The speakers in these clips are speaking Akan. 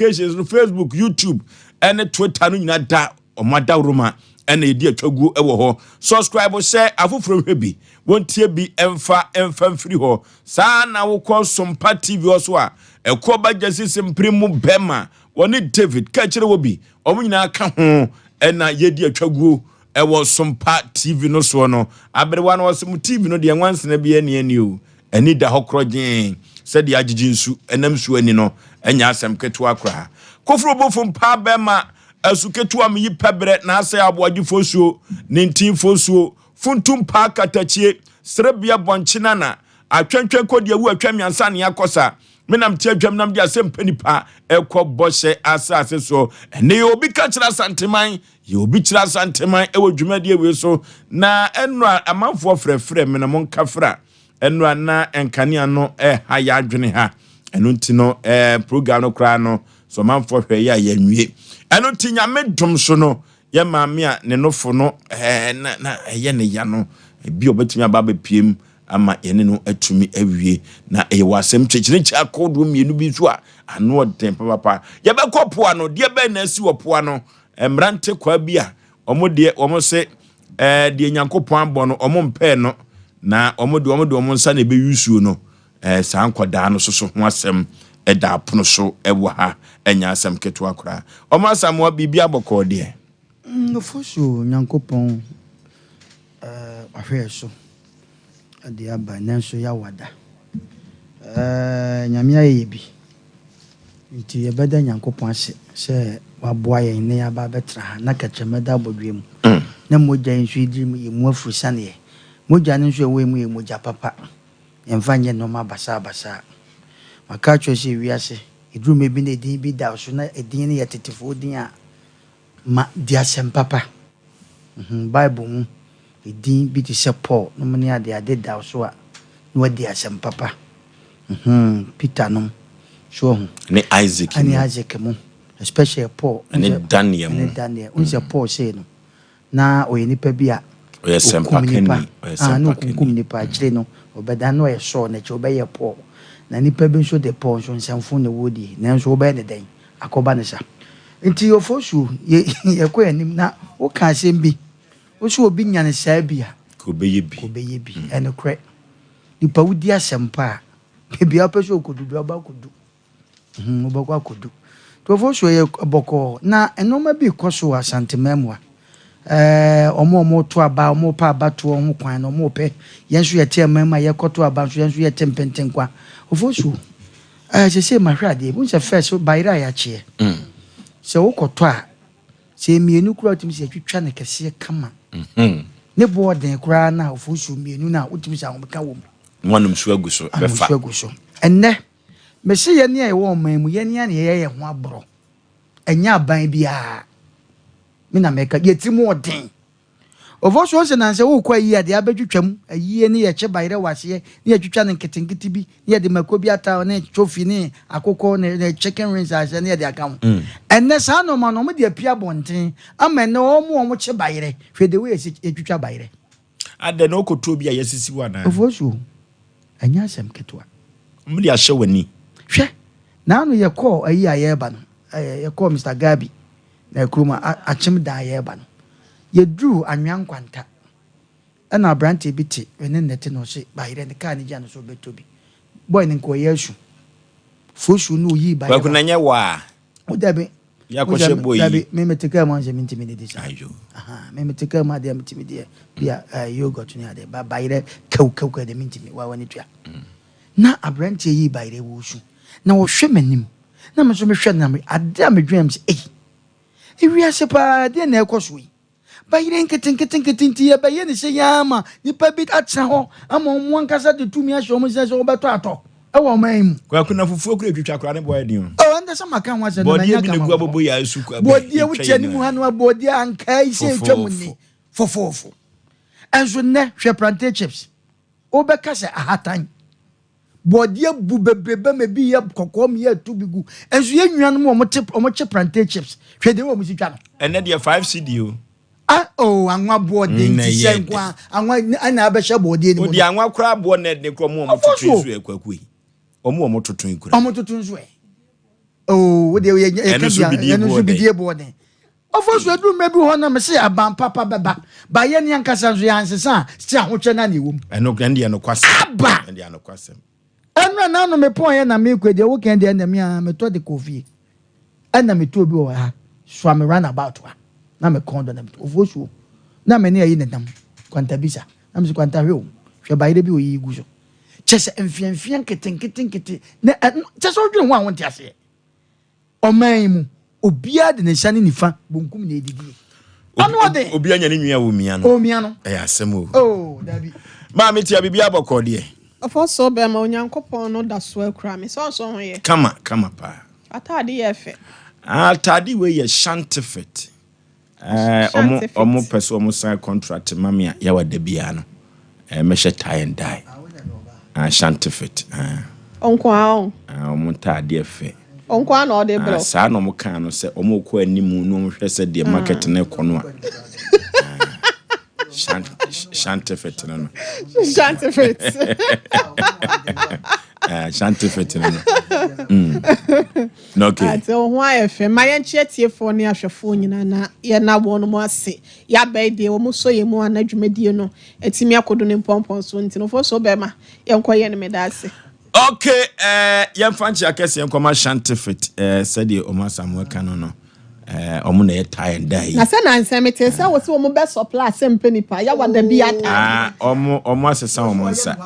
Applications no, Facebook, YouTube ɛne Twitter no nyinaa da ɔmo adaworoma ɛna yɛdi atwaguo ɛwɔ hɔ. Subscribe sɛ afoforɔ hwɛ bi, wɔntie bi, ɛmfa ɛmfa mfiri hɔ saa. Na wokɔ Sompa TV hɔ so a, ɛkɔ ba gyasi mpere mu bɛma wɔne David ka kyerɛ wɔ bi, ɔmo nyinaa ka ho ɛna yɛdi atwaguo ɛwɔ Sompa TV no soɔ no. Aberewa no wɔsɛ mo TV no deɛ, nwansena bi ani ani o, ani da hɔ korɔgyee sɛdeɛ agyegye nsu ɛnam nsuo ani no, ɛnyɛ asɛm ketewa koraa. Koforo bofo mpa bɛma asu ketewa meyi pɛbrɛ na asɛ aboagyefoɔ suo ne ntinfoɔ suo funtum paa katakyie serebea bɔnkye nana atwɛntwɛn kɔdi awu atwa mmiɛnsa ne akɔsa menam te adwam nam de asɛm pɛ nipa ɛkɔ bɔhyɛ asase so. Ɛnɛ yɛ obi ka kyerɛ Asanteman, yɛ obi kyerɛ Asanteman ɛwɔ dwumadie wei so. Na ɛnora amanfoɔ frɛfrɛ me na monka fra ɛnora na nkanea no ɛha yɛ adwene ha. Ɛno nti no program no koraa no so ɔmanfoɔ hwɛ yɛ a yɛnwie. Ɛno nti Nyame dom so no, yɛ maame a ne nofo no na ɛyɛ ne ya no ebi a ɔbɛtumi aba abɛpiem ama yɛne no atumi awie. Na ɛyɛ wɔ asɛm kyerɛkyerɛkyerɛ akɔdoɔ mmienu bi nso a ano ɔden papapa. Yɛbɛkɔ poa no deɛ bɛn na asi wɔ poa no. Mmerante kwaa bi a ɔmo deɛ ɔmo sɛ deɛ Nyankopɔn abɔ no ɔmo mpɛɛ no, na ɔmo de ɔmo nsa na ɛbɛyi suo no. Saa nkɔdaa no soso ho asɛm ɛda apono so ɛwɔ ha. Ɛnyɛ asɛm ketewa koraa. Ɔmo Asamoa, biribi abɔkɔɔ deɛ? Ɔfo so Nyankopɔn wahwɛ so ɛde aba nanso yɛawada. Nyame ayɛ yɛ bi nti yɛbɛda Nyankopɔn ase sɛ waboa yɛn ne yɛaba abɛtena ha na kɛkyerɛmɛ da abɔdwe mu na mogya yi nso yɛdiri mu yɛ mu afuru saneɛ. Mogya no nso ɛwɔ mu yɛ mogya papa, yɛmfa nyɛ nneɛma basabasa. Maka kyerɛ sɛ wiase ɛduru mmerɛ bi na ɛdin bi da so na ɛdin no yɛ tetefoɔ din a ma di asɛm papa. Bible mu ɛdin bi te sɛ Paul nom ne ade ade da so a na wadi asɛm papa. Peter nom so ɔho ne Isaac ne Isaac mu, especially Paul. Ne Daniel mu. Ne Daniel n sɛ Paul sei no na ɔyɛ nipa bi a ɔyɛ okum nipa. Sɛmpakani, ɔyɛ Ah, na sɛmpakani. Okunkum nipa akyire no ɔbɛda na ɔyɛ Saul n'akyi ɔbɛyɛ Paul. Na nipa bi nso de Paul nso nsɛmfo na ɛwɔ die, nanso wobɛyɛ ne dɛn akɔba ne sa. Nti Ofosu, yɛ yɛkɔ anim na woka asɛm bi, woso obi nya ne saa bi a ka ɔbɛyɛ bi. Kɔbɛyɛ bi. Ɛnokorɛ, nipa wodi asɛm pa a, baabi a wopɛ sɛ ɔkɔdu bi ɔba akɔdu. Wobɛkɔ akɔdu. Nti Ofosu, yɛ bɔkɔɔ na nneɛma bi kɔ so wɔ Asanteman mu a ɔmo a ɔmo to aba, ɔmo pɛ abatoɔ ho kwan na ɔmo pɛ. Yɛn nso yɛte ɛman mu a yɛkɔto aba nso, yɛn nso yɛte mpɛntɛnkwa. Ofosu, sɛ mahwɛ adeɛ bi sɛ first bayerɛ a yɛakyeɛ sɛ wokɔtɔ a, sɛ mmienu koraa wotumi sɛ yɛtwitwa no kɛseɛ kama ne boɔ den koraa na Ofosu, mmienu no a wotumi sɛ ahomeka wɔ mu. Wanom so agu so ano bɛfa nso agu so. Ɛnnɛ mese yɛne a yɛwɔ ɔman mu, yɛne a na yɛyɛ yɛn ho aborɔ. Ɛnyɛ aban biara me na mɛka yɛtiri mu ɔden. Ɔfɔ so sɛ nansɛ wokɔ ayi a, deɛ abɛtwitwa mu ayie ne yɛkye bayerɛ wɔ aseɛ ne yɛtwitwa no nketenkete bi ne yɛde mako bi ata ne twofi ne akokɔ ne chicken wings ahyɛ ne yɛde aka ho. Ɛnnɛ saa nɔɔma no ɔmo de apia abɔnten ama ɛnnɛ ɔmo a ɔmo kye bayerɛ, hwɛ de wei yɛsi yɛtwitwa bayerɛ. Adɛ na wokɔtɔ bi a yɛsisi wɔ anaa? Ɔfɔ so, ɛnyɛ asɛm ketewa. Ɔmo de ahyɛ w'ani. Hwɛ, naano yɛkɔɔ ayi a yɛreba no, yɛkɔɔ Mr Gabi na kurom a akyem dan yɛreba no, yɛduru Anwea Nkwanta ɛna aberanteɛ bi te ɛne nnɛte na ɔse bayerɛ ne kaa ne gya no so ɔbɛtɔ bi. Boy ne nka ɔyɛ asu fosu na oyii bayerɛ. Kwaku, na nyɛ wɔ a o dabi. Yɛakɔhyɛ boy yi. Dabi, me mete kaa mu ansɛ mentimi didi saa. Ayo. Aha, me mete kaa mu adeɛ metimi deɛ bia yogurt ne adeɛ ba bayerɛ kaw kaw kaw deɛ mentimi wa wani tua. Na aberanteɛ yi bayerɛ wɔ su na ɔhwɛ m'anim na me nso mehwɛ no na me ade a medwene m sɛ ei, ewiase paa deɛ na ɛkɔ so yi, bayerɛ nketenketenkete nti yɛbɛyɛ ne sɛ yɛn ama nipa bi atena hɔ ama ɔmo ankasa de tumi ahyɛ ɔmo sɛ wɔbɛtɔ atɔ ɛwɔ ɔman yi mu. Kwaku, na fufuo kura twitwa kora ne bɔ ɛden o. Ɔ ɛnda sɛ maka ho asɛm na bɔdeɛ manya bi na kama gu wɔ hɔ. abobo yɛ asu kwa. Bɔdeɛ wotia ne mu ha no a, bɔdeɛ ankaa yi sɛ ɛtwa mu ni fofoofo. Ɛnso nnɛ hwɛ plantain chips, wobɛka sɛ ahatan bɔdeɛ bu bebrebe ma bi yɛ kɔkɔɔ mi yɛ tu bi gu. Ɛnso yɛn nuanom a wɔte wɔkye plantain chips, hwɛ deɛ wɔn si twa no. Ɛnɛ deɛ 5 cedi o. Ah, oh, anwa bɔɔdeɛ Na nti ɛyɛ sɛ dɛ. nko a anwa ɛna abɛhyɛ bɔɔdeɛ no mu odi no. Anwa koraa boɔ na ɛde kora ɔmo a ɔmo Ɔfɔ toto so. nso yɛ, Kwaku yi, ɔmo a ɔmo toto yi kura. Ɔmo toto nso ɛ. Oo, wo deɛ yɛ yɛ Ɛno ka nso bia bidie ɛno boɔ nso dɛn? bidie boɔ den. Ɔfɔ so aduru mmerɛ bi hɔ na mese aban papa bɛba. Ba yɛn ankasa nso yɛansesa a still ahokyɛ no a na ɛwɔ mu. Ɛno ɛno deɛ nokwasɛm. Aba! Ɛno deɛ nokwasɛm. Ɛno a n'ano mepɔn yɛ na mekɔ deɛ woka deɛ ɛna me a metɔ de kɔ fie. Ɛna metɔ obi wɔ ha soa me run about ha na me kɔn dɔ na metɔ ofuo suo na me ne ayi nenam kwantabisa na mese kwanta hwɛ o hwɛ bayerɛ bi oyiyi gu so kyɛ sɛ mfeamfea nketenkete nkete na ɛno kyɛ sɛ wodwene ho a wonte aseɛ. Ɔman yi mu, obiara de ne nsa ne nifa bonkum na edidie. Ano ɔden. Obi anya ne nwi a omia no. Omia no. Ɛyɛ asɛm o. Oh, dabi. Maame tia biribi abɔkɔ deɛ. Ɔfɔsoo bɛma Onyankopɔn no da so akura me. Sɛ ɔnso ho yɛ. Kama kama paa. Ataade yɛ fɛ. Ataade wei yɛ shantifit. Ɛɛ ɔmo ɔmo pɛ sɛ ɔmo sign contract ma me a yawa da biara no ɛɛ mɛhyɛ tie and dye. Ashanti fit. Ɔnko ara o. Ɔmo ntaadeɛ fɛ. Ɔnko ara na ɔde brɛ wo. Saa na ɔmo kaa no sɛ ɔmo kɔ anim na ɔmo hwɛ sɛ deɛ market no rekɔ no a. Shanti fit no no. Shanti fit. Shanti fit no no. Mm. Okay. Ate wo ho ayɛ fɛ. Ma yɛnkyea atiefoɔ ne ahwɛfoɔ nyinaa na yɛnna wɔn ase. Yɛaba yi deɛ wɔn sɔ yɛn mu a na dwumadie no atumi akɔdu ne mpɔmpɔn so nti no foso bɛma yɛnkɔ yɛn meda ase. Okay, eh, yɛmfa nkyea kɛseɛ nkɔma Shantifit eh, sɛdeɛ Omar Samuel ka no no eh, ɔmo na ɛyɛ tie and dye yi. Na sɛ nansa mete sɛ wo sɛ wɔn bɛ supply sɛ mpɛ nipa yawa da bi ata. Ah, ɔmo ɔmo asesa wɔn nsa.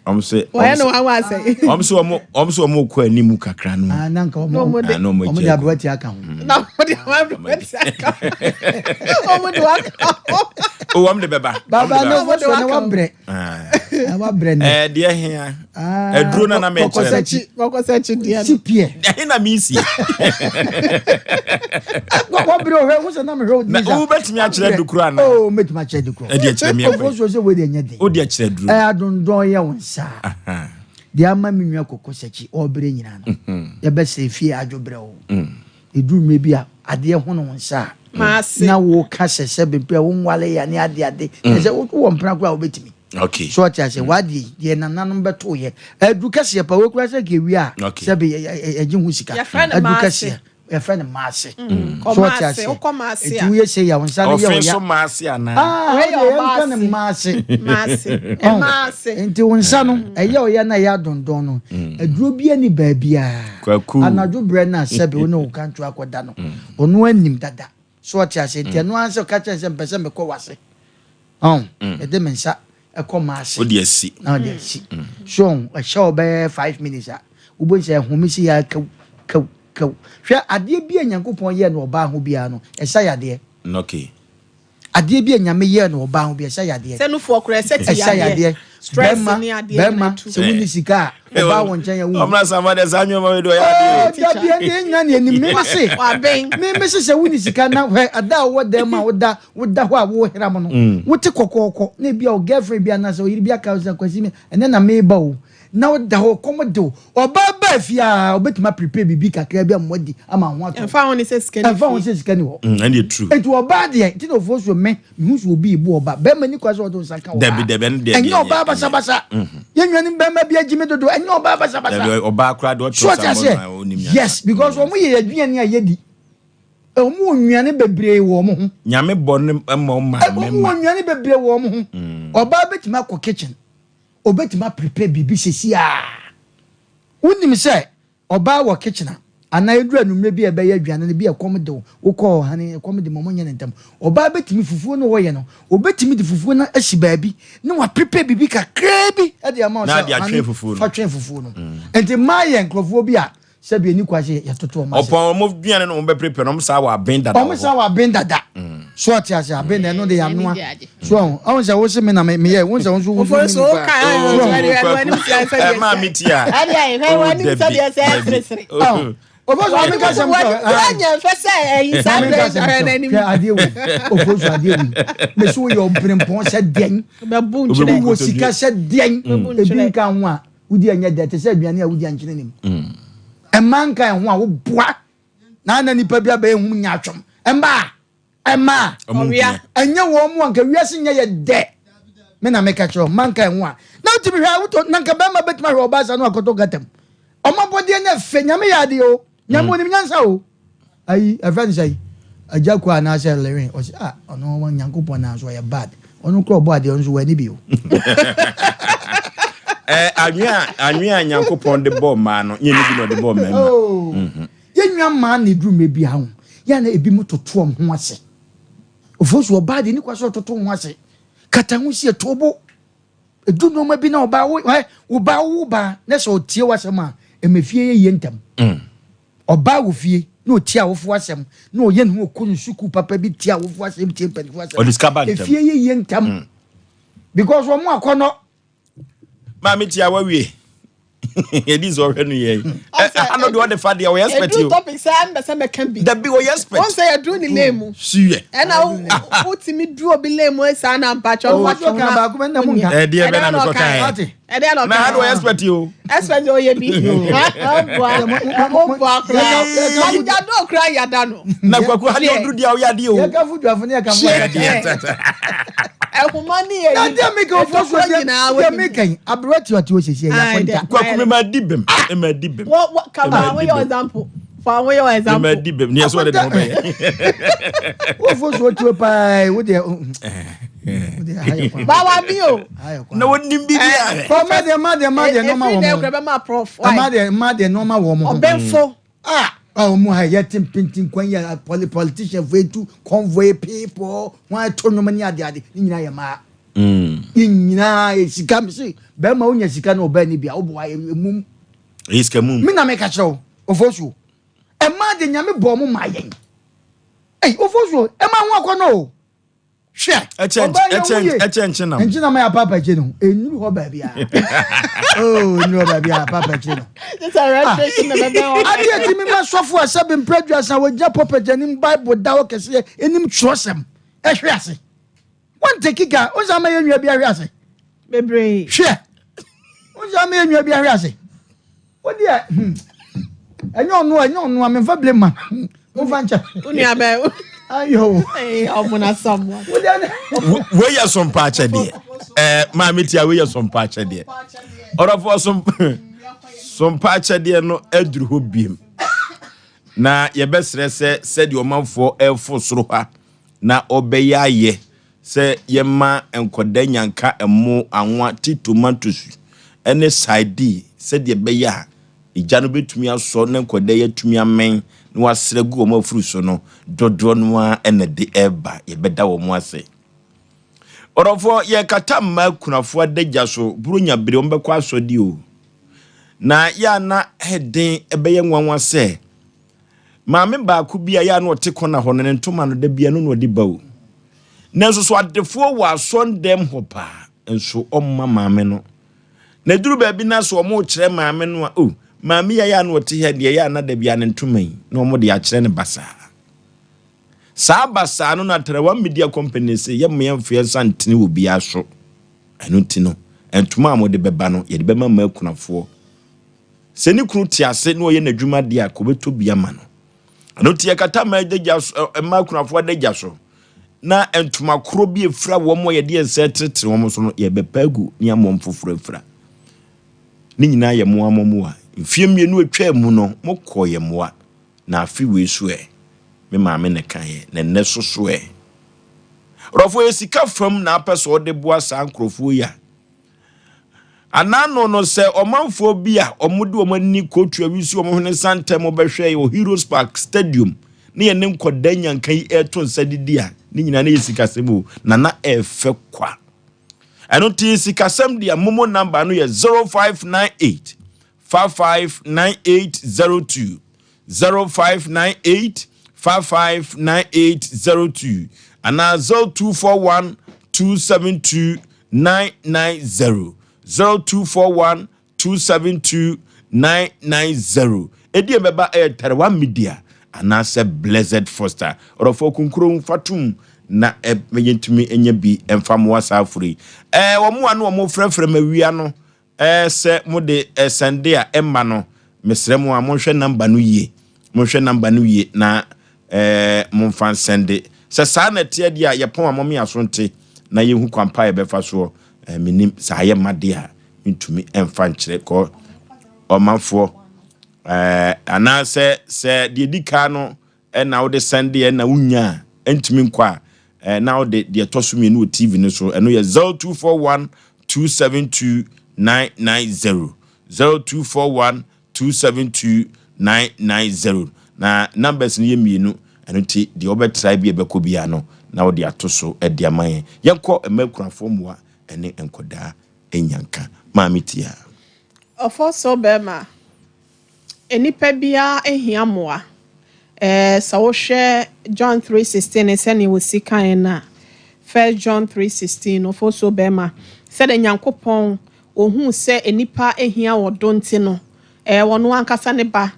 Ɔmo sɛ wɔyɛ no wanwa asɛ. Ɔmo sɛ ɔmo ɔmo sɛ ɔmo kɔ anim kakra no. Ah, na nka Na ɔmo ɔmo de Ah, na ɔmo ɔmo de agya agu. aberanteɛ aka ho. na ɔmo de aberanteɛ aka ho. Ɔmo de waka ho. O ɔmo de bɛba. Ɔmo de Baba bɛba. no Ɔmo de fo so na waka ho. wabrɛ. Ah. Na wabrɛ nɛ. Eh, deɛ hia. Ah, Aduro na na mɛkyerɛ no. kɔkɔsakyi. Kɔkɔsakyi deɛ no. Si piɛ. Ɛhe na mesi? Wabrɛ ohwɛ ho sɛ na mehwɛ Na odi sa. wobɛtumi akyerɛ adukuro anaa? Oh, mɛtumi akyerɛ adukuro. Ɛde akyerɛ me Ofo akwan. so sɛ wei deɛ nyɛ den. Wode akyerɛ aduro. Ɛ adondɔn yɛ wo nsa. Aha. Deɛ ama me nua kɔkɔsakyi ɔbrɛ nyinaa no. Yɛbɛsɛ fie adwo brɛ wo. Ɛduru mmerɛ bi a adeɛ hono wo nsa a. Maase. Na woka sɛ sɛ bempɛ a wonwale ya ne ade ade. Ɛsɛ wowɔ mpena koraa a wobɛtumi. Okay. So ɔte ase wadeɛ yi deɛ nananom bɛto yɛ aduru kɛseɛ pa wokura sɛ kɛwie a Okay. sɛ bɛ yɛgye ho sika Yɛfrɛ no aduru maase. kɛseɛ yɛfrɛ no maase. Kɔ So ɔte maase, aseɛ wokɔ maase nti a. woyɛ sei a wo nsa no yɛ Ɔfe wo ya so maase anaa? Ah, Wei yɛ wodeɛ yɛnka no ɔbaase. maase. Maase. Ɔn, Maase. nti wo nsa no ɛyɛ ɔyɛ na ɛyɛ adondɔn no aduro bi ani baabiaa Kwaku. anadwo berɛ no a sɛbe wo ne wo kanto akɔda no ɔno anim dada so ɔte ase nti ɛno ara sɛ ɔka kyerɛ sɛ mpɛ sɛ mekɔ wase ɔn mede me nsa ɛkɔ maase Wode asi. na ɔde asi so ɔn ɛhyɛ wo bɛyɛ 5 minutes a wobɛhu sɛ ɛhome si yɛ kaw kaw kaw. Hwɛ, adeɛ bi a Nyankopɔn yɛɛ no ɔbaa ho biara no ɛsa yadeɛ. Adeɛ bi a Nyame yɛɛ no ɔbaa ho bi ɛsa yadeɛ. Sɛ nufoɔ koraa ɛsɛ ti Ɛsa yadeɛ. yadeɛ. Stress Bɛrima ne adeɛ bɛrima nyinaa tu. sɛ wonni sika a ɔbaa wɔ nkyɛn a wowu. Ɔmra sama deɛ saa nneɛma wei deɛ ɔyɛ adeɛ o. Dabi, ɛnde nya ne anim meme se Waben. meme se sɛ wonni sika na hwɛ ada a wowɔ dan mu a woda woda hɔ a wohera mo no wote kɔkɔɔkɔ na ebi a wo girlfriend bi anaasɛ ɔyere bi aka wo sɛ Kwasi me ɛnɛ na meba o na woda hɔ kɔm de wo ɔbaa baa fie a ɔbɛtumi aprepare biribi kakra bi ama wadi ama ho atɔ. Ɛmfa ho ne sɛ sika ni Ɛmfa ho fie. sɛ sika ni hɔ. Ɛne yɛ true. Nti ɔbaa deɛ nti na ofuo so me mehu sɛ obi ibu ɔbaa bɛrima ni kwa sɛ ɔde nsa ka ɔbaa. Dabi, dabi, ɛno deɛ ɛnyɛ deɛ ɔbaa ɛnyɛ. basabasa. Yɛn nuanom bɛrima bi agyi me dodo ɛnyɛ ɔbaa basabasa. Dabi, ɔbaa koraa deɛ ɔtɔ So ɔte sa aseɛ bɔ no a ɔnim nyansa. Yes, because wɔn yɛ aduane a yɛdi, wɔn wɔ nnuane bebree wɔ wɔn ho. Nyame bɔ ne ma ɔma Wɔn wɔ mɛma. nnuane bebree wɔ wɔn ho. Ɔbaa bɛtumi akɔ kitchen, obɛtumi aprepare biribi sisi a wonim sɛ ɔbaa wɔ kitchen a anaa eduru anummerɛ bi a ɛbɛyɛ aduane no bi a ɛkɔm de wo wokɔ ɔhane ɛkɔm de ma ɔmo nyɛ ne ntɛm ɔbaa bɛtumi fufuo no wɔyɛ no obɛtumi de fufuo no asi baabi na waprepare biribi kakraa bi ɛde ama wo Na sɛ ade atwe hane, fufuo no. fa twɛn fufuo no. Nti mmaa yɛ nkurɔfoɔ bi a sɛbi ani kwa sɛ yɛtoto ɔmo ase. Ɔpɔn ɔmo duane no ɔmo bɛ prepare no ɔmo saa wɔ aben dada Ɔmo wɔ sa hɔ. wɔ aben dada so ɔte ase aben na ɛno de yɛanoa Ɛni di agye. So ɔho ɔho sɛ wo se me na meyɛ wo sɛ wo nso wo nso Ofo mi so nipa ka Oh, ɛwɔ anim sɛ sɛ Ɛ maa mi ti a. Ɛde ayɛ hwɛ Oh, wɔ anim sɛ dabi, deɛ sɛ dabi. ɛseresere. Oh. Ofo so ɔmo ka sɛm sɛ Wanyɛ mfɛ sɛ ɛyi saa Maame bere nka sɛm hwɛ sɛ n'anim. hwɛ adeɛ wei ofo so adeɛ wei mesi woyɛ ɔbrempɔn sɛ deɛn Bɛbu Wobɛbu nkyerɛ. wowɔ sika sɛ deɛn Bɛbu ebi nkyerɛ. nka ho a wodi ɛnyɛ dɛ te sɛ aduane a wodi ankyene nim ɛma nka ɛho a woboa na ana nipa bi abɛyɛ hum nya atwom ɛmmaa ɛmmaa Ɔmo Ɔwea. nhia. Ɛnyɛ wɔn mu anka wiase nyɛ yɛ dɛ me na meka kyerɛ ɔma nka ɛho a na wotumi hwɛ a wotɔ na nka bɛrima bɛtumi ahwɛ ɔbaa sa no akɔtɔ gata mu ɔma bɔdeɛ no ɛfɛ Nyame yɛ adeɛ o. Nyame onim nyansa o. Ayi ɛfrɛ no sɛn? Agya Koo anaasɛ Lewin ɔse ah ɔno Nyankopɔn naa nso ɔyɛ bad. Ɔno koraa ɔbɔ adeɛ ɔno nso wanni bi o. Eh, anwea a anwea a Nyankopɔn de bɔɔ mmaa no, nyɛ ne bi na ɔde bɔɔ mmarima. Oh. Yɛn nua mmaa na ɛduru mmerɛ bi a ho, yɛ a na ebi mo toto wɔn ho ase. Ofosu ɔbaa deɛ ne kwa sɛ ɔtoto ho ase. Kata ho sie to bo. Edu nneɛma bi na ɔbaa wo ɛ wo ba wo ba na sɛ ɔtie w'asɛm a ɛma fie yɛ yie ntɛm. Ɔbaa wɔ fie na ɔtie awofo asɛm na ɔyɛ ne ho ɔkɔ ne sukuu papa bi tie awofo asɛm tie mpanyinfo asɛm. Ɔde sika ba ntɛm. Efie yɛ yie ntɛm. Because wɔn akɔnɔ. Maame tia wawie. Yɛdi sɛ ɔhwɛ no yɛ yi. Ɛha no deɛ ɔde fa deɛ ɔyɛ expert o. Yɛduru topic sɛ ɛmbɛ sɛ mɛka bi. Dabi ɔyɛ expert. Wɔn sɛ yɛduru ne lane mu. Suyɛ. Ɛna wotumi duru obi lane mu saa na mpakyɛ ɔno watwe ho na wonyɛ. Ɛdeɛ bɛ na mekɔ kan yɛ. Ɛdeɛ na ɔka. Na ha de ɔyɛ expert o. Expert deɛ ɔyɛ bi. Ɔboa ɔboa koraa. Adija dɔɔ koraa yada no. Na kwaku ha deɛ ɔduru deɛ ɔyɛ adeɛ o. Yɛka fuduafo ne yɛka fo adeɛ. Ɛhoma ne yɛ yi. Deɛ meka ofo so deɛ deɛ meka yi aberewa ti ɔte osiesie yɛ akonta. Kwaku mi ma di bem ma di bem. Wɔ wɔ kaba ho yɛ example fa ho yɛ example. Ma di bem ne yɛ so ɔde ne ho bɛyɛ. Wofo so otuo paa wo deɛ. Bawa bi o. Na wɔnim bi bi a. Kɔ ma deɛ ma deɛ ma deɛ nneɛma wɔ mo. Efiri dɛ kura bɛ ma prof. Ma deɛ ma deɛ nneɛma wɔ mo. Ɔbɛnfo. Ah a wɔn ha yɛ te mpintin kwan yi a pɔli politician fo etu convoy people wɔn ato nnwom ne ade ade ne nyinaa yɛ mmaa. Ne nyinaa yɛ sika mi se bɛrima wonya sika na ɔbaa ni bi a wobɔ ayɛ emum. Ɛyɛ sika mum. Mi na mi ka kyerɛ wo ofosuo ɛmaa de nyame bɔ ɔmo maa yɛn. Ɛy ofosuo ɛmaa ho akɔ no o. Hwɛ! Ɔbaa yɛ wo ye. Ɛkyɛ nkyenam. Nkyenam yɛ apaapa akyire no. Enuru hɔ baabi a. Oh, enuru hɔ baabi a apaapa akyire no. Ah. Adeɛ ti mi ma sɔfo a sɛbi mpɛ aduasa wɔgyina pulpit anim Bible da hɔ kɛseɛ anim twerɛsɛm ɛhwe ase. Wɔn te kika, wɔn sɛ ama yɛ nua bi ahwe ase. Bebree. Hwɛ! Wɔn sɛ ama yɛ nua bi ahwe ase. Wo deɛ hmm, ɛnyɛ ɔno ɛnyɛ ɔno a memfa blame ma momfa nkyɛ. Wo nua bɛn? Ayo. Ɔmo na sam wa. Wo deɛ ne. Wei yɛ sompa akyɛdeɛ. Ɛɛ maame tia wei yɛ sompa akyɛdeɛ. Ɔdɔfoɔ som sompa akyɛdeɛ no aduru hɔ biem. Na yɛbɛsrɛ sɛ sɛdeɛ ɔmanfoɔ ɛrefo soro ha na ɔbɛyɛ ayɛ Sɛ yɛma nkwadaa nyanka ɛmo, anwa, ti tomatoes ne sardine sɛdeɛ ɛbɛyɛ a egya no bɛtumi asɔ na nkwadaa yi atumi amɛn na wɔasrɛ agu wɔn afuru so no, dodoɔ no ara na ɛde reba. Yɛbɛda wɔn ase. Ɔdɔfoɔ, yɛrekata mmaa akunafoɔ adagya so, Buronya bere wɔbɛkɔ asɔde o. Na yɛ a na ɛden ɛbɛyɛ nwanwa sɛ Maame baako bi a ɛyɛ a na ɔte kɔna hɔ no, ne ntoma no, da biara no na ɔde ba o. Nanso so adefoɔ wɔ asɔndɛm hɔ paa, nso ɔmma maame no. Na ɛduru baabi na sɛ wɔrekyerɛ maame no a, oh, maame yi a ɛyɛ a na ɔte ha deɛ, ɛyɛ a na da biara ne ntoma yi, na wɔde akyerɛ no basaa. Saa basaa no na Tarawa Media Company se yɛmma yɛmfa yɛn nsa ntene wɔ biara so. Ɛno nti no, ntoma a mode bɛba no, yɛde bɛma mmaa akunafoɔ. Sɛ ne kunu te ase na ɔyɛ n'adwuma deɛ a, kɔbɛtɔ bi ama no. Ɛno nti yɛkata mmaa adagya so, mmaa akunafoɔ adagya so, na ntoma korɔ bi efira wɔn a yɛde yɛn nsa retenetene wɔn so no, yɛbɛpa agu ne ama wɔn foforɔ afira. Ne nyinaa yɛ mmoa mo mmoa. Mfeɛ mmienu atwaa mu no, mokɔɔ yɛn mmoa. Na afe wei so ɛ, me maame na ɛkaeɛ, na ɛnnɛ so so ɛ. Rɔfo, yɛ sika fam na apɛ sɛ ɔde boa saa nkurɔfoɔ yi a, Anano no, sɛ ɔmanfoɔ bi a wɔde wɔn ani kɔtu awisi wɔn hwene nsa ntɛm bɛhwɛ wɔ Heroes Park Stadium ne yɛne nkɔdaa nyanka yi ɛreto nsa didi a, ne nyinaa ne yɛ sikasɛm o, na na ɛɛfɛ kwa. Ɛno nti sikasɛm deɛ momo namba no yɛ 0598 559802 0598 559802 anaa 0241 272 990 0241 272 990. Ɛdeɛ bɛba ɛyɛ Tarewa Media anaasɛ Blessed Foster. Ɔdɔfoɔ Kunkurom fa tom na yɛntumi nya bi mfa mmoa saa aforo yi. Ɛɛ wɔn a na wɔn frɛfrɛ ma wia no Ɛɛ sɛ mo de sɛnde a ɛmma no mesrɛ mo a monhwɛ number no yie monhwɛ number no yie na ɛɛ momfa nsɛnde sɛ saa na ɛteɛ deɛ a yɛpɔn a mɔme aso nte na yɛhu kwan pa a yɛbɛfa soɔ ɛɛ menim sɛ ayɛ ma deɛ a mentumi ɛmfa nkyerɛ kɔ ɔmanfoɔ. Anaasɛ sɛ deɛ di kan no ɛna wode sɛndeɛ na wonya a ɛntumi nkɔ a, na wode deɛ ɛtɔ so mmienu wɔ TV no so. Ɛno yɛ 0241 272 990, 0241 272 990. Na numbers no yɛ mmienu, ɛno nti deɛ wobɛtrae bi a ɛbɛkɔ biara no na wode ato so de ama yɛn. Yɛnkɔ mma akunafoɔ mmoa ne nkɔdaa nyanka. Maame tia. Ɔfɔ so bɛrima, nnipa biara hia mmoa. Sɛ wohwɛ John 3:16 sɛnea wɔsi kan no a, First John 3:16, ɔfɔ so bɛrima, sɛdeɛ Nyankopɔn ohuu sɛ nnipa hia ɔdɔ nti no, wɔno ankasa ne ba,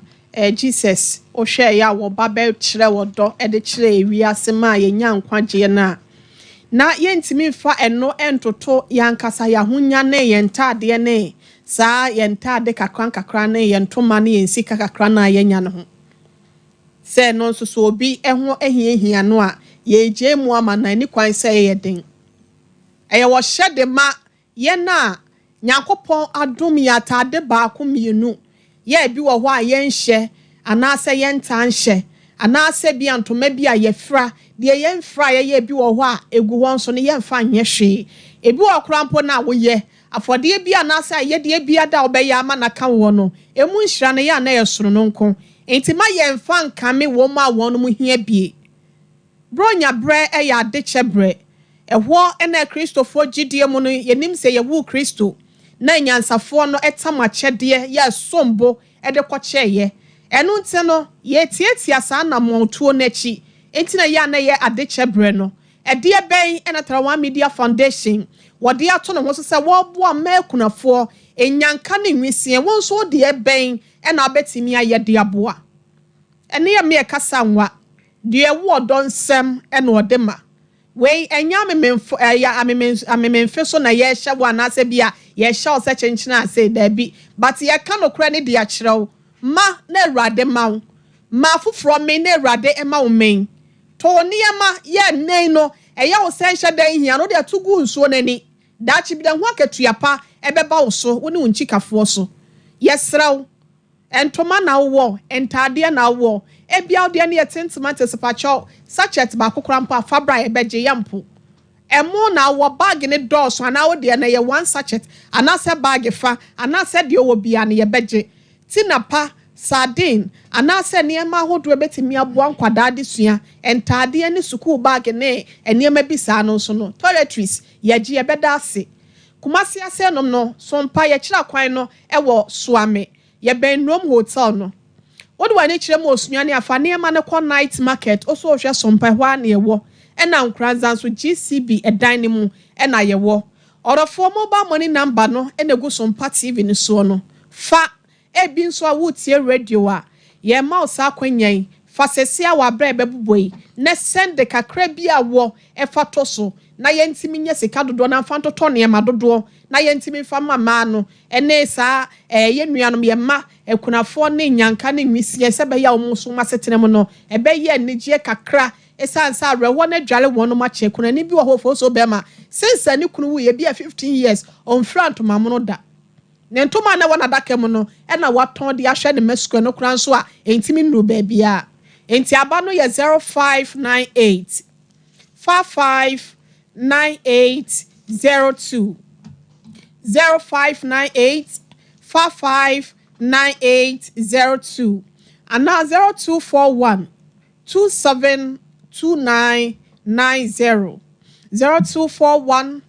Jesus, wohwɛ yɛ a wɔba bɛkyerɛ wɔdɔ de kyerɛ ewiase ma a yɛnya nkwagyeɛ no a, na yɛntumi mfa ɛno ntoto yɛn ankasa yɛn ahonya ne yɛn ntaadeɛ ne saa yɛn ntaade kakra nkakra ne yɛn ntoma ne yɛn sika kakra no a yɛnya no ho. Sɛ no nso so obi ho ahiahia no a, yɛgye mu ama no ani kwan sɛ ɛyɛ den. Ɛyɛ wɔhyɛ de ma yɛn a Nyankopɔn adom yɛn atade baako mmienu, yɛ bi wɔ hɔ a yɛnhyɛ anaasɛ yɛntaa nhyɛ, anaasɛ bi a ntoma bi a yɛfira, deɛ yɛmfira a yɛyɛ bi wɔ hɔ a egu hɔ nso no yɛmfa nyɛ hwee. Ebi wɔ koraa mpo no a woyɛ afɔdeɛ bi anaasɛ ayɛdeɛ bi ada a wobɛyɛ ama n'aka wɔ no, emu nhyira no yɛ a na yɛ soro no nko. Nti ma yɛmfa nkame wɔn a wɔn mu hia bie. Bronya berɛ yɛ adekyɛ berɛ. Ɛhɔ ɛna Kristofoɔ gyidie mu no, yɛnim sɛ yɛwu Kristo na nyansafoɔ no ɛtam akyɛdeɛ yɛ sombo ɛde kɔkyɛɛyɛ. Ɛno nti no, yɛtiatia saa anammɔntuo n'akyi. Nti na yɛ a na yɛ adekyɛ berɛ no. Ɛdeɛ bɛn ɛna Tarawa Media Foundation wɔde ato ne ho so sɛ wɔreboa mmaa akunafoɔ, nyanka ne nwisiaa? Wɔn nso deɛ bɛn ɛna abɛtumi ayɛ de aboa? Ɛne yɛ mmea kasa nwa deɛ ɛwɔ ɔdɔ nsɛm ɛna ɔde ma. Wei ɛnyɛ amememfo, ɛyɛ amememfe so na yɛrehyɛ wo anaasɛ bi a yɛhyɛ wo sɛ kyenkyene ase, daabi, but yɛka nokorɛ ne de akyerɛ wo. Ma na Awurade ma wo, ma afoforɔ men na Awurade ma wo men. To wo nneɛma yɛ nnan no ɛyɛ wo sɛ nhyɛ dan hia no, wode ato gu nsuo n'ani. Daakye bi da ho akatua pa ɛbɛba wo so, wo ne wo nkyikafoɔ so. Yɛsrɛ wo, ntoma na wowɔ, ntaadeɛ na wowɔ, ebia wodeɛ no yɛ tentema ntesipakyɛw sachet baako koraa mpo a, fa bra, yɛbɛgye yɛ mpo. Ɛmo na wowɔ, bag ne dɔɔso anaa wodeɛ no yɛ one sachet anaasɛ bag fa anaasɛ deɛ ɔwɔ bia no, yɛbɛgye. Tina pa, sardine anaasɛ nneɛma ahodoɔ bɛtumi aboa nkwadaa de sua, ntaadeɛ ne sukuu bag ne nneɛma bi saa no nso no, toiletries, yɛgye, yɛbɛda ase. Kumasi ase nom no Sompa, yɛkyerɛ kwan no ɛwɔ Suame, yɛbɛn Nnrom Hotel no. Wode w'ani kyerɛ mu Osuane afa nneɛma no kɔ Night Market, ɔso wohwɛ Sompa, ɛhɔ a na yɛwɔ. Ɛna Nkoranza nso, GCB ɛdan no mu ɛna yɛwɔ. Ɔdɔfoɔ, mobile money number no ɛna egu Sompa TV no soɔ no. Fa ebi nso a wotie radio a, yɛma wo saa akwannya yi, fa sɛsi a wabrɛ bɛbobɔ yi na sɛnde kakra bi a wɔ ɛfa to so na yɛntumi nyɛ sika dodoɔ na mfa ntotɔ nneɛma dodoɔ na yɛntumi mfa ma mmaa no ɛne saa yɛn nuanom, yɛn mma akunafoɔ ne nyanka ne nwisiaa, sɛ ɛbɛyɛ a wɔn nso wɔn asetena mu no ɛbɛyɛ anigyeɛ kakra, ɛsiane sɛ awerɛhoɔ no adware wɔn nom akyɛ. Kunani bi wɔ hɔ fo so bɛrima, since ne kunu wuyɛ bi a 15 years, ɔmfira ntomamono da. Ne ntoma a na ɛwɔ n'adaka mu no ɛna watɔn de ahwɛ ne mma sukuu no koraa nso a ɛntumi nnuru baabi a. Nti aba no yɛ 0598 559802, 0598 559802 anaa 0241 272990, 0241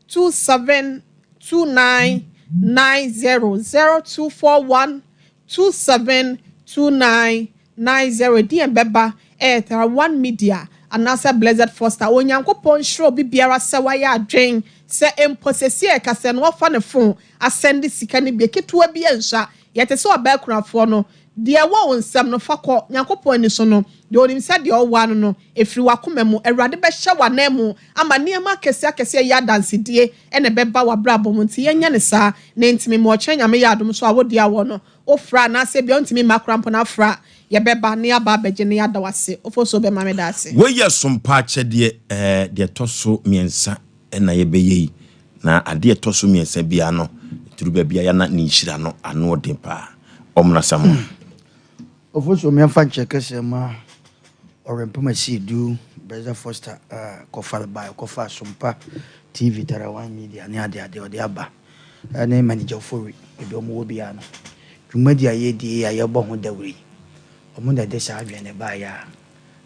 272990, 0241 272990. Deɛ bɛba ɛyɛ Tara One Media anaasɛ Blessed Foster. Onyankopɔn nhyira obi biara sɛ wayɛ adwen sɛ mpo sɛsi a ɛkasɛ no wɔfa ne phone asɛnde sika no bi ketewa bi nsa. Yɛte sɛ ɔbaa kunafoɔ no, deɛ ɛwɔ wo nsɛm no fa kɔ Nyankopɔn ani so no, deɛ onim sɛ deɛ ɔwɔ ano no ɛfiri w'akoma mu. Awurade bɛhyɛ w'anan mu ama nneɛma akɛseɛ akɛseɛ yɛ adansedie ɛna ɛbɛba w'abrabɔ mu. Nti yɛnyɛ ne saa na ntumi ma ɔkyerɛ. Nyame yɛ adom so a, wodi awɔ no wofra anaasɛ bia wontumi mma kora mpo no afra, yɛbɛba ne yɛaba abɛgye ne yɛada wase. Wofo so bɛma me da ase. Wei sompa akyɛdeɛ deɛ ɛtɔ so mmiɛnsa ɛna yɛbɛyɛ yi. Na adeɛ ɛtɔ so mmiɛnsa biara no, duru baabi a yɛana ne nhyira no ano ɔden paa. Ɔmena Samoa. Ofosuo meɛmfa nkyɛ kɛseɛ ma Ɔwɛnpem Asiedu, Brother Foster a kɔfa bae kɔfa Asompa TV, Tarawan Media ne adeade ɔde aba ne Manager Ofori baabi a wɔwɔ biara no dwumadi a yɛredi yi a yɛrebɔ ho dawuro yi wɔn na ɛde saa adwene no baeɛ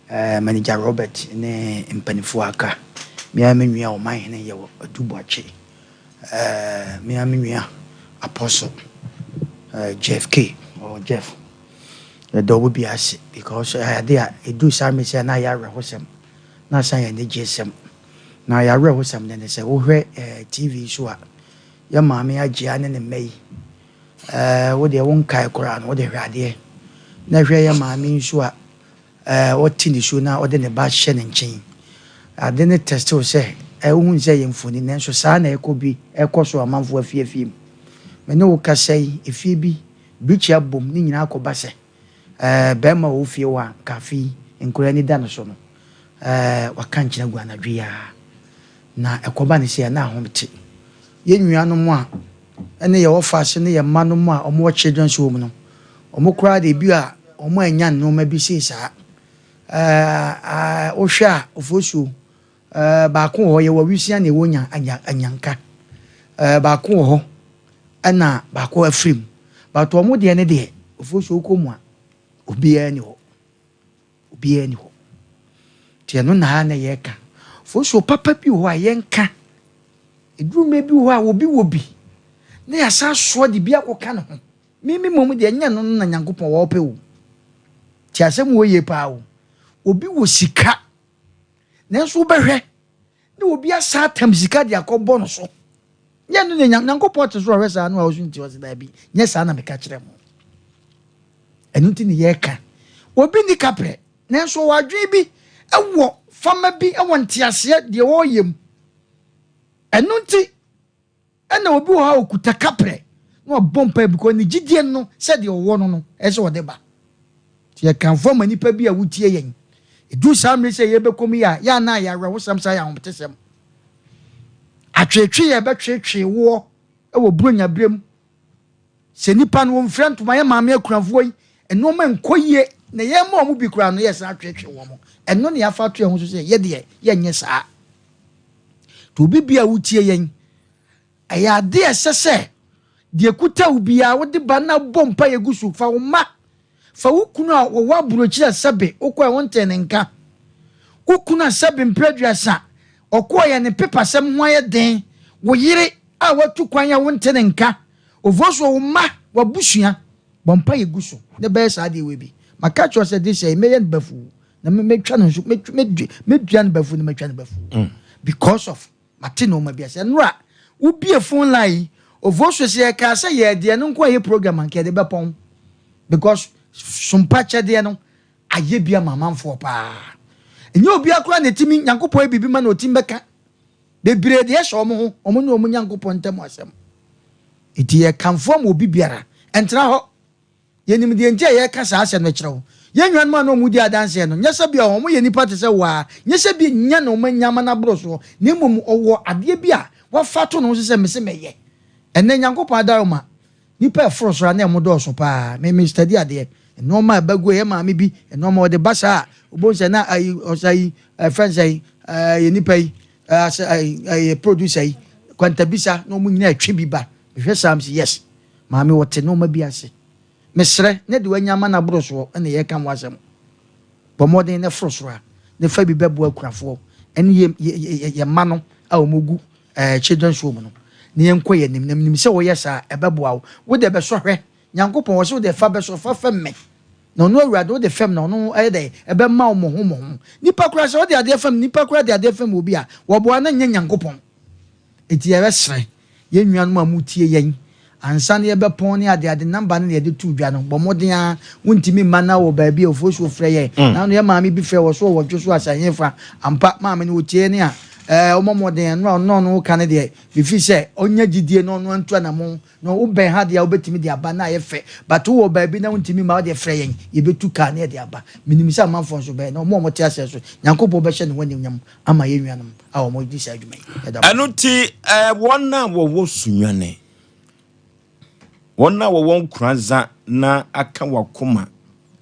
a Manager Robert ne mpanimfoɔ a aka me ara me nua Ɔmanhene yɛwɔ Adu Boakye me ara me nua Apostle Jeff K or Jeff Yɛda wo bi ase because ɛyɛ ade a ɛduru saa mmerɛ sei a na ayɛ awerɛhosɛm na asan yɛ anigyesɛm. Na yɛ awerɛhosɛm no ne sɛ wohwɛ TV so a yɛ maame Agyea ne ne mma yi wo deɛ wonkae koraa no wode hwɛ adeɛ. Na hwɛ yɛ maame yi nso a ɔte nisuo na ɔde ne ba hyɛ ne nkyɛn. Ade no test wo sɛ wohu sɛ ɛyɛ mfoni nanso saa na ɛkɔ bi ɛkɔ so amanfoɔ afie afie mu. Me ne wo kasa yi efie bi Birikyi abom ne nyinaa akɔba sɛ ɛɛ barima a ɔwɔ fie hɔ a nka afe yi nkwadaa ani da no so no ɛɛ waka nkyene agu anadwo yi ara. Na ɛkɔba no sei a na ahome te. Yɛn nuanom a ɛne yɛn wɔfaase ne yɛn mma nom a wɔwɔ children's home no, wɔn koraa deɛ ebi a wɔn annya nnoɔma bi sei saa. Ɛɛ wohwɛ a Ofosuo ɛɛ baako wɔ hɔ yɛwɔ awisia na ɛwɔ nya anya anyanka. Ɛɛ baako wɔ hɔ ɛna baako afiri mu. But wɔn deɛ ne deɛ, ofosuo wokɔ mu a, obiara ni hɔ. Obiara ni hɔ. Nti ɛno na na yɛka. Ofosuo papa bi wɔ hɔ a yɛnka. Ɛduru mmerɛ bi wɔ hɔ a obi wɔ bi na yɛasan asoa de bi akɔka ne ho. Me me mmom deɛ ɛnyɛ no na Nyankopɔn ɔɔpɛ o. Nti asɛm wɔ yie paa o. Obi wɔ sika nanso wobɛhwɛ na obi asan atam sika de akɔbɔ no so. Nyɛ no na Nyankopɔn te so ɔhwɛ saa no a ɔso nti ɔse daabi, nyɛ saa na meka kyerɛ mo. Ɛno nti ne yɛka. Obi nni kaprɛ, nanso ɔwɔ adwene bi wɔ fama bi wɔ nteaseɛ deɛ ɔreyɛ mu. Ɛno nti Ɛna obi wɔ hɔ a ɔkuta kaprɛ na wabɔ mpaeɛ because ne gyidie no sɛdeɛ ɔwɔ no no ɛsɛ sɛ ɔde ba. Nti yɛkamfo ama nipa bi a wotie yɛn. Ɛduru saa mmerɛ sɛ yɛbɛkɔ mu yi a, yɛ a na ayɛ awerɛhosɛm saa yɛ ahometesɛm. Atweetwee a ɛbɛtweetwee woɔ wɔ Buronya berɛ mu. Sɛ nipa no wɔmfira ntoma yɛ maame akunafoɔ yi, nnoɔma nkɔ yie na yɛma wɔn bi koraa no yɛsan atweetwee wɔn. Ɛno na yɛafa ato yɛn ho so sɛ yɛdeɛ yɛnyɛ saa. Nti obi bi a wotie yɛn, ɛyɛ ade a ɛsɛ sɛ deɛ ɛkuta wo biara wode ba na bɔ mpaeɛ gu so. Fa wo mma, fa wo kunu a wɔwɔ aburokyiri a sɛbe wokɔɛ wontee ne nka, wo kunu a sɛbe mprɛ aduasa ɔkɔɔyɛ ne pepasɛm ho ayɛ den, wo yere a watu kwan a wonte ne nka, ovosuo wo mma, w'abusua, bɔ mpaeɛ gu so na ɛbɛyɛ saa adeɛ wei bi. Maka akyerɛ wo sɛ this year mɛyɛ no bafuu. Na me metwa no nso mɛdua no bafuu na matwa no bafuu mm. because of mate nneɛma bi ase. Ɛnora wobie phone line yi ovoso sɛ yɛkaa sɛ yɛdeɛ no nko a yɛ program anka yɛde bɛpɔn because sompa kyɛdeɛ no ayɛ bi ama amanfoɔ paa. Ɛnyɛ obiara koraa na ɛtumi Nyankopɔn yɛ biribi ma na ɔtumi bɛka bebree deɛ ɛhyɛ wɔn ho wɔn ne wɔn Nyankopɔn ntam asɛm. Nti yɛkamfoɔ ma obi biara ɛntena hɔ. Yenim deɛ enti a yɛreka saa asɛm no kyerɛ wo. Yɛn nuanom a na wɔredi adanseɛ no, nyɛ sɛ bi a wɔyɛ nnipa te sɛ wo ara, nyɛ sɛ bi nya na wɔanya ama no aboro soɔ, na mmom ɔwɔ adeɛ bi a wafa ato ne ho so sɛ, Mese mɛyɛ. Ɛnnɛ, Nyankopɔn adaworoma, nnipa a ɛforo soro a na ɛmo dɔɔso paa. Me, me study adeɛ, nnoɔma a ɛba gu, ɛyɛ maame bi, nnoɔma ɔde ba saa a, wobɛhu sɛ na ayi, ɔsa yi, ɛfrɛ no sɛn, ɛɛ, yɛ nipa yi, ɛɛ, asɛ, ayi, ɛyɛ producer yi, kwantabisa, na wɔn nyinaa ɛtwe bi ba. Mehwɛ saa, mese yes. Maame wɔte nnoɔma bi ase. Mesrɛ, nyɛ deɛ wanya ama no aboro soɔ na yɛreka ho asɛm. Bɔ mmɔden na foro soro a, na fa bi bɛboa akunafoɔ ne yɛ, yɛ, yɛ mma no a wɔgu eh, children's home no, na yɛnkɔ yɛn anim. Na menim sɛ woyɛ saa a, ɛbɛboa wo. Wo deɛ bɛsɔ hwɛ. Nyankopɔn, ɔse wo deɛ fa bɛsɔ, fa fɛm me. Na ɔno Awurade, wode fɛm na ɔno ɛyɛ dɛn? Ɛbɛma wo mmɔho mmɔho. Nipa koraa, sɛ wode adeɛ fɛm, nipa koraa de adeɛ fɛm obi a, wɔboa no nyɛ Nyankopɔn. Enti yɛbɛsrɛ yɛn nuanom a motie yɛn, ansa na yɛbɛpɔn ne adeade number no na yɛde too dwa no, bɔ mmɔden ara, wontumi mma na wɔ baabi a ofosuo frɛ yɛn. Na ano yɛn maame bi frɛ wɔ so wɔ dwo so asa hefa, ampa maame no ɔtie yɛn a, ɛɛ ɔmmɔ mmɔden, ɛno a ɔno ɔno woka no deɛ, mefiri sɛ ɔnya gyidie na ɔno antu anamɔn, na wobɛn ha deɛ a wobɛtumi de aba na ayɛ fɛ, but wowɔ baabi na wontumi mma wodeɛ frɛ yɛn, yɛbɛtu car na yɛde aba. Menim sɛ amanfoɔ nso bɛyɛ, na wɔn a wɔte aseɛ nso, Nyankopɔn bɛhyɛ ne ho animuonyam ama yɛn nuanom a wɔdi saa adwuma yi. Yɛda mo Ɛno ase. nti, wɔn a wɔwɔ Sunyani, wɔn a wɔwɔ Nkoranza na aka w'akoma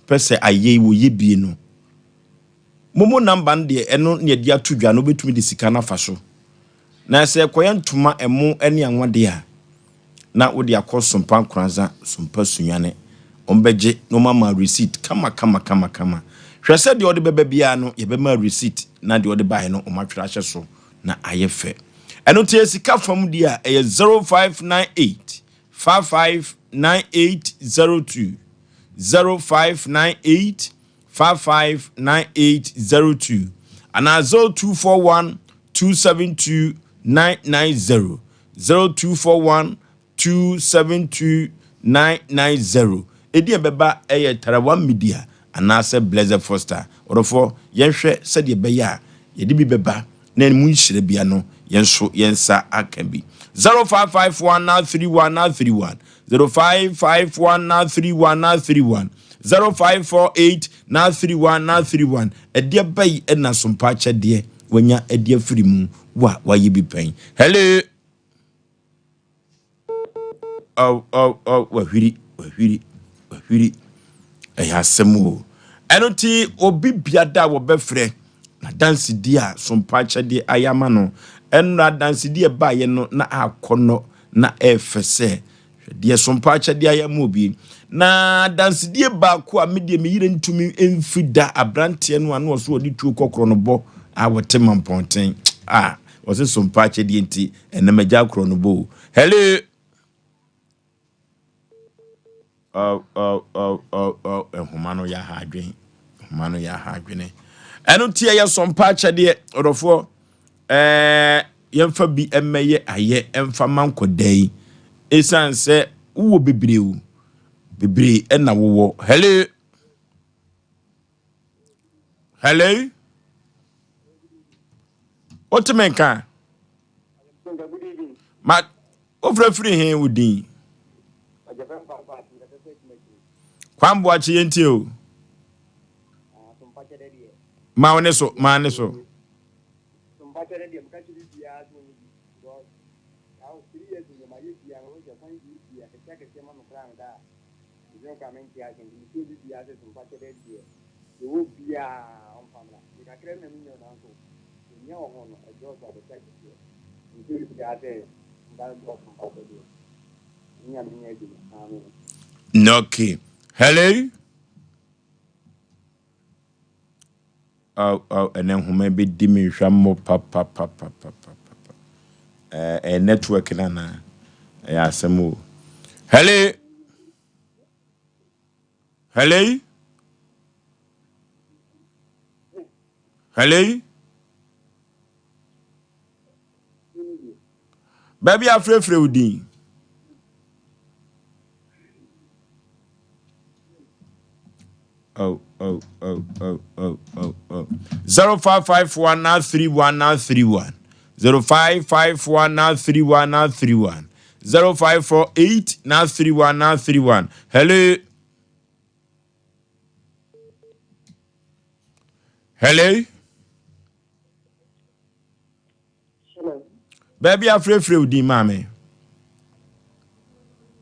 pɛ sɛ ayɛ yi wɔyɛ bie no, momo number no deɛ ɛno ne yɛde ato dwa no, wobɛtumi de sika no afa so. Na sɛ ɛkɔyɛ ntoma, ɛmo ne anwa deɛ a, na wode akɔ Sompa Nkoranza, Sompa Sunyane. Wɔbɛgye na wɔama receipt kama kama kama kama. Hwɛ sɛ deɛ ɔde bɛba biara no, yɛbɛma receipt na deɛ ɔde baeɛ no wɔatwerɛ ahyɛ so na ayɛ fɛ. Ɛno nti yɛ sika fam deɛ a ɛyɛ 0598 559802 0598 559802 anaa 0241 272 990 0241 272 990. Ɛdi a ɛbɛba ɛyɛ Tarawa Media anaasɛ Blessed Foster. Ɔdɔfoɔ, yɛnhwɛ sɛdeɛ ɛbɛyɛ a yɛde bi bɛba na mu nhyira bia no yɛn nso yɛn nsa aka bi. 0551 931 931 0551 931 931 0548 931 931. Ɛdeɛ bɛyi ɛna sompa akyɛdeɛ wanya ɛde afiri mu wa wayɛ bi pɛn. Hello. Oh, oh, oh, wahwiri, wahwiri, wahwiri. Ɛyɛ asɛm o. Ɛno nti obi biada a wɔbɛfrɛ na dansedi a sompa akyɛdeɛ ayɛ ama no, ɛnora dansedi a ɛbaeɛ no na akɔnnɔ na ɛɛfɛ sɛ deɛ sompa akyɛdeɛ ayɛ ama obi. Na dansedie baako a medeɛ me yere ntumi mfiri da, aberanteɛ no a na ɔso ɔde tuo kɔkorɔ no bɔ a wɔte ma mpɔnten a ɔse sompa akyɛdeɛ nti ɛnam agya korɔ no bɔ o. Hello. Oh, oh, oh, oh, oh, nhoma no yɛ aha adwene. Nhoma no yɛ aha adwene. Ɛno nti ɛyɛ sompa akyɛdeɛ ɔdɔfoɔ. Ɛɛ yɛmfa bi mmɛyɛ ayɛ ɛmfa ma nkɔda yi. Ɛsiane sɛ wowɔ bebree o. Bebree ɛna wowɔ. Hello. Hello. Wote me nka? Ma wofrɛ firi he wo din? Kwan Boakye yɛntie o. Ma wo ne so, ma ne so. Okay. Hello. Oh, oh, ɛnɛ nhoma bɛdi me nhwammɔ papapapapapa. Ɛɛ network no anaa? Ɛyɛ asɛm o. Hello. Hello. Hello. Baabi afrɛfrɛ wo din. Oh, oh, oh, oh, oh, oh, oh. 0551 931 931 0551 931 931 0548 931 931. Hello. Hello. Hello. Baabi afrɛfrɛ wo din maame.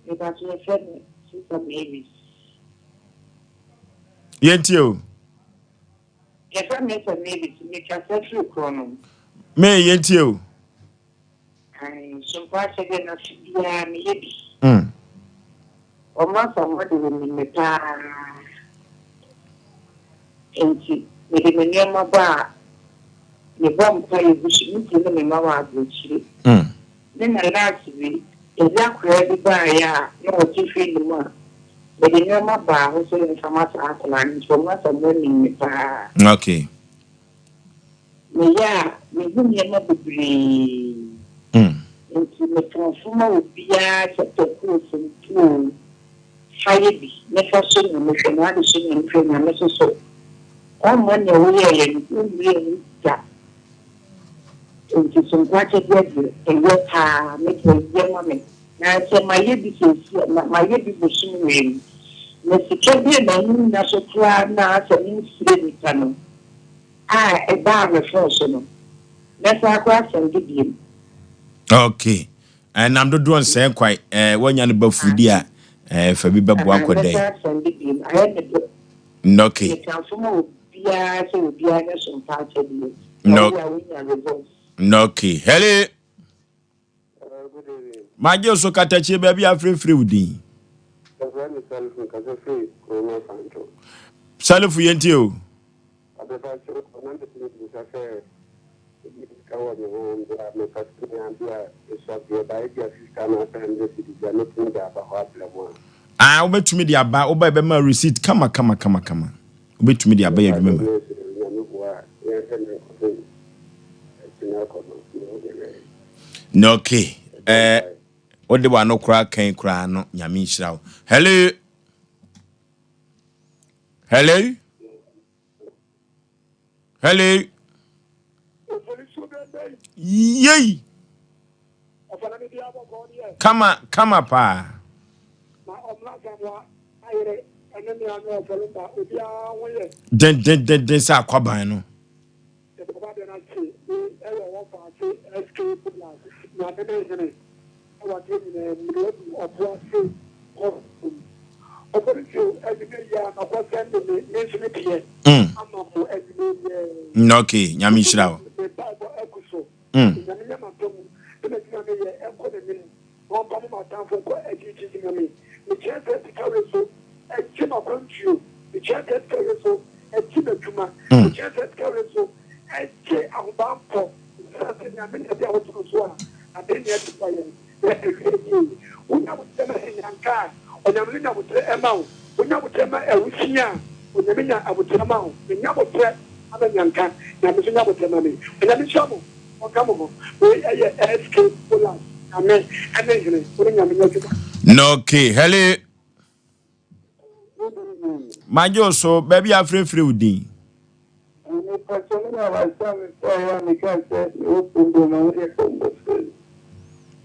Mepa kyɛw yɛfrɛ me Sister Mavis. Yɛntie o. Yɛfrɛ me Sister Mavis, mekasa firi Korɔnom. Me yɛntie o. Sompa akyɛdeɛ no afe biara meyɛ bi. Ɔma Asamoah de wɔnim me paa. Nti mede me nneɛma ba a mebɔ mpaeɛ gu so. Me kunu ne me mma wɔ aburokyire. Ne na last bi yɛde akwadaa bi baeɛ a na ɔte hwee mu a mede nneɛma baa hɔ sɛ yɛmfa ma saa akwadaa no nti ɔma Asamoah nim me paa. Okay. Meyɛ a mehu nneɛma bebree. Nti mekamfo ma obiara sɛ pɛkuo mpuo fa yɛ bi ne fa so Nyame hwɛ na ade so Nyame hwɛ Nyame so so ɔmma nea woyɛeɛ no wommie mu da. Nti sompa akyɛdeɛ deɛ ɛyɛ paa, me deɛ ɛyɛ ma me. Na sɛ mayɛ bi seesia na mayɛ bi bosom wei mu na sika bi a m'ani nna so koraa na sɛ mensrɛ nipa no a ɛbaa me phone so no mɛsan akɔ asɛnde biem. Okay. Ɛnam dodoɔ nsɛn kwae wanya no ba fudi a fa bi bɛboa nkɔda yi. Mɛsan asɛnde biem ayɛ me do. Okay. Mekamfo ma obiara sɛ obiara nyɛ sompa akyɛdeɛ. Na No. woyɛ a wonya results. Okay. Hello. Hello, good evening. Magye so katakyie baabi a afirefire wo din. Yɛfrɛ me Salifu nkasa firi kurom Asanto. Salifu yɛntie o. Abepa kyerɛ na metumi bisa sɛ ebi sika wɔ me ho bi a mepɛ sɛ menya bi a esua deɛ baeɛ bi a 50 anaasɛ 100 cedis a metumi de aba hɔ abrɛ mu a. Ah, wobɛtumi de aba, woba ɛbɛma receipt kama kama kama kama. Wobɛtumi de aba yɛ adwuma mu. Nyame boa a yɛhwɛ ne nkɔso akyina akɔ no ne ho bɛyɛ. Na okay. Eh, wode w'ano koraa kan koraa no, Nyame nhyira wo. Hello. Hello. Hello. Yei. Kama kama paa. Den den den den sɛ akwaban no. Okay, Nyame nhyira wo. Okay, hello. Magye so baabi a afirefire wo din.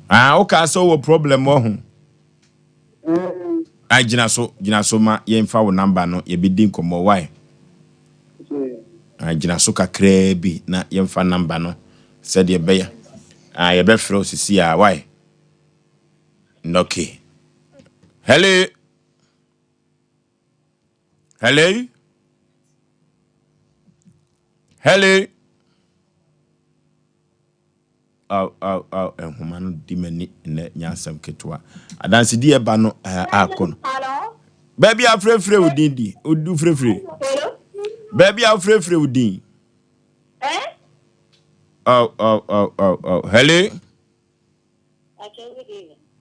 Ah, wokaa sɛ wowɔ problem wɔ ho. Ah, gyina so, gyina so ma yɛmfa wo number no, yɛbɛdi nkɔmmɔ. Why? Ah, gyina so kakraa bi na yɛmfa number no sɛdeɛ ɛbɛyɛ. Ah, yɛbɛfrɛ wo sisi a, why? Okay. Hello. Hello. Hello. Aw, aw, aw, nhoma no di m'ani nnɛ nyɛ asɛm ketewa. Adansedi ɛba no akɔ no. Baabi a wofrɛfrɛ wo din di, wofrɛfrɛ. Baabi a wofrɛfrɛ wo din. Aw, aw, aw, aw, aw. Hello.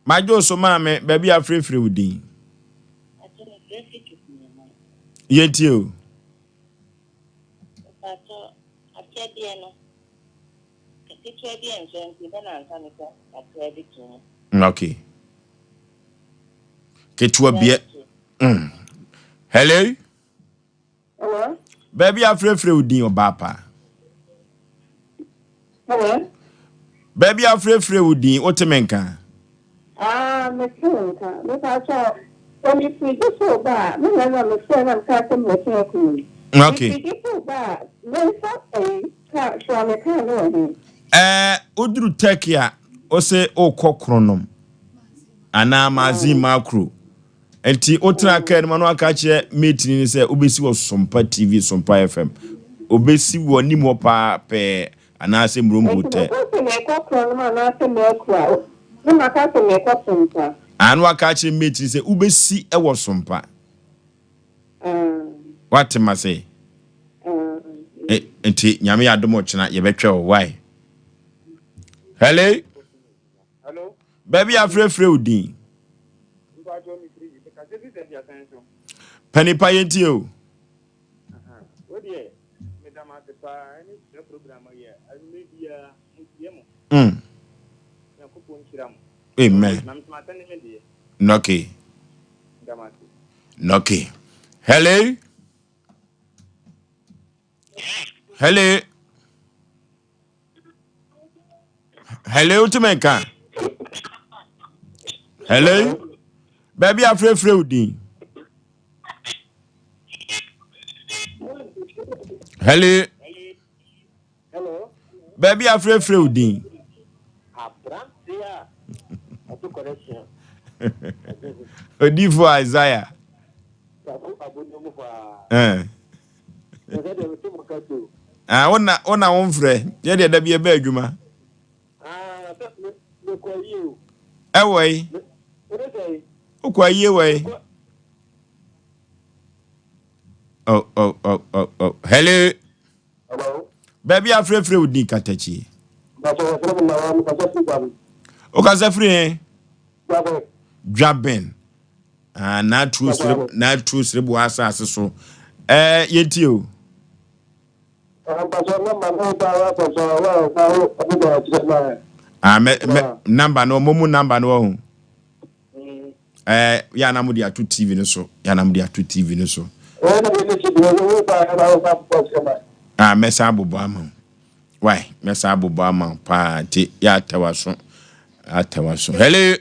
Madwo so maame, baabi a wofrɛfrɛ wo din. Yɛntie o. Okay. Ketewa bia. Hello. Hello. Baabi a frɛfrɛ wo din ɔbaa paa. Hello. Baabi a frɛfrɛ wo din wote me nka. Ah, mete wo nka. Mepa kyɛw, sɛ mefiri gye so ba a, me na na mefrɛ na meka sɛ mewɔ akunu. Okay. Mefiri gye so ba a, memfa ɛyi kaa soa me kaa no wɔ he. Woduru Turkey a, wose wokɔ Kronom anaa Mazin Makro. Nti wotena kaa no mu a na waka akyerɛ mate ni no sɛ wobɛsi wɔ Sompa TV, Sompa FM. Obɛsi wɔ anim hɔ paa pɛɛ anaasɛ Murom Nti Hotel. meka sɛ merekɔ Kronom anaasɛ Makro a, na maka sɛ merekɔ Sompa. Ah, na waka akyerɛ mate ni sɛ wobɛsi wɔ Sompa. Wate ma se? Nti Nyame yɛ adom ɔkyena yɛbɛtwɛ wo. Why? Hello? Hello. Baabi a frɛfrɛ wo din. Panipa yɛntie o. Amen. Okay. Okay. Hello. Hello. Hello, wotumi nka. Hello. Baabi a frɛfrɛ wo din. Hello. Hello. Baabi a frɛfrɛ wo din. Aberanteɛ a ɔto correction. Odifo Isaiah. Sako abodom hɔ a. Eh. Ah, wo na wo na wo mfrɛ. Yɛ deɛ da bi ɛbɛ adwuma. Ɛwɔ yi. Wokɔ ayie wɔ yi. Oh, oh, oh, oh, oh. Hello. Hello. Baabi afrɛfrɛ wo din katakyi. Wokasa firi he? Dwaben. Ah, n'atuo sere n'atuo sereboa asase so. Ɛɛ yɛntie o. Ah, mɛ mɛ namba no ɔmo mu namba no ɔho. Ɛɛ yɛ anam de ato TV no so yɛ anam de ato TV no so. Ah, mɛsan abobɔ ama wo. Why mɛsan abobɔ ama wo paa nti yɛ atɛwa so atɛwa so. Hello.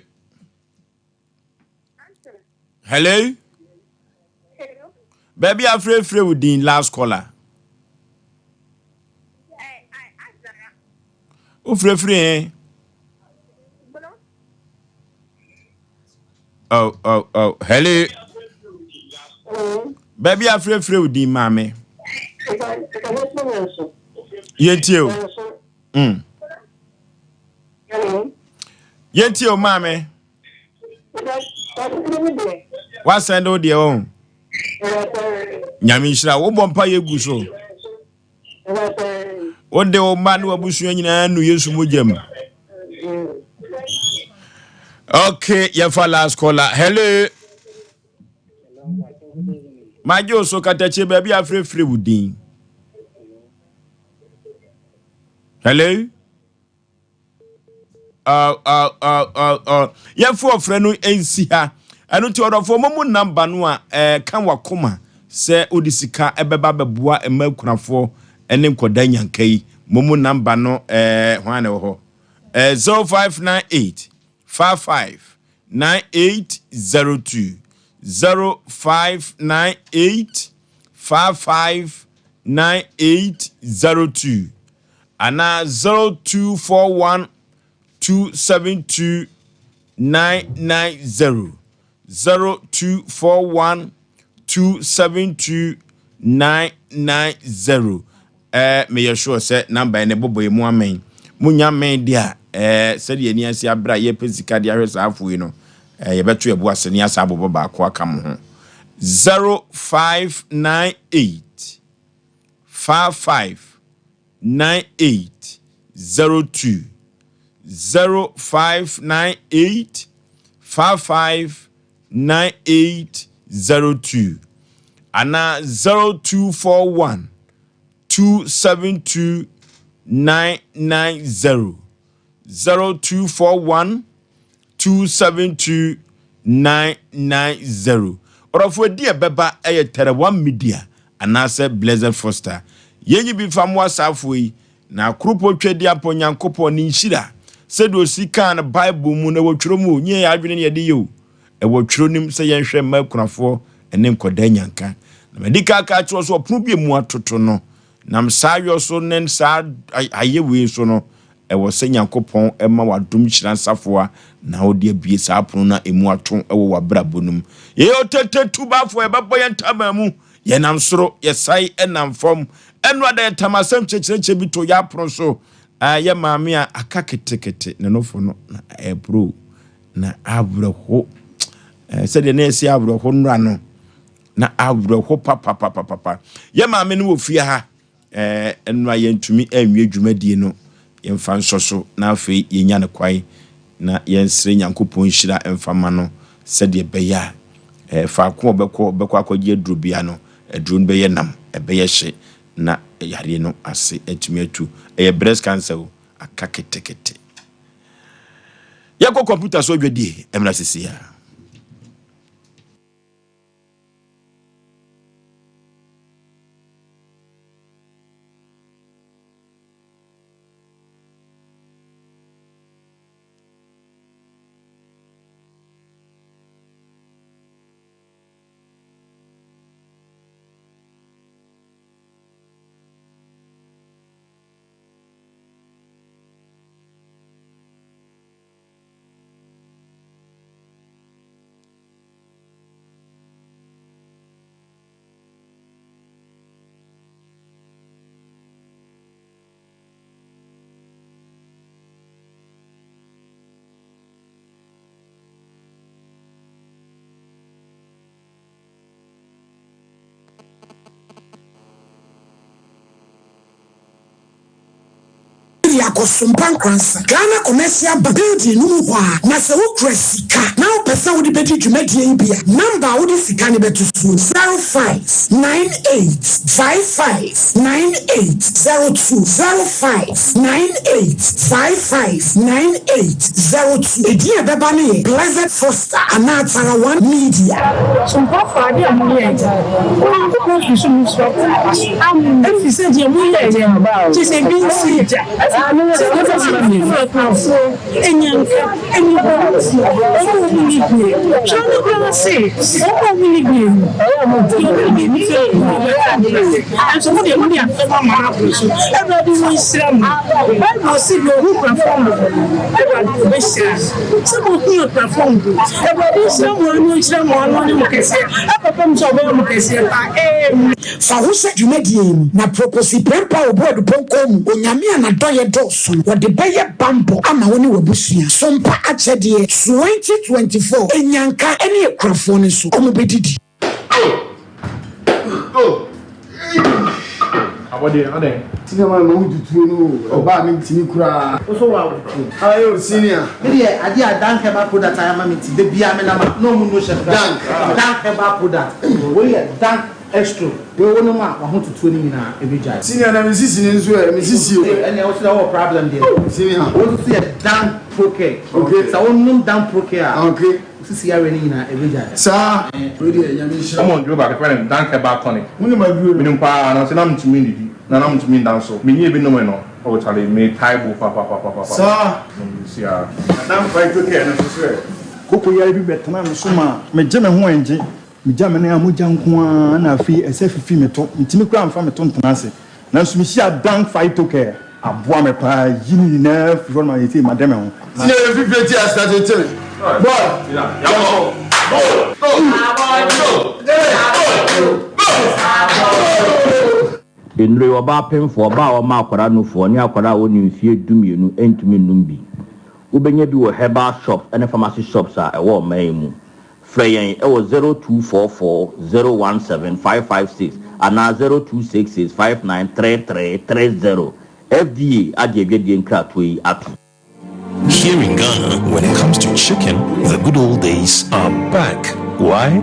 Hello. Baabi afrɛfrɛ wo din last caller. Wofrɛfrɛ he? Oh, oh, oh. Hello. Baabi afrɛfrɛ wo din maame. Yɛntie o. Yɛntie o maame. Wasɛn de wo deɛ wɔn. Nyame nhyira wo bɔ mpa yɛ gu so. Wode wo mma ne w'abusua nyinaa nu Yesu mogya mu. Okay, yɛfa last caller. Hello. Magye wo so katakyie baabi afrɛfrɛ wo din. Hello. Uh, uh, uh, uh, uh. Yɛmfa ɔfrɛ no nsi ha. Ɛno nti ɔdɔfoɔ mo mu namba no a ɛka wakoma sɛ wode sika ɛbɛba bɛboa mma akunafoɔ ne nkɔda nyanka yi. Mo mu namba no ɛɛ hwan na ɛwɔ hɔ? Ɛɛ 0598 55 9802 0598 55 9802 anaa 0241 272 990 0241 272 990. Ɛɛ meyɛ sure sɛ namba yi ne bobɔ yi mu amɛn. Munya mmɛn de a ɛɛ sɛdeɛ ani ase abere a yɛpɛ sika de ahwɛ saa afo yi no ɛɛ yɛbɛto yɛbo ase ne asa abobɔ baako aka mo ho. 0598 55 98 02 0598 55 98 02 anaa 0241 272 990 0241 272 990. Ɔdɔfo adi a ɛbɛba yɛ Tɛrɛwa Media anaasɛ Blessed Foster. Yɛnyi bi mfa mmoa saa afoɔ yi, na Koropɔ Tweaduampɔ Nyankopɔn ne nhyira, sɛdeɛ ɔsi kaa no Bible mu no, ɛwɔ twerɛ mu o, nyɛ yɛn adwene na yɛde yɛ o, ɛwɔ twerɛ no mu sɛ yɛnhwɛ mma akunafoɔ ne nkɔdaa nyanka. Na madi kan aka akyerɛ wo sɛ ɔpono bi a emu atoto no, Nam saa yɔ so ne saa ayɛ wei so no, ɛwɔ sɛ Nyankopɔn ma w'adom hyira nsafoa na wode abue saa pono no a emu ato wɔ w'abrabɔ no mu. Yɛyɛ ɔtete tubafoɔ, yɛbɛbɔ yɛn ntaban mu, yɛnam soro, yɛsae nam fam. Ɛno ada yɛtam asɛm kyerɛkyerɛkyerɛ bi to yɛn apono so. Yɛ maame a aka ketekete ne nofo no na ɛboro na awerɛho. Sɛdeɛ na ɛsi awerɛho nnora no, Na awerɛho papapapapa. Yɛ maame no wɔ fie ha. Ɛɛ ɛno a yɛntumi anwie dwumadie no, yɛmfa nsɔ so na afei yɛnya no kwan na yɛnsrɛ Nyankopɔn nhyira mfa ma no sɛdeɛ ɛbɛyɛ a ɛɛ faako a ɔbɛkɔ ɔbɛkɔ akɔgye aduro biara no, aduro no bɛyɛ nam, ɛbɛyɛ hye na yareɛ no ase atumi atu. Ɛyɛ breast cancer o, aka ketekete. Yɛnkɔ kɔmputa so adwadie mmra sisi a. akɔ Sompa Nkoransa, Ghana Commercial Bank building no mu hɔ ara. Na sɛ wokura sika na wopɛ sɛ wode bɛdi dwumadie yi bi a, number a wode sika no bɛto so nie, 0598 55 98 02, 05 98 55 98 02. Edin a ɛbɛba no yɛ Blessed Foster anaa Tara One Media. Sompafoɔ, adeɛ a moyɛɛ deɛ, Onyankopɔn firi soro nhyira mo aba so, ɛfiri sɛ deɛ moyɛeɛ no, kyerɛ sɛ ebi nsii da, sɛ mobɛma akunafoɔ anyanka, nnipɔbɔnefoɔ, wɔn a wɔnni bie. Twerɛ no koraa se, Wɔn a wɔnni bie no, deɛ wɔnni bie no firi wɔn bɛka Awurade. Nanso mo deɛ, mode asɛm ama no aboro so. Awurade ɔnhyira mo. Bible se, Deɛ ɔhu akunafoɔ mmɔbɔ no, Awurade ɔbɛhyira no. Sɛ mohu akunafoɔ mmɔbɔ. Awurade nhyira mo ano nhyira mo ano ne mo kɛseɛ ɛkɔpem sɛ ɔbɛyɛ mo kɛseɛ paa. Amen. Fa ho hyɛ dwumadie yi mu, na Proposi Prempeh a ɔbu Adupɔnkɔn mu Onyame a n'adɔeɛ dɔɔso no, wɔde bɛyɛ banbɔ ama wo ne w'abusua. Sompa akyɛdeɛ 2024, Nnyanka ne akurafoɔ no nso, wɔbɛdidi. Abɔdeɛ adɛn. Senior man ma wo tutuo no o ɔbaa me ntimi koraa. Wo so wa wo tuo. Aye o senior. Me deɛ adeɛ a Dank herbal product ayɛ ama me nti da biara me nam a na ɔmo nno hyɛ me Dank. Dank herbal product wei yɛ Dank extro wei wo nom a wahotutuo no nyinaa ɛbɛgyae. Senior na me sisi no nso ɛ me sisi o. Ɛnneɛ wo sɛ wowɔ problem deɛ. Senior. Wei nso yɛ Dank Procare. Okay. Sɛ wo nom Dank Procare a. Okay. Sisi yareɛ no nyinaa ɛbɛgyae. Saa! Wei deɛ Nyame nhyira wo. Wɔn duro baako yɛfrɛ no Dank Herbal Tonic. Wonim aduro no? Menim paa nanso na mentumi nnidi na na mentumi nda nso. Menyɛɛ bi nomee no oh charlie metae bo papapapapa. Saa! Mesi ara. Na Dank Phyto Care no nso so ɛ? Koko yare bi bɛtenaa me so maa megye me ho ɛngye. Megya me nan a mogya nko ara na afei ɛsɛ fifi me to. Mentumi koraa mfa me to ntena ase. Nanso mehyiaa Dank Phyto Care. Aboa me paa yi ne nyinaa firi hɔ no ma seesei made me ho. Senior yɛ fifire ti asa tete me boy yɛnkɔ. Nnuro yi, ɔbaa pemfoɔ, ɔbaa a ɔma akwadaa nufoɔ, ne akwadaa a ɔnni mfeɛ dumienu ntumi nnom bi. Wobɛnya bi wɔ herbal shops ne pharmacy shops a ɛwɔ ɔman yi mu. Frɛ yɛn wɔ 0244 017 556 anaa 0266 5933 30. FDA agye adwadie nkratoɔ yi atom. Here in Ghana, when it comes to chicken, the good old days are back. Why?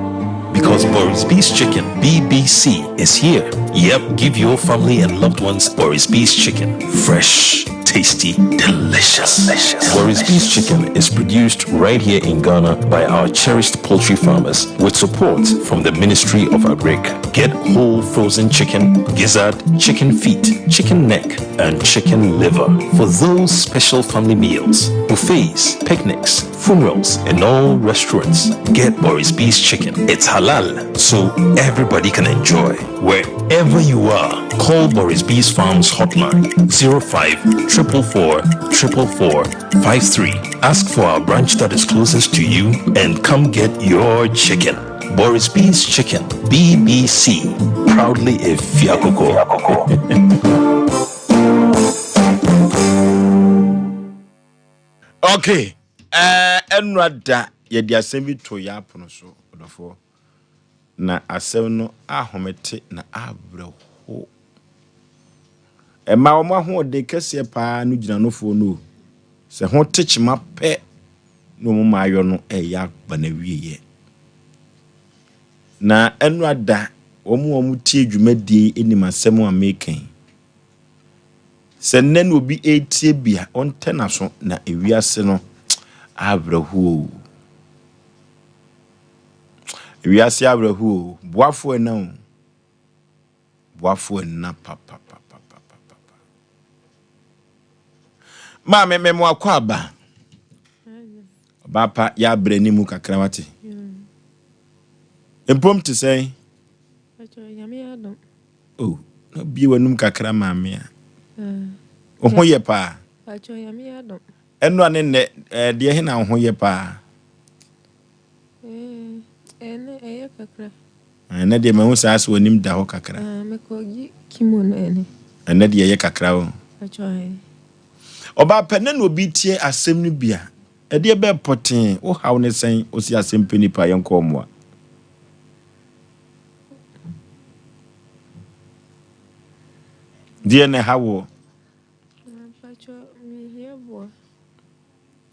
Because Boris B's Chicken, BBC, is here. Yep, give your family and loved ones Boris B's Chicken. Fresh, tasty, delicious. Boris B's Chicken is produced right here in Ghana by our cherished poultry farmers with support from the Ministry of Agric. Get whole frozen chicken, gizzard, chicken feet, chicken neck, and chicken liver for those special family meals, buffets, picnics, funerals, and all restaurants. Get Boris B's Chicken. It's halal, so everybody can enjoy. Wherever you are, call Boris B's Farms hotline 05 444 444 53. Ask for our branch that is closest to you and come get your chicken. Boris B's Chicken, BBC, proudly a Fiakoko. Okay, eh, ɛnora da yɛde asɛm bi to yɛ apono so ɔdɔfoɔ na asɛm no ahomete na awerɛho ɛma wɔn ahoɔden kɛseɛ paa no gyina nofoɔ no o sɛ ho te kyema pɛ na wɔn mmaayɔ no ɛyɛ aba n'awieɛ na ɛnora da wɔn a wɔtie dwumadie yi nim asɛm a meka yi Sɛ nnɛ na obi retie bi a, ɔntɛ n'aso na ewiase no awerɛhoɔ o. Ewiase awerɛhoɔ o. Boafo ɛna o. Boafo ɛna papapapapapa. Maame mɛmo akɔ aba. Ɔbaa pa yɛ abrɛ ne mu kakra wate. Mpom te sɛn? Oh, na bue w'anum kakra maame a. Wo ho yɛ paa. Ɛnora ne nnɛ, eh, deɛ he na wo ho yɛ paa? Ɛnɛ ɛyɛ kakra. Ɛnɛ deɛ mahu saa sɛ w'anim da hɔ kakra. Mekɔgye chemo no ɛnɛ. Ɛnɛ deɛ ɛyɛ kakra o. Ɔbaa pɛ nɛ na obi tie asɛm no bi a, ɛdeɛ bɛɛ pɔtee, wo haw ne sɛn, ɔsi asɛm pɛ nipa yɛnkɔ mmoa. Deɛ na ɛha woɔ?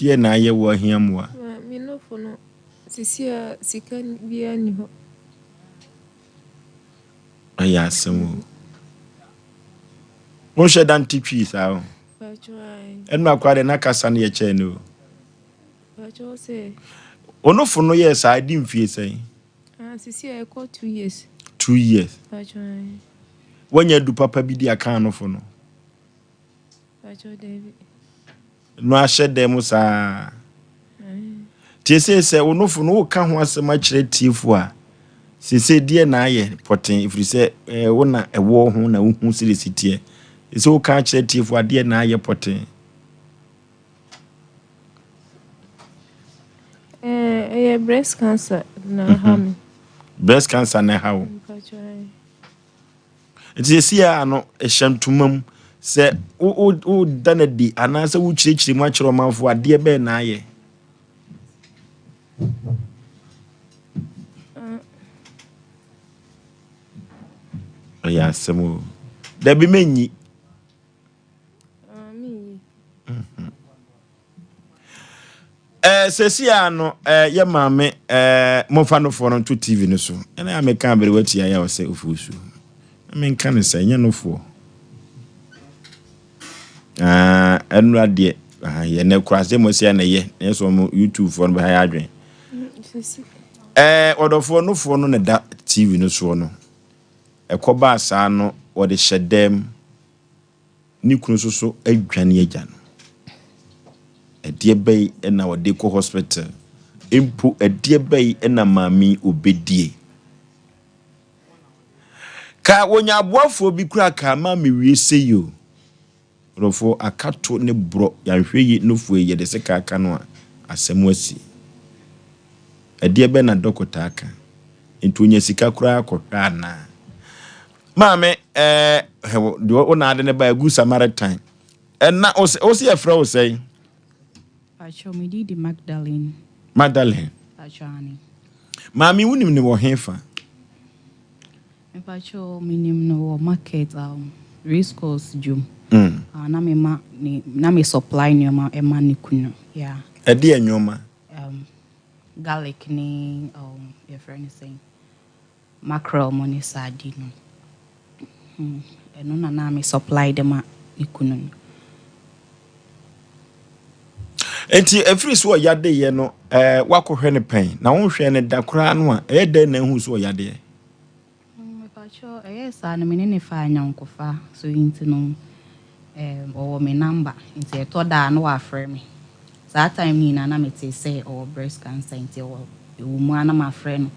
Deɛ na ayɛ wo ahia mmoa? Ma me nofo no sisi a sika biara nni hɔ. Ɛyɛ asɛm o. Wonhyɛ da nte twii saa o. Ɛno akora deɛ na kasa no yɛ kyɛn no o. Onofo no yɛɛ saa ɛdi mfie sɛn? Ah, sisi a ɛkɔ 2 years. 2 years. Wanya du papa bi di aka anofo no? No ahyɛ dan mu saa. Tie sei, sɛ wo nofo no woka ho asɛm akyerɛ tiefo a, seesei deɛ na ayɛ pɔten, ɛfiri sɛ eh, wo na ɛwɔ ho na wohu sɛdeɛ si teɛ. Sɛ woka akyerɛ tiefo a, deɛ na ayɛ pɔten? Ɛyɛ breast cancer na ɛha me. Breast cancer na ɛha wo. Nti seesei a no ɛhyɛ ntoma mu sɛ woda no adi anaasɛ wokyerɛkyerɛ mu akyerɛ ɔmanfoɔ adeɛ bɛn na ayɛ? Ɛyɛ asɛm o. Dabi menyi. Sɛsi a no yɛ maame momfa nofoɔ no nto TV no so. Ɛna a meka aberewa tia yɛ a ɔsɛ ofuo su. Menka no sɛ ɛnyɛ nofoɔ. Ɛnura deɛ yɛ na kura sɛ mo sɛ na yɛ na yɛ sɛ ɔmo YouTube foɔ no bɛha yɛ adwene. Ɔdɔfoɔ nofoɔ no na da TV no soɔ no. Ɛkɔbaa saa no wɔde hyɛ dɛm. Ne kunu nso so adwane agya no. Ɛdeɛ bɛn na ɔde kɔ hospital? Mpo ɛdeɛ bɛn na maame yi ɔbɛdie? Ka wɔnya aboafoɔ bi koraa ka maame wie sei o. Nkurɔfoɔ akato ne borɔ yɛanhwɛ yi nufoɔ yi yɛde sika aka no a asɛm asi. Ɛdeɛ bɛn na dɔkota aka? Nti ɔnya sika koraa kɔhwɛ anaa? Maame, ɛɛ, deɛ wo na ade ne ba Good Samaritan. Ɛna wo sɛ yɛfrɛ wo sɛn? Pacho, me din de Magdalene. Magdalene. Pacho, ane. Maame, wonim ne wɔ hefa? Mepacho, menim no wɔ market, race course dwom. Na me ma ne, na me supply nneɛma ɛma ne kunu. Yeah. Ɛdeɛ nneɛma? Garlic ne yɛfrɛ no sɛn? Mackerel mo ne sardine no. Ɛno na na me supply de ma ne kunu no. Nti ɛfiri so ɔyadeɛ no, wakɔhwɛ no pɛn na wonhwɛ no da koraa no a, ɛyɛ dɛn na ahu so ɔyadeɛ? Mepacho, ɛyɛ saa no me ne ne fa anyɔnkofa so nti no, ɔwɔ me number nti ɛtɔ da a na wafrɛ me. Saa time no nyinaa na mete sɛ ɔwɔ breast cancer nti ɛwɔ ɛwɔ mu a na mafrɛ no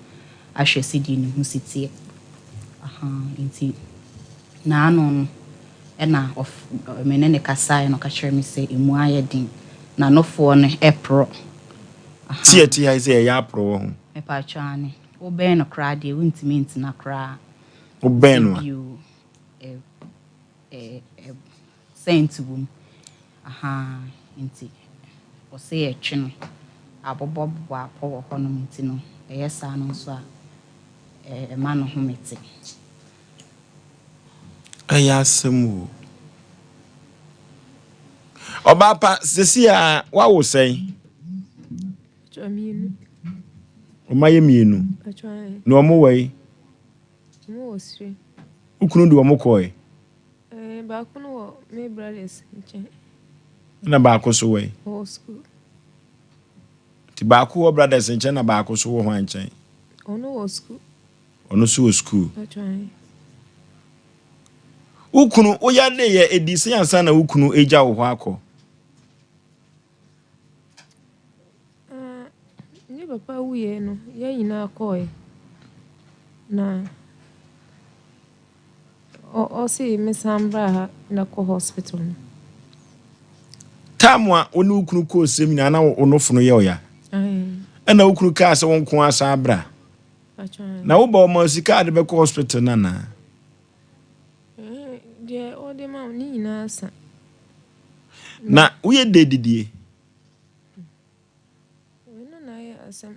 ahwɛ sɛdeɛ ne ho si teɛ. Aha, nti naano no ɛna me ne ne kasaeɛ no ɔka kyerɛ me sɛ emu ayɛ den na nofoɔ no ɛporɔ. Aha. Teɛ te ha sɛ ɛyɛ aporɔ wɔ ho. Mepacho, ane. Wobɛn no koraa deɛ wontumi ntena koraa. Wobɛn no a? Bio, ɛ ɛ scent wɔ mu. Aha, nti ɔsɛ yɛtwe no abobɔbobɔ apɔ wɔ hɔnom nti no ɛyɛ saa no nso a ɛma no home te. Ɛyɛ asɛm o. Ɔbaa pa, sisi a wawo sɛn? Atwa mmienu. Ɔma yɛ mmienu. Atwa. Na ɔmo wɔ yi? Ɔmo wɔ sire. Wo kunu de ɔmo kɔɛ? Baako no wɔ me brothers nkyɛn. Na baako so wɔ yi? Ɔwɔ school. Nti baako wɔ brothers nkyɛn na baako so wɔ hwan nkyɛn? Ɔno wɔ school. Ɔno so wɔ school. Atwa. Wo kunu, woyɛ de yɛ edi sɛ ansa na wo kunu egya wo hɔ akɔ? Ne papa wuyɛ no, yɛn nyinaa kɔɛ. Na ɔse mesan bra ha na kɔ hospital no. Time a wo ne wo kunu kɔɔ sɛm nyinaa na wo nofo no yɛ ɔya. Ɛna wo kunu kaa sɛ wo nko asan bra. Na wo ba ɔma sika ade bɛkɔ hospital no anaa? Deɛ ɔde ma wo ne nyinaa sa. Na woyɛ dɛ didie? Ɛno na ayɛ asɛm.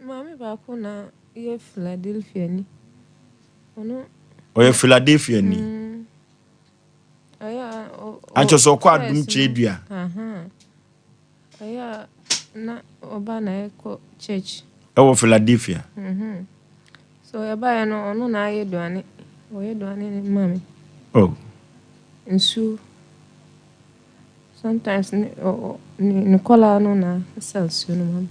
Maame baako na yɛ Philadelphia ni. Ɔno. Ɔyɛ Philadelphia ni. Ankyɛ sɛ ɔkɔ adom kyerɛ dua. Ɛyɛ a na ɔba na yɛkɔ church. Ɛwɔ Philadelphia. Mhm. So yɛbaeɛ no ɔno na ayɛ aduane. Ɔyɛ aduane no ma me. Oh. Nsuo. Sometimes ne ɔ ɔ ne ne kɔlaa no na sa nsuo no ma me.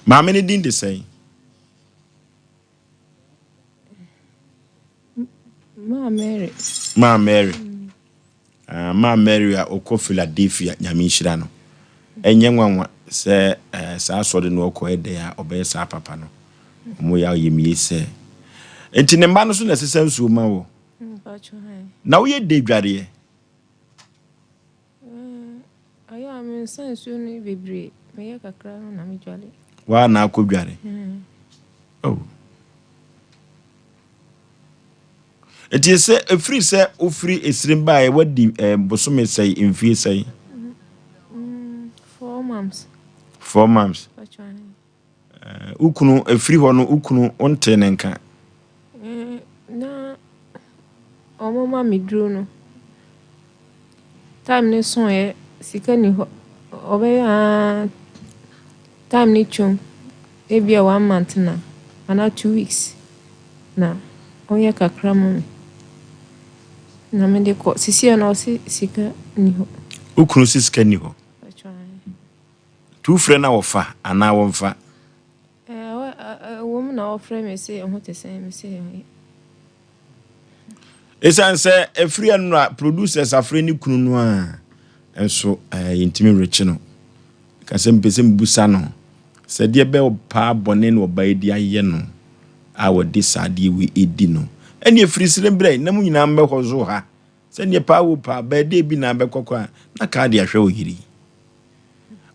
Maame no din de sɛn? Maa Mary. Maa Mary. Ah, Maa Mary a ɔkɔ Philadelphia, Nyame nhyira no. Ɛnyɛ nwanwa sɛ eh, saa asɔre no ɔkɔ ɛdɛ a ɔbɛyɛ saa papa no. Ɔmo yɛ ayamye sɛ. Nti ne mma no so na ɛsesa nsuo ma wɔ. Na woyɛ dɛ dwareɛ? Ɛyɛ a mensa nsuo no bebree, meyɛ kakra no na medware. Waa na akɔ dware? Oh. Nti sɛ ɛfiri sɛ wofiri esirim baeɛ wadi eh, bosome sɛe mfie sɛe? 4 months. 4 months. Wo kunu, ɛfiri hɔ no wo kunu wontee ne nka? Na ɔmo ma me duro no. Time ne soeɛ, sika ni hɔ. Ɔbɛyɛ aa time ne twam. Ebia one month na anaa 2 weeks na ɔyɛ kakra ma me. Na mede kɔ. Sisi na ɔse sika ni hɔ. Wo kunu se sika ni hɔ? Nti wofrɛ no a wɔfa anaa wɔmfa? Ɛwɔ mu na ɔfrɛ me sɛ ɛho te sɛn, me sɛ ɛho. Ɛsiane sɛ ɛfiri ɛnora producers afrɛ ne kunu no a nso yɛntumi nrekye no. Ka sɛ mpɛ sɛ mbusa no sɛ deɛ bɛ paa bɔne na ɔba yi de ayɛ no a wɔde saa adeɛ wei ɛdi no. Ɛne ɛfiri sere berɛ na mu nyinaa mbɛhɔ zo ha. Sɛdeɛ paa wo paa bɛɛdee bi na abɛkɔ kɔ a na kaa de ahwɛ wo yere yi.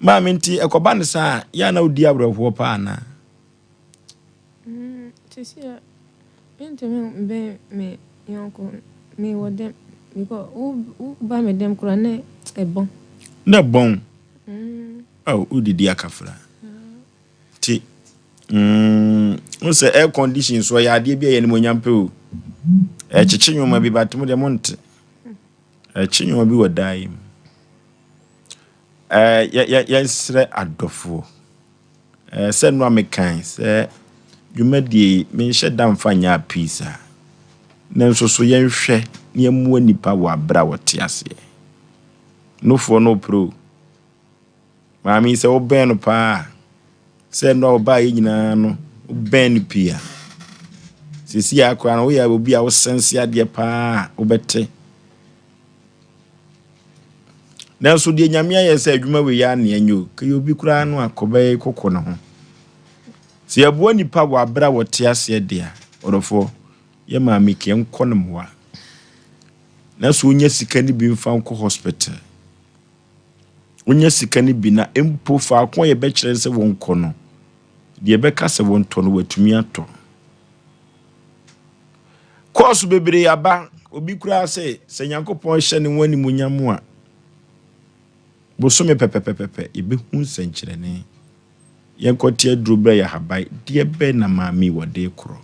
Maame nti ɛkɔba no saa a yɛ a na wodi awerɛhoɔ paa anaa? Sisi a mentumi mbɛn me yɔnko mewɔ dɛm because wo ba me dɛm koraa na ɛbɔn. Na ɛbɔn? Oh, wodidi akafra. Nti, wo sɛ air condition so ɛyɛ adeɛ bi a ɛyɛ animuonyam pɛ o. Ɛkyekye nneɛma bi but mo deɛ monte. Ɛkye nneɛma bi wɔ daa yi mu. Ɛɛ yɛ yɛ yɛnsrɛ adɔfoɔ. Ɛɛ sɛ nnora mekan sɛ dwumadie yi menhyɛ da mfa nyɛ apii saa. Nanso so yɛnhwɛ na yɛmmoa nnipa wɔ aberɛ a wɔte aseɛ. Nofoɔ no wopere o. Maame yi sɛ wobɛn no paa a, sɛ nnora ɔbaeɛ nyinaa no wobɛn no pii a, seesei ara koraa no woyɛ obi a wosɛnse adeɛ paa a wobɛte. Nanso deɛ Nyame ayɛ sɛ adwuma wei yɛ anea nyɛ o, kɛyɛ obi koraa no a kɔbɛyɛ koko ne ho. Sɛ yɛboa nipa wɔ abere a wɔte aseɛ deɛ a, ɔdɔfoɔ, yɛ maame kɛ nkɔ no mmoa. Na sɛ onya sika no bi mfa nkɔ hospital. Onya sika no bi na mpo faako a yɛbɛkyerɛ sɛ wɔnkɔ no, deɛ yɛbɛka sɛ wɔntɔ no watumi atɔ. Kɔɔso bebree aba, obi koraa sɛ sɛ Nyankopɔn hyɛ ne ho animuonyam a, bosome pɛpɛpɛpɛpɛ yɛbɛhu nsɛnkyerɛnne. Yɛnkɔte aduro berɛ yɛ ahaban, deɛ bɛn na maame yi wɔde korɔ?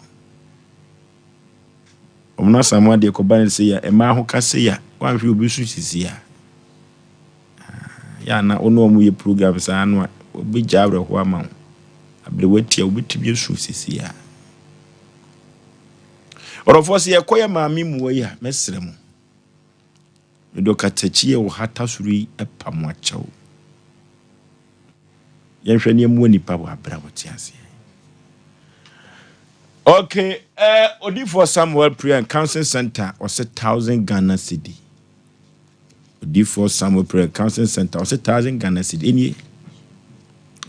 Wɔn no asamoa deɛ kɔba no sɛ ya, mmaa ho ka sɛ ya, wanhwɛ obi so sisi a. Yɛ a na wo ne wɔn yɛ program saa no a, wɔbɛgya awerɛhoɔ ama wo. Aberɛ watia wobɛtumi asu sisi a. Ɔdɔfoɔ sɛ yɛkɔ yɛ maame mmoa yi a, mɛsrɛ mo. Mede ɔkatakyi a ɔhata soro yi pa mo akyɛw. Yɛnhwɛ ne mmoa nipa wɔ abere a wɔte aseɛ. Okay, Odifoɔ Samuel Prayer and Counseling Center ɔsɛ 1000 Ghana cedi. Odifoɔ Samuel Prayer and Counseling Center ɔsɛ 1000 Ghana cedi. Enie.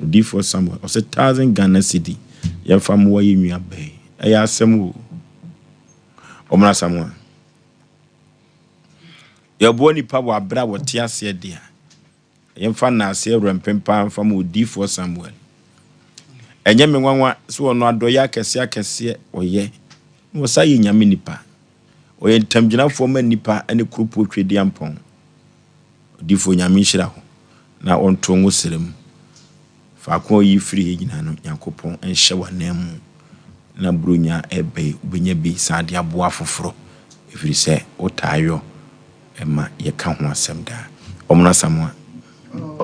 Odifoɔ Samuel ɔsɛ 1000 Ghana cedi. Yɛmfa mmoa yɛ nua bɛyi. Ɛyɛ asɛm o. Ɔmra Samuel. Yɛboa nipa wɔ abere a wɔte aseɛ deɛ. Yɛmfa nnaase awurampem paa mfa ma odiyifoɔ Samuel. Ɛnyɛ me nwanwa sɛ ɔno adɔeɛ akɛseɛ akɛseɛ ɔyɛ, na ɔsan yɛ Nyame nipa. Ɔyɛ ntamgyinafoɔ ma nnipa ne kuropuo Twedeampɔn. Odiyifoɔ Nyame nhyira wo na ɔnto wo srɛ mu. Faako a ɔyi firi yɛ nyinaa no Nyankopɔn nhyɛ w'ananmu na Buronya ɛreba yi wobɛnya bi san de aboa afoforɔ ɛfiri sɛ wotaa yɔ ma yɛka ho asɛm daa. Ɔmono Asamoah.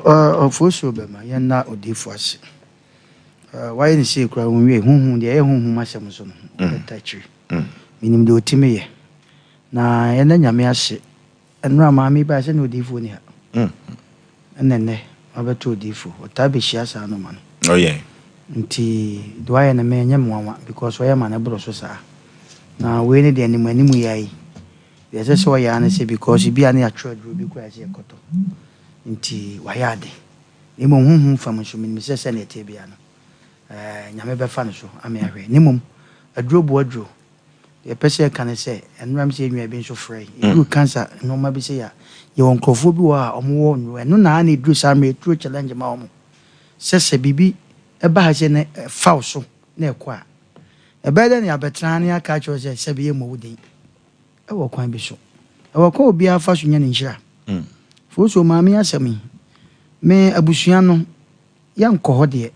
Ɔfosuo bɛma yɛnna odiyifoɔ ase. Wayɛ no sei koraa ɔnwiei. Honhom deɛ ɛyɛ honhom asɛm nso no, ɔbɛta akyiri. Menim deɛ ɔtumi yɛ. Na yɛnna Nyame ase. Nnora maame yi baeɛ sɛ na odiyifoɔ nni ha. Ɛna nnɛ wabɛto odiyifoɔ. Ɔtaa bɛhyia saa nnoɔma no. Nti deɛ wayɛ no me ɛnyɛ me nwanwa because ɔyɛ ma no boro so saa. Na wei ne deɛ anim anim yi ara yi, deɛ ɛsɛ sɛ ɔyɛ ara ne sɛ because bi a na yɛatwerɛ aduro bi koraa a ɛsɛ sɛ yɛkɔtɔ. Nti wayɛ ade. Na mmom honhom fam nso menim sɛ sɛdeɛ ɛteɛ biara no, eh, Nyame bɛfa no so ama yɛahwɛ. Na mmom aduro boa aduro. Deɛ yɛpɛ sɛ yɛka ne sɛ, ɛnora me sɛ yɛn nua bi nso frɛe. Ɛduru cancer nnoɔma bi sei a, yɛwɔ nkorɔfoɔ bi wɔ hɔ a wɔwɔ nnuro. Ɛno na na ɛduru saa mmerɛ yi, ɛturo challenge ma wɔn. Sɛ sɛ biribi ba ha sei na ɛfa wo so na ɛkɔ a, ɛbɛyɛ dɛn na yɛabɛtena ha na yɛaka akyerɛ wo sɛ sɛbe yɛmmɔ wo din? Ɛwɔ kwan bi so. Ɛwɔ kwan a obiara fa so nya ne nhyira. Fosuo, maame yi asɛm yi, me abusua no, yɛnkɔ hɔ deɛ.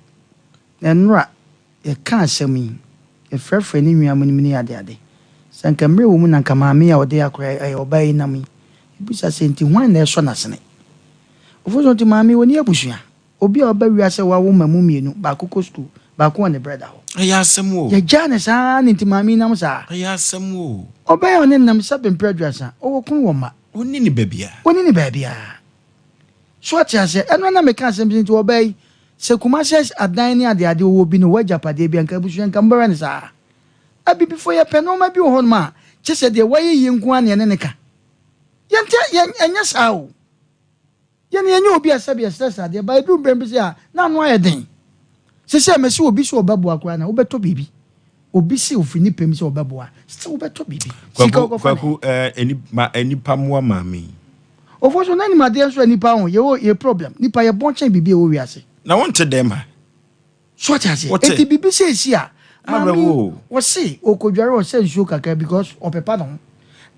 Na nnora, yɛka asɛm yi, yɛfrɛfrɛ ne nuanom ne adeade. Sɛ anka mmerɛ wɔ mu na anka maame yi a ɔde akora ɛyɛ ɔbaa yi nam yi, yɛbisa sɛ nti hwan na ɛsɔ n'asene? Ofosuo, nti maame yi ɔnni abusua? Obi a ɔba wiase a wawo mma mu mmienu, baako kɔ sukuu, baako wɔ ne brɛ da hɔ. Ɛyɛ asɛm o. Yɛgyaa no saa ara na nti maame yi nam saa. Ɛyɛ asɛm o. Ɔbaa yi a ɔne no nam sɛbe mprɛ aduasa, ɔwɔ kunu wɔ mma. Ɔnni no baabiara. Ɔnni no baabiara. So ɔte aseɛ? Ɛno ara na meka asɛm bi nti ɔbaa yi, sɛ Kumasi adan ne adeade ɔwɔ bi no, ɔwɔ agyapadeɛ bi a, nka abusua nka mobɛwɛ no saa. Abibifoɔ yɛpɛ nnoɔma bi wɔ hɔnom a, kyɛ sɛ deɛ wayɛ yie nko ara na yɛne no ka. Yɛnte, yɛn, ɛnyɛ saa o. Yɛn yɛnyɛ obi a sɛbi yɛsrɛsrɛ adeɛ but ɛduru mprɛn bi sɛ a na ano ayɛ den. Sesei mese obi sɛ ɔbɛboa koraa na wobɛtɔ biribi. Obi se ofiri ne pɛ mu sɛ ɔbɛboa still wobɛtɔ biribi. Sika Kwaku wokɔfa ne Kwaku eh, eni, ma nipa mmoa maame yi. Ofosu na nim adeɛ nso a nipa ho yɛwɔ yɛ problem nipa yɛ bɔn kyɛn biribi a ɛwɔ wiase. Na wonte dɛm ha. So ɔte aseɛ? Wote? Enti biribi sɛ esi a, maame yi, Awerɛhoɔ o. ɔse ɔkɔdware ɔsɛ nsuo kakra because ɔpepa ne ho.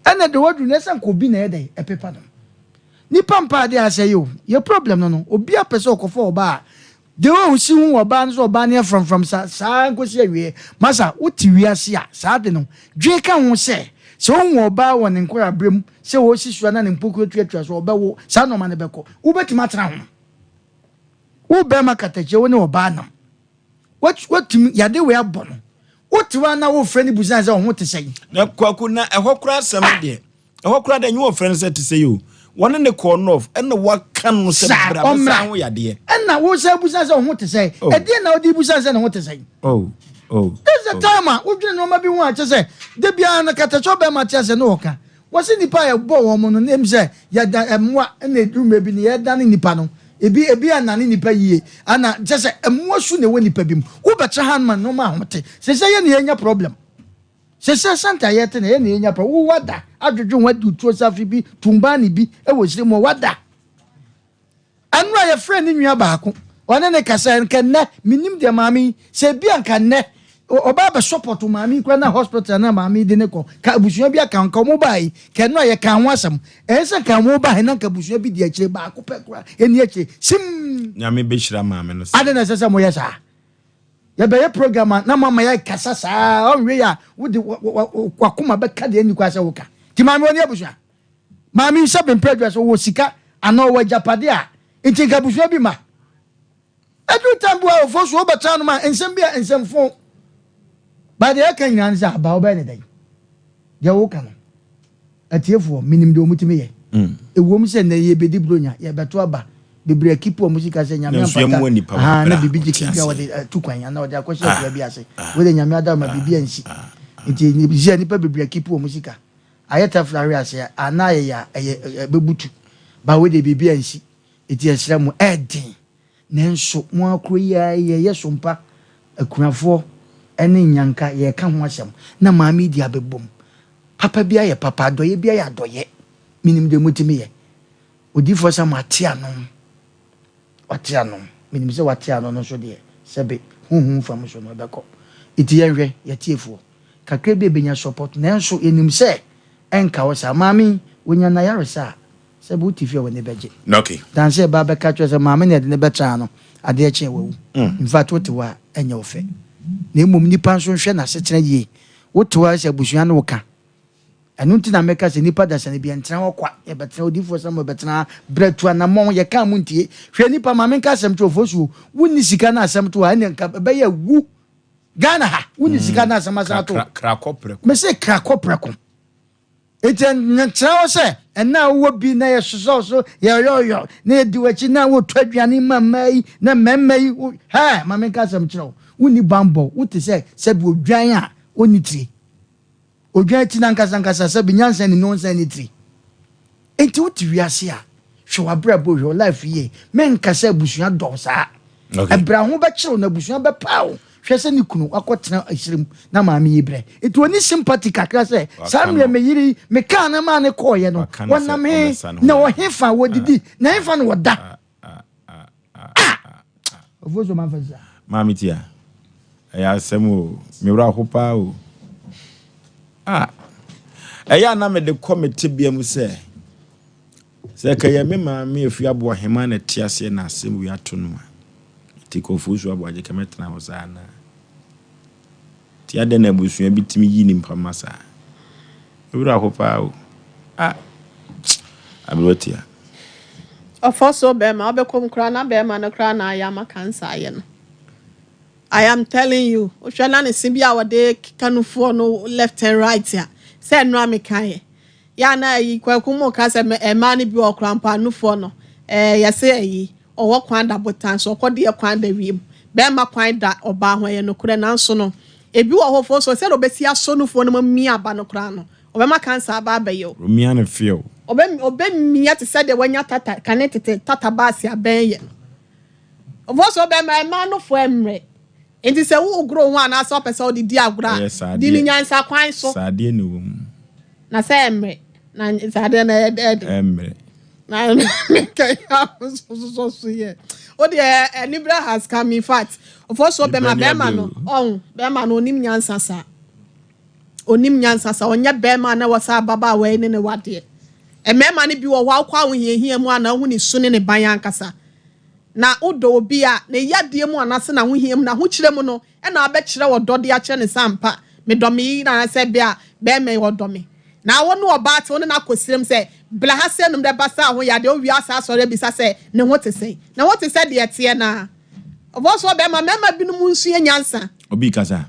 Ɛna deɛ waduru no ɛsɛ nka obi na ɛyɛ dɛn? Ɛpepa ne ho. Nipa mpɛ adeɛ asɛe o. Yɛ problem no no, obiara pɛ sɛ ɔkɔfa ɔbaa a, the way ɔsi hu ɔbaa no sɛ ɔbaa no yɛ framfram sa saa nkosi awieɛ. Masa, wote wiase a, saa ade no, dwen ka ho sɛ, sɛ wohu ɔbaa wɔ ne nkwadaa mu sɛ ɔresi so a na ne mpokua tuatua so, ɔbɛwo, saa nnoɔma no bɛkɔ. Wobɛtumi atena ho? Wo bɛrima katakyie wo ne ɔbaa nam. Watumi yade wei abɔ no. Wote hɔ a na wofrɛ no busa sɛ ɔho te sɛn. Na kwaku na ɛhɔ koraa asɛm no deɛ ɛhɔ koraa deɛ nyɛ wɔfrɛ no sɛ te sɛ yi o wɔne ne kɔɔ nɔf ɛna waka no sɛ bra bɛsa ho yadeɛ. Ɛna wo sɛ busa sɛ ɔho te sɛn. Oh. Ɛdeɛ na wode busa sɛ ne ho te sɛn. Oh oh. This is the time a wodwene nneɛma bi ho a kyɛ sɛ da biara no katakyɛ ɔbɛrima te asɛ ne ɔka. Wɔse nnipa a yɛbɔɔ wɔn no na sɛ yɛda mmoa na ɛduru mmerɛ bi no yɛdane nnipa no ebi ebi annane nnipa yie ana kyɛ sɛ mmoa su na ɛwɔ nnipa bi mu wobɛtra ha no ma nnoɔma ahomete sɛsɛ yɛ na yɛnya problem sɛsɛ santa yɛte na yɛ na yɛnya problem wo wada adwodwo ho adi tuo safe bi tumbaane bi ɛwɔ siri mu wada Ɛno a yɛfrɛɛ ne nua baako, ɔne no kasae, nka nnɛ, mennim deɛ maame yi, sɛ ebia nka nnɛ, ɔba abɛsɔpɔto maame yi koraa na hospital na maame yi de no kɔ, ka abusua bi aka ho, nka wɔn baa yi, nka ɛno a yɛkaa ho asɛm, ɛyɛ sɛ nka wɔn baa yi na nka abusua bi di akyire, baako pɛ koraa ɛnni akyire, sim! Nyame bɛhyira maame no saa. Adɛn na ɛsɛ sɛ moyɛ saa? Yɛbɛyɛ program a na moama yɛakasa saa, ɔnwe a wode wakoma bɛka deɛ ɛnni kwan sɛ woka. Nti maame ɔne abusua? Maame yi sɛ bempɛ adwa sɛ ɔwɔ sika anaa ɔwɔ agyapade a nti nka abusua bi ma. Ɛduru time bi wɔ awofo so wobɛtra nom a nsɛm bi a nsɛmfo ba deɛ ɛka nyinaa ne sɛ aba wobɛyɛ ne dɛn deɛ woka no atiefoɔ menim deɛ ɔmutumi yɛ ɛwom sɛ nnɛ yɛbɛdi buronya yɛbɛto aba bebree akipu ɔmo sika sɛ nyame ampata aha na biribi gye kiribi a wɔde tu kwan anaa wɔde akɔhyɛ akura bi ase wode nyame adama biribi ansi nti sɛ nnipa bebree akipu ɔmo sika Ayɛ tɛfla ahwe ase a ana ayɛ ya ɛyɛ ɛbɛbutu but wei deɛ biribi ansi eti yɛsrɛ mo ɛɛden nanso mo ara kuro yi ara yi yɛyɛ so mpa akunafoɔ ɛne nyanka yɛreka ho asɛm na maame yi de abɛbom papa bi ayɛ papa adɔyɛ bi ayɛ adɔyɛ menim deɛ motumi yɛ odiyifoɔ sɛ mate ano wate ano menim sɛ wate ano no nso deɛ sɛbe honhom fam so no ɛbɛkɔ eti yɛnhwɛ yɛtiefoɔ Kakra bi a ebenya support nanso yɛnim sɛ ɛnka hɔ saa. Maame yi, onya n'ayaresa a, sɛbe wote fie a w'ani bɛgye. Okay. Than sɛ ɛba abɛka kyerɛ sɛ maame na yɛde no bɛtraa no, adeɛ kye a wawu. In fact, wote hɔ a, ɛnyɛ wo fɛ. Na mmom nipa nso nhwɛ n'asetena yie. Wote hɔ a sɛ abusua ne wo ka. Ɛno nti na meka sɛ nnipa dasani bi ɛntena hɔ kwa, yɛbɛtena, odiyifoɔ Samuel bɛtena ha, berɛ tu anammɔn, yɛkaa mo ntie. Hwɛ nnipa, ma menka asɛm kyerɛ wo, Fosuo, wonni sika na asɛm to a, ɛnneɛ nka ɛbɛyɛ awu. Ghana ha, wonni sika na asɛm asan ato wo. Krakɔ prɛko. Mese krakɔ prɛko. Enti ɛnkyerɛ wo sɛ ɛna a wowɔ bi na yɛsosɔ so, yɛyɔyɔ, na yɛdi w'akyi na wotɔ aduane ma mmaa yi na mmarima yi, wo, hɛ, ma menka asɛm kyerɛ wo, wonni bammɔ, wote sɛ sɛbi odwan a ɔnni tire. Odwan ti no ankasa ankasa, sɛbi nyansa nni ne ho nsa nni tiri. Enti wote wiase a, hwɛ w'abrabɔ, hwɛ wo life yie. Menka sɛ abusua dɔ wo saa. Ɛbrɛ a ho bɛkyere wo no, abusua bɛpaa wo. Hwɛ sɛ ne kunu akɔtena ɛserɛ mu na maame yi brɛ. Enti ɔnni sympathy kakra sɛ, saa mmerɛ me yere yi, mekaa no maa no kɔeɛ no, wɔnam he, na wɔ hefa, wɔdidi, na hefa na wɔda. Ah! Ofosu ma fa sia. Maame tia. Ɛyɛ asɛm o. Me werɛ aho paa o. Ah! Ɛyɛ a na mede kɔ me tebea mu sɛ, sɛ ɛkɛyɛ me maame Afua Aboahemaa na ɛte aseɛ na asɛm wei ato no a, nti ka Ofosu Aboagye ka mɛtena hɔ saa anaa? Nti adɛn na abusua bi tumi yi nipa ma saa? Me werɛ aho paa o. Ah! Aberewa tia. Ɔfɔ so bɛɛma wobɛkɔ mu koraa na bɛɛma no koraa na ayɛ ama cancer ayɛ no I am telling you wohwɛ na ne se bi a wɔde keka nufoɔ no left and right a sɛ ɛno a mekaeɛ yɛ a na ayi kwaku mu ka sɛ mmaa no bi wɔ koraa mpo a nufoɔ no ɛɛ yɛse ayi ɔwɔ kwan da botan so ɔkɔ deɛ kwan da wiem bɛɛma kwan da ɔbaa ho ɛyɛ nokorɛ nanso no ebi wɔ hɔ fo so sɛdeɛ ɔbɛsi asɔ nufoɔ no mu amia aba no koraa no Ɔbɛma cancer aba abɛyɛ wo. Omia no few. Ɔbɛ ɔbɛmia te sɛ deɛ wanya tata kane tete tata baasi abɛn yɛ no. Ɔfɔ so ɔbɛma ɛma no fo ɛmmerɛ. Nti sɛ wo goro ho anaasɛ ɔpɛ sɛ ɔde di agorɔ a, di no nyansa kwan so. Saa adeɛ na ɛwɔ mu. Na sɛ ɛmmerɛ na saa adeɛ na ɛyɛ dɛ de. Ɛmmerɛ. Na meka yi a sosɔ so yɛ. O deɛ anibere has come in fact. Ɔfɔ so ɔbɛma bɛrima no ɔn bɛrima no onim nyansa saa. Ɔnim nyansa sɛ ɔnyɛ barima a na ɛwɔ sɛ ababaawa yi ne no wadeɛ. Mmarima no bi wɔ hɔ a wokɔ ahohiahia mu a na wohu ne su ne ne ban ankasa. Na wodɔ obi a, ne yadeɛ mu anaasɛ n'ahohia mu, n'ahokyerɛ mu no na wabɛkyerɛ ɔdɔ de akyerɛ no sɛ ampa medɔ me yere anaasɛ ebia barima yi ɔdɔ me. Na wo ne ɔbaa te, wo ne no akɔ serem sɛ bla ha sɛ nom dɛ basaa ho yadeɛ, wowie a saa asɔre abisa sɛ ne ho te sɛn? Ne ho te sɛ deɛ ɛteɛ no ara. Ɔbɔ so ɔbarima, mmarima binom nsua nyansa. Obi kasa.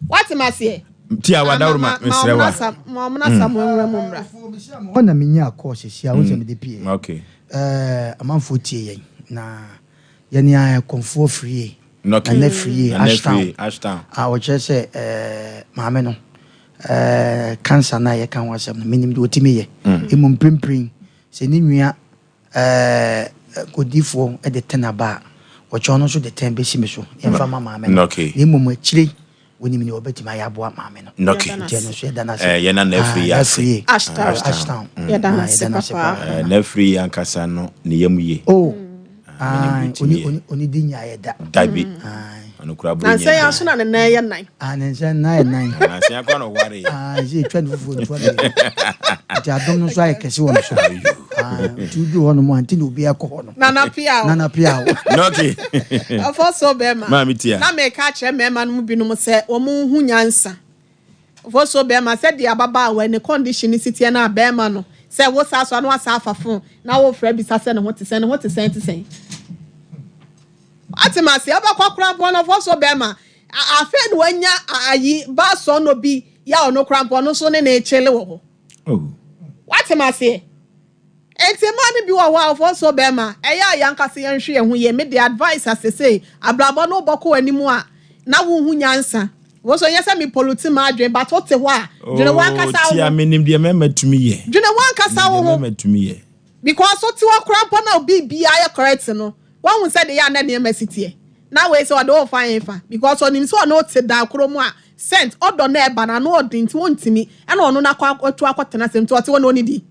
Wate me aseɛ? Tia wa dawuro ma mesrɛ wa. Ma ɔmena sa mo nwura mu mmra. Hɔ na menyaa call sɛsi a wohu sɛ mede pie. Okay. Ɛɛ amanfoɔ tie yɛn na yɛne a kɔmfoɔ firie. Okay. Nana firie Nana Ashtown. Firie Ashtown. A ɔkyerɛ sɛ ɛɛ maame no ɛɛ cancer no a yɛka ho asɛm no menim deɛ ɔtumi yɛ. Mmom mprempren sɛ ne nua Ɛɛ kodifoɔ de tɛn aba a, wɔkyɛ ɔno nso de tɛn bɛsi me so. Yɛmfa ma maame no. Na mmom akyire yi, wɔnim nea wɔbɛtumi ayɛ aboa maame no. Okay. Nti ɛno nso yɛda no ase. Ɛɛ yɛn na n'afiri yi ase. N'afiri Ashtown. Ashtown. Yɛda no ase papa. Ɛɛ n'afiri yi ankasa no ne yam ye. Oh. Ayi oni oni di nyaayɛ da. Dabi. Ɔno kura buru nyɛ. Nansa yi aso na ne nan yɛ nan. Ah ne nsa nan yɛ nan. Nansa yi akora na ɔware. Ah nse etwa ne fufuo ntoa ne yɛ. Nti adom no nso ayɛ kɛse wɔ ne so. Ah nti wodu hɔ nom a nti na obi akɔ hɔ no. Nana Piaw. Nana Piaw. Nɔki. Ɔfɔ so bɛrima. Maame tia. Na meka akyerɛ mmarima no mu binom sɛ wɔn nhu nyansa. Ɔfɔ so bɛrima sɛ deɛ ababaawa yi ne condition no si teɛ no a bɛrima no sɛ wo saa so a na wasa afa phone na wofrɛ bisa sɛ ne ho te sɛn ne ho te sɛn te sɛn. Wate ma se wobɛkɔ koraa mpo no ɔfɔ so bɛrima afei na wanya ayi ba sɔn no bi yɛ ɔno koraa mpo ɔno nso ne ne kyele wɔ hɔ. Oh. Wate ma seɛ. Enti mmaa no bi wɔ hɔ a wɔfɔ so bɛrima, ɛyɛ a yɛn ankasa yɛnhwɛ yɛn ho yie. Me deɛ advice a sesei abrabɔ no wobɔkɔ w'anim a na wonhu nyansa. Wo nso ɛnyɛ sɛ me pollute m'adwene but wote hɔ a dwene w'ankasa Oh, wo tia ho. menim deɛ mɛma tumi yɛ. Dwene w'ankasa wo Menim deɛ ho. mɛma tumi yɛ. Because wote hɔ koraa mpo na biribiara yɛ correct no, woahu sɛdeɛ ɛyɛ a na nneɛma si teɛ. Na wei sɛ ɔde wo refa hefa? Because ɔnim sɛ ɔne wo te dan korɔ mu a scent, odour no a ɛba no ano ɔden nti ɔntumi. Ɛna ɔno no akɔ atu akɔtena sɛm nti ɔte hɔ na ɔnnidi.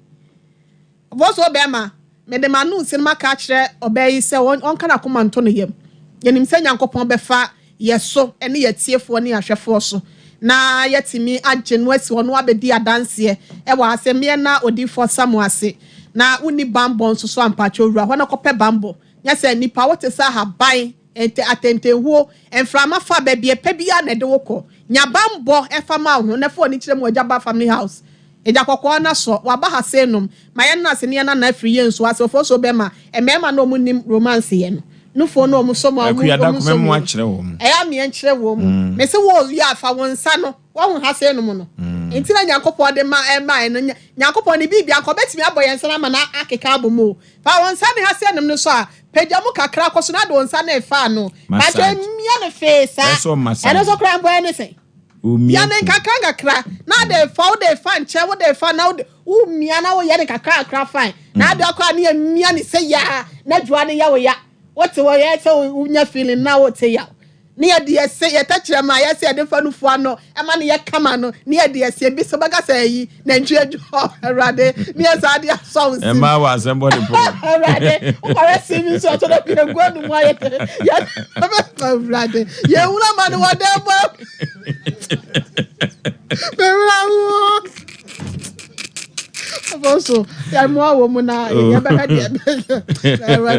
Ɔbɔsoɔ bɛrima, mede m'ano resi no maka akyerɛ ɔbaa yi sɛ ɔnka n'akoma nto ne yam. Yɛnim sɛ Nyankopɔn bɛfa yɛ so ne yɛ atiefoɔ ne yɛ ahwɛfoɔ so na yɛatumi agye no asi hɔ na wabɛdi adanseɛ wɔ ha sɛ meɛ na Odiyifoɔ Samuel ase na wonni banbɔ nso so a mpakyɛw wura hɔ na kɔpɛ banbɔ. Nyɛ sɛ nnipa wote sɛ ahaban, nte atɛntɛnhuo, mframa fa baabi ɛpɛ biara na ɛde wo kɔ. Nya banbɔ fa ma wo ho na fa w'ani kyerɛ mu Agya Ba Family House. Agya kɔkɔɔ no asɔ, waba ha sei nom, ma yɛn nase ne yɛn nana afiri yɛn nsuo ase, ofosuo bɛma mmarima na wɔn nim romance yɛ no, nufoɔ na wɔn sɔ mu a wɔn Akua wɔn Adako nsɔ mu mɛmo no, akyerɛ wɔn. ɛyɛ a meɛ nkyerɛ wɔn mu. Mese wo yɛ a fa wo nsa no, wahu ha sei nom no, nti na Nyankopɔn de ma ɛmaɛ no, Nyankopɔn ne biribia nka ɔbɛtumi abɔ yɛn nsa no ama no akeka abɔ mu o, fa wo nsa ne ha sei nom no so a, pagya mu kakra kɔ so na de wo nsa no refa ano, Massage. pakyɛ mia no fee saa, Ɛsɛ ɔ massage. ɛno nso koraa mpo ɛne sɛn? Omia Mia no kum. nkakrankakra na ade fa wode fa nkyɛn wode fa na wode womia na woyɛ no kakrakra fine na ade akɔ a ne yɛ mia ne sɛ yaa na dwoa no yɛ wo ya wote hɔ yɛ sɛ wonya feeling na wote yaw ne yɛde yɛse yɛtɛkyerɛ ma yɛsɛ yɛde fa nufu ano ɛma no yɛ kama no ne yɛde yɛse ebi so bɛka sɛ ayi nantwi adwo awurade ne yɛ saa de asɔ wo sim Ɛmaa wɔ asɛm bɔ ne po. awurade wokɔhwɛ sim nso ɛtɔ da bi egu anum ayɛ yɛ awurade yɛn wura ma no wɔ dɛm bɔ mewura wo ɔbɔ so yɛmmoa wɔ mu na yɛbɛhwɛ deɛ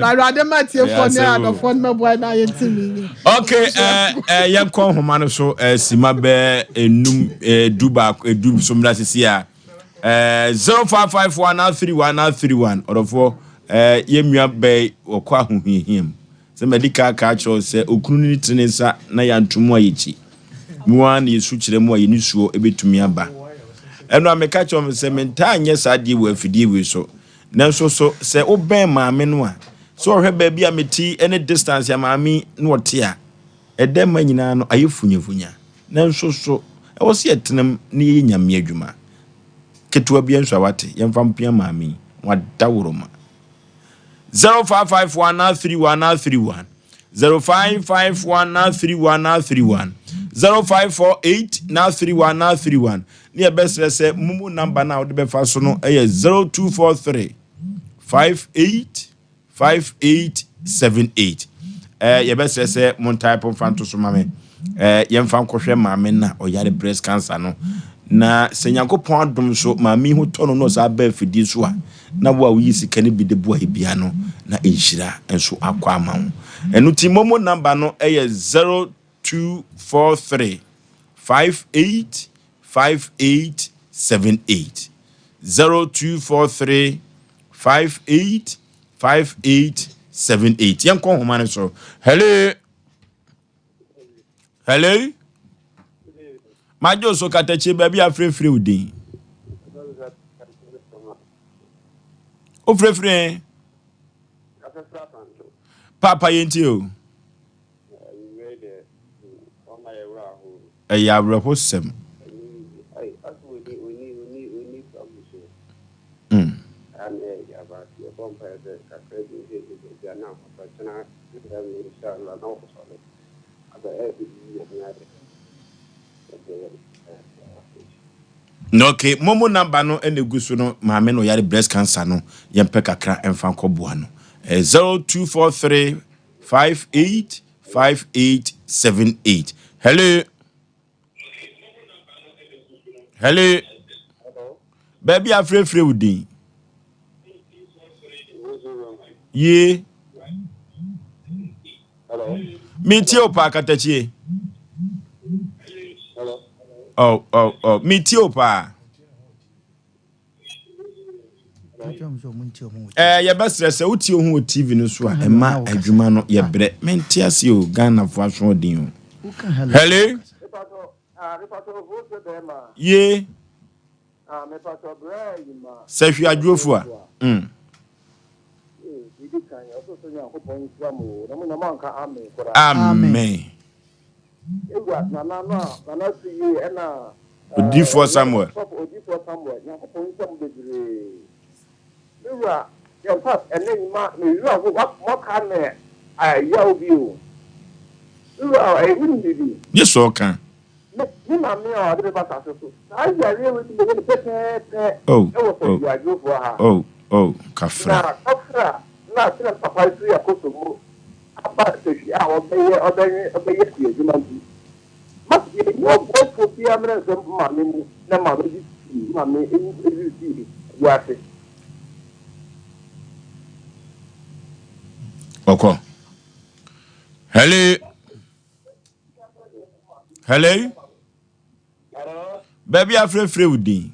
awurade ma tiefoɔ ne adɔfoɔ no mɛboa na yɛntumi ok yɛnkɔ nhoma no so sima bɛɛ enum du baako edu so mmra sisi a 0551 31 31 ɔdɔfoɔ yɛnnua bɛɛ wɔkɔ ahohiahia mu Sɛ madi kan aka akyerɛ wo sɛ okunu no ne tiri ne nsa na yɛanto mu a yɛkyi. Mu ara na yɛsu kyerɛ mu a yɛn nisuo bɛtumi aba. Ɛno a meka kyerɛ wɔn sɛ mentaa nyɛ saa adeɛ wɔ afidie wei so. Nanso so sɛ wobɛn maame no a, sɛ ɔhwɛ baabi a mete ne distance a maame no ɔte a, ɛdɛ ma nyinaa no ayɛ funyafunya. Nanso so ɛwɔ sɛ yɛtenam na yɛyɛ Nyame adwuma. Ketewa bi nso a wate, yɛmfa mpia maame yi, wadaworo ma. 0551 31 31 0551 31 31 0548 31 31 ne yɛbɛsrɛ sɛ momo namba no a wode bɛfa so no yɛ 0243 58 5878 eh, yɛbɛsrɛ sɛ montaepo mfa nto so ma me eh, yɛmfa nkɔhwɛ maame no a ɔyare breast cancer no na sɛ nyankopɔn adom so maame yi ho tɔ no na ɔsaa ba afidie so a na wo a woyi sika no bi de boa bia no na nhyira nso akɔ ama wo ɛno ti momo namba no ɛyɛ 0243 58 5878 0243 58 5878 yɛnkɔ nhoma no so. Hello, hello, magye so katakye baabi a frɛfrɛ wo din wofrɛfrɛ papa yɛntie o. Ɛyɛ awerɛhosɛm. Mm. Okay, momo number no ɛna egu so no maame no ɔyare breast cancer no yɛmpɛ kakra ɛmfa nkɔboa no. 0243 58 5878. Hello. Hello. Baabi afrɛfrɛ wo din. Yie. Metie wo paa katakyie. Oh, oh, oh. Metie wo paa. Eh, yɛbɛsrɛ sɛ wotie wo ho wɔ tv no so a ɛma adwuma no yɛbrɛ mente ase o ghanafoɔ asoɔden o. Hello. Ye. Sɛ hwe adwofo a. Amen. Odiyifoɔ Samuel. Odiyifoɔ Samuel, Nyankopɔn nhyira mo bebree. Me wura, in fact, ɛnɛ yi ma me wura ho, moaka me yaw bi o. Me wura, ɛyɛ wonim biribi? Gye sɛ ɔka. Me, me maame a ɔde me ba asase so, saa yareɛ wei bi na ɛyɛ no pɛpɛɛpɛ Oh, ɛwɔ oh, Sɛhwiadwofoɔ ha. oh, oh, kafra. Na kafra na sɛ me papa firi Akosombo aba sahwi a ɔbɛyɛ ɔbɛyɛ ɔbɛyɛ kuadwuma nti, ma yɛnni ɔboafoɔ biara mmrɛ nsɛm maame mu na maame de sii maame ewu ewu sii wiase. Ɔkɔ. Hello. Hello. Baabi afrɛfrɛ wo din.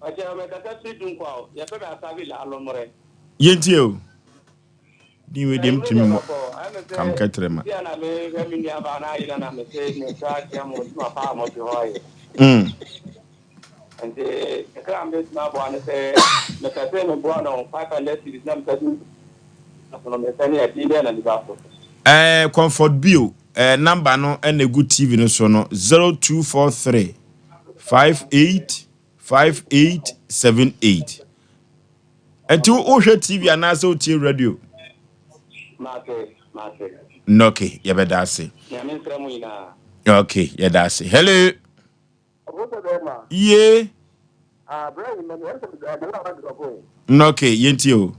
Ɔkyɛ mekasa firi Dunkwa o, yɛfrɛ me Asabi Alomere. Yɛntie o. Din wei deɛ mtumi mmɔ kam kɛtrɛ ma. Sia na mehwɛ me nua baa na ayera na mese mekra kyerɛ mo adwuma pa a mote hɔ ayɛ. Nti kakra a mebɛtumi aboa no sɛ mepɛ sɛ meboa no 500 cedis na mepɛ sɛ so no mesɛ ne ɛdin bɛn na nipa so. Eh, Comfort Bio, eh, number no na egu TV no so no, 0243 58 5878. Nti wohwɛ TV anaasɛ wotie radio? Mate, mate. Okay, yɛbɛda ase. Nyame nsra mu nyinaa. Okay, yɛda ase. Hello. Ye. Okay, yɛntie o.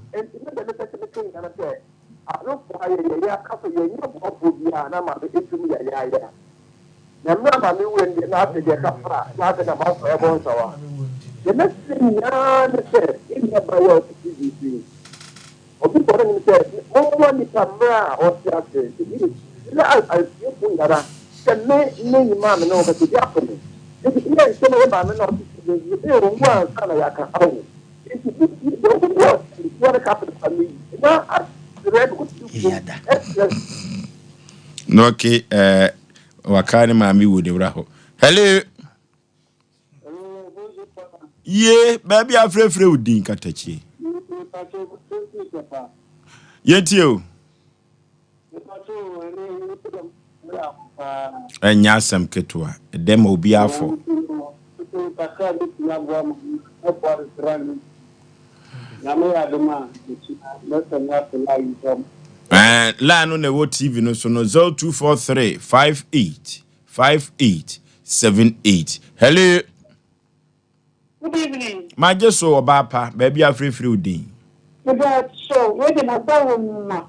Na mmerɛ a maame wuiɛ no deɛ na afei deɛ kafra na afei na amanfoɔ ɛbɔ nsawa. Deɛ mɛsrɛ nyinaa ne sɛ yɛn nua baa yi a ɔte TV so yi, obi bɔ n'anim sɛ mommoa nnipa mmerɛ a ɔte ase nti na atiefoɔ nyinara sɛ me ne ne maame no ɔkasa bi ato me nti yɛ nsɛm a yɛ maame no a ɔte TV so yi ɔnwu ansa na yɛaka awo nti deɛ ɔbɛbu ɔte no kafra me na asrɛ no kɔtumi kurom ɛsrɛ Na okay, eh, waka ne maame wu de wura hɔ. Hello. Ye, baabi afrɛfrɛ wo din katakyie. Yɛntie o. Ɛnyɛ asɛm ketewa. Ɛdɛ ma obi afɔ. Eh, line no na ɛwɔ TV no so no 0243 58 58 78. Hello. Good evening. Magye so ɔbaa pa, baabi a afirefire wo din. Mebakyɛw, wei de maba wo ma.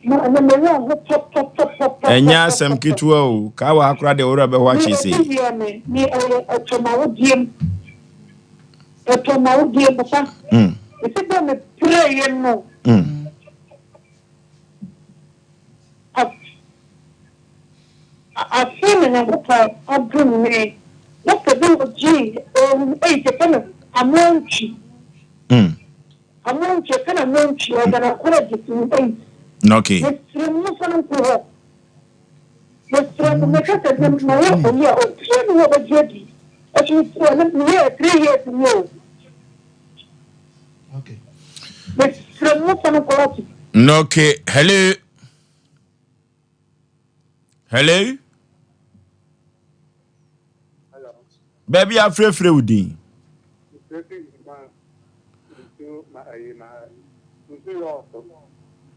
Ma ɛnɛ me werɛ ho pɔpɔpɔpɔpɔpɔ. Ɛnyɛ asɛm ketewa o, kaa wɔ ha koraa deɛ wo werɛ bɛho akyee sei. Me obi wia me, me ɛyɛ ɛtɔ ma wo diem. Ɛtɔ ma wo diem papa. Mese bɛ me pere yɛ no. Afei na Nyankopɔn adom me dɔkta bi wɔ gyee ei yɛfrɛ no Amontwi. Amontwi yɛfrɛ no Amontwi ɔwɔ Ghana College so ei. Okay. Mesrɛ mo momfa no nkɔ hɔ. Mesrɛ mo meka sɛ me mayɛ oyi a obiara nni hɔ a ɔbɛgye adi. Ɛso mesrɛ mo meyɛɛ 3 years ni o. Mesrɛ mo momfa no nkɔ hɔ. Okay, hello. Hello? Baabi afrɛfrɛ wo din.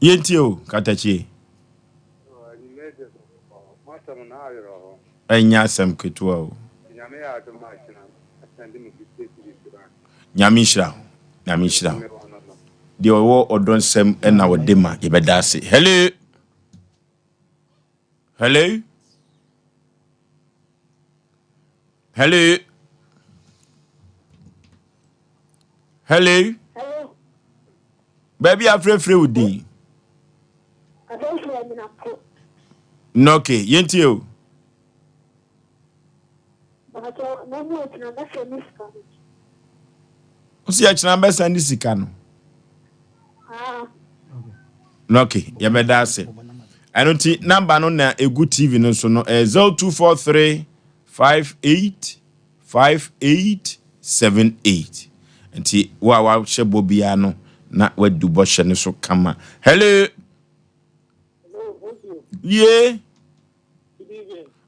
Yɛntie o, katakyie. Ɛnyɛ asɛm ketewa o. Nyame nhyira wo. Nyame nhyira wo. Deɛ ɔwɔ ɔdɔ nsɛm na ɔde ma yɛbɛda ase. Hello. Hello. Hello. Hello. Baabi afrɛfrɛ wo din. Nɔke, yɛntie o. Wosi ɛkyena bɛsan ne sika no. Okay, yɛbɛda ase. Ɛno nti namba no na egu TV no so no ɛyɛ 0243 58 58 78. Nti wo a wahyɛ bɔ biara no na wadu bɔhyɛ no so kama. Hello. Ye.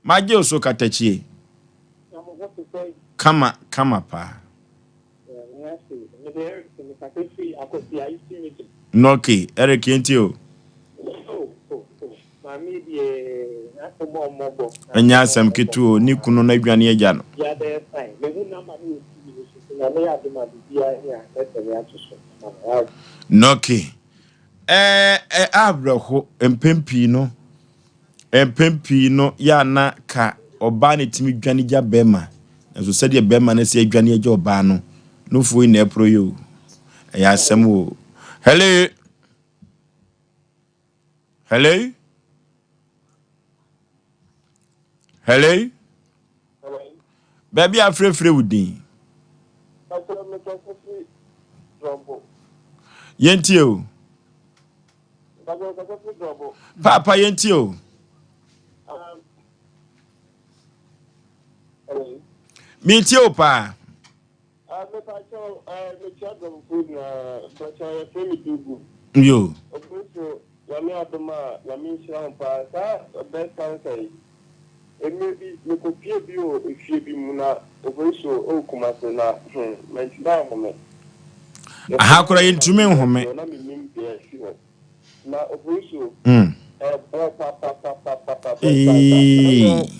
Magye wo so katakyie. Kama kama paa. Nɔke Eric yɛntie o. Ɛnyɛ asɛm ketewa o, ne kunu no adwane agya no. Nɔke ɛɛ awerɛho mpɛn pii no. Mpɛn pii no, yɛ a na ka ɔbaa na ɛtumi dwane gya bɛrima. Nanso sɛdeɛ bɛrima no sɛ adwane agya ɔbaa no, nufoɔ yi na ɛporɔ yi o. Ɛyɛ asɛm o. Hello? Hello? Hello? Baabi a afrɛfrɛ wo din. Yɛntie o. Paapa yɛntie o. Metie o paa. Yo. Nyame adom a Nyame nhyira wo paa saa breast cancer yi mmerɛ bi mekɔ pie bi wɔ efie bi mu na operation wɔ Kumasi na hmm mantumi anhome. Aha koraa yɛntumi nhome. Na mennim deɛ ɛsi hɔ na operation ɛbɔ papapapapa breast cancer ɛno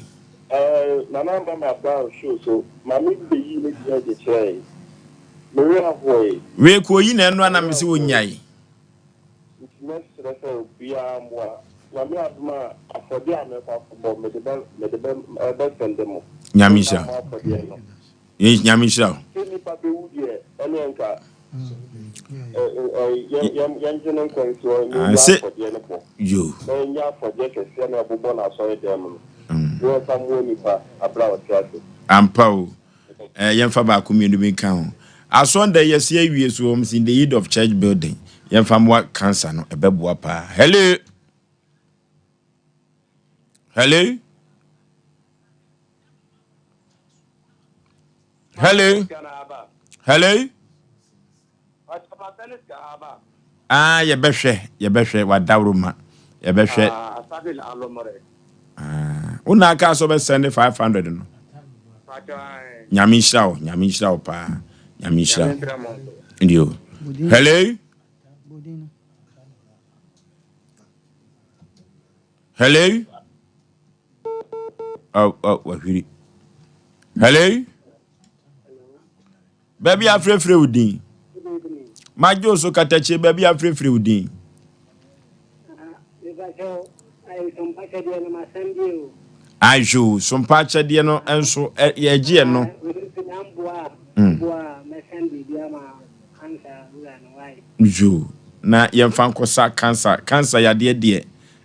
ɛɛ Nana Mama Brown show so maame bi bɛyii ne deɛ de kyerɛɛ me werɛ ahoe. Wei kɔ oyi na ɛno a na mese wɔnyae. Nti mɛsrɛ sɛ obiara mmoa. Nyame adom a afɔdeɛ a mɛkɔ akɔbɔ mede bɛ mede bɛ bɛ sɛnde mo. Nyame nhyira wo. Afɔdeɛ no. Nyame nhyira wo. Sɛ nipa bɛwu deɛ ɛneɛ nka ɛ ɛ yɛn yɛngye ne nkwa nsi hɔ na yɛnya afɔdeɛ no bɔ. Yo. Na yɛnya afɔdeɛ kɛseɛ na ɛbobɔ no asɔre dan mu no. Na yɛmfa mmoa nipa aberɛ a ɔte ase. Ampa o. Eh, yɛmfa baako mmienu bi nka ho. Asɔnda yi yɛsi awie so wɔn si in the need of church building. Yɛmfa mmoa cancer no, ɛbɛboa paa. Hello. Hello. Hello. Hello. Ah, yɛbɛhwɛ, yɛbɛhwɛ wadaworo ma. Yɛbɛhwɛ. Ah, wo na aka sɛ wobɛsɛnde 500 no. Nyame nhyira wo, Nyame nhyira wo paa. Nyame nhyira wo. Ndio. Hello. Hello. Oh, oh, wahwiri. Hello. Baabi a afrɛfrɛ wo din. Magye wo so katakyie baabi a afrɛfrɛ wo din. Ayo sompa akyɛdeɛ no nso yɛgye ɛno. Yo na yɛmfa nkɔsa kansa. Kansa yadeɛ deɛ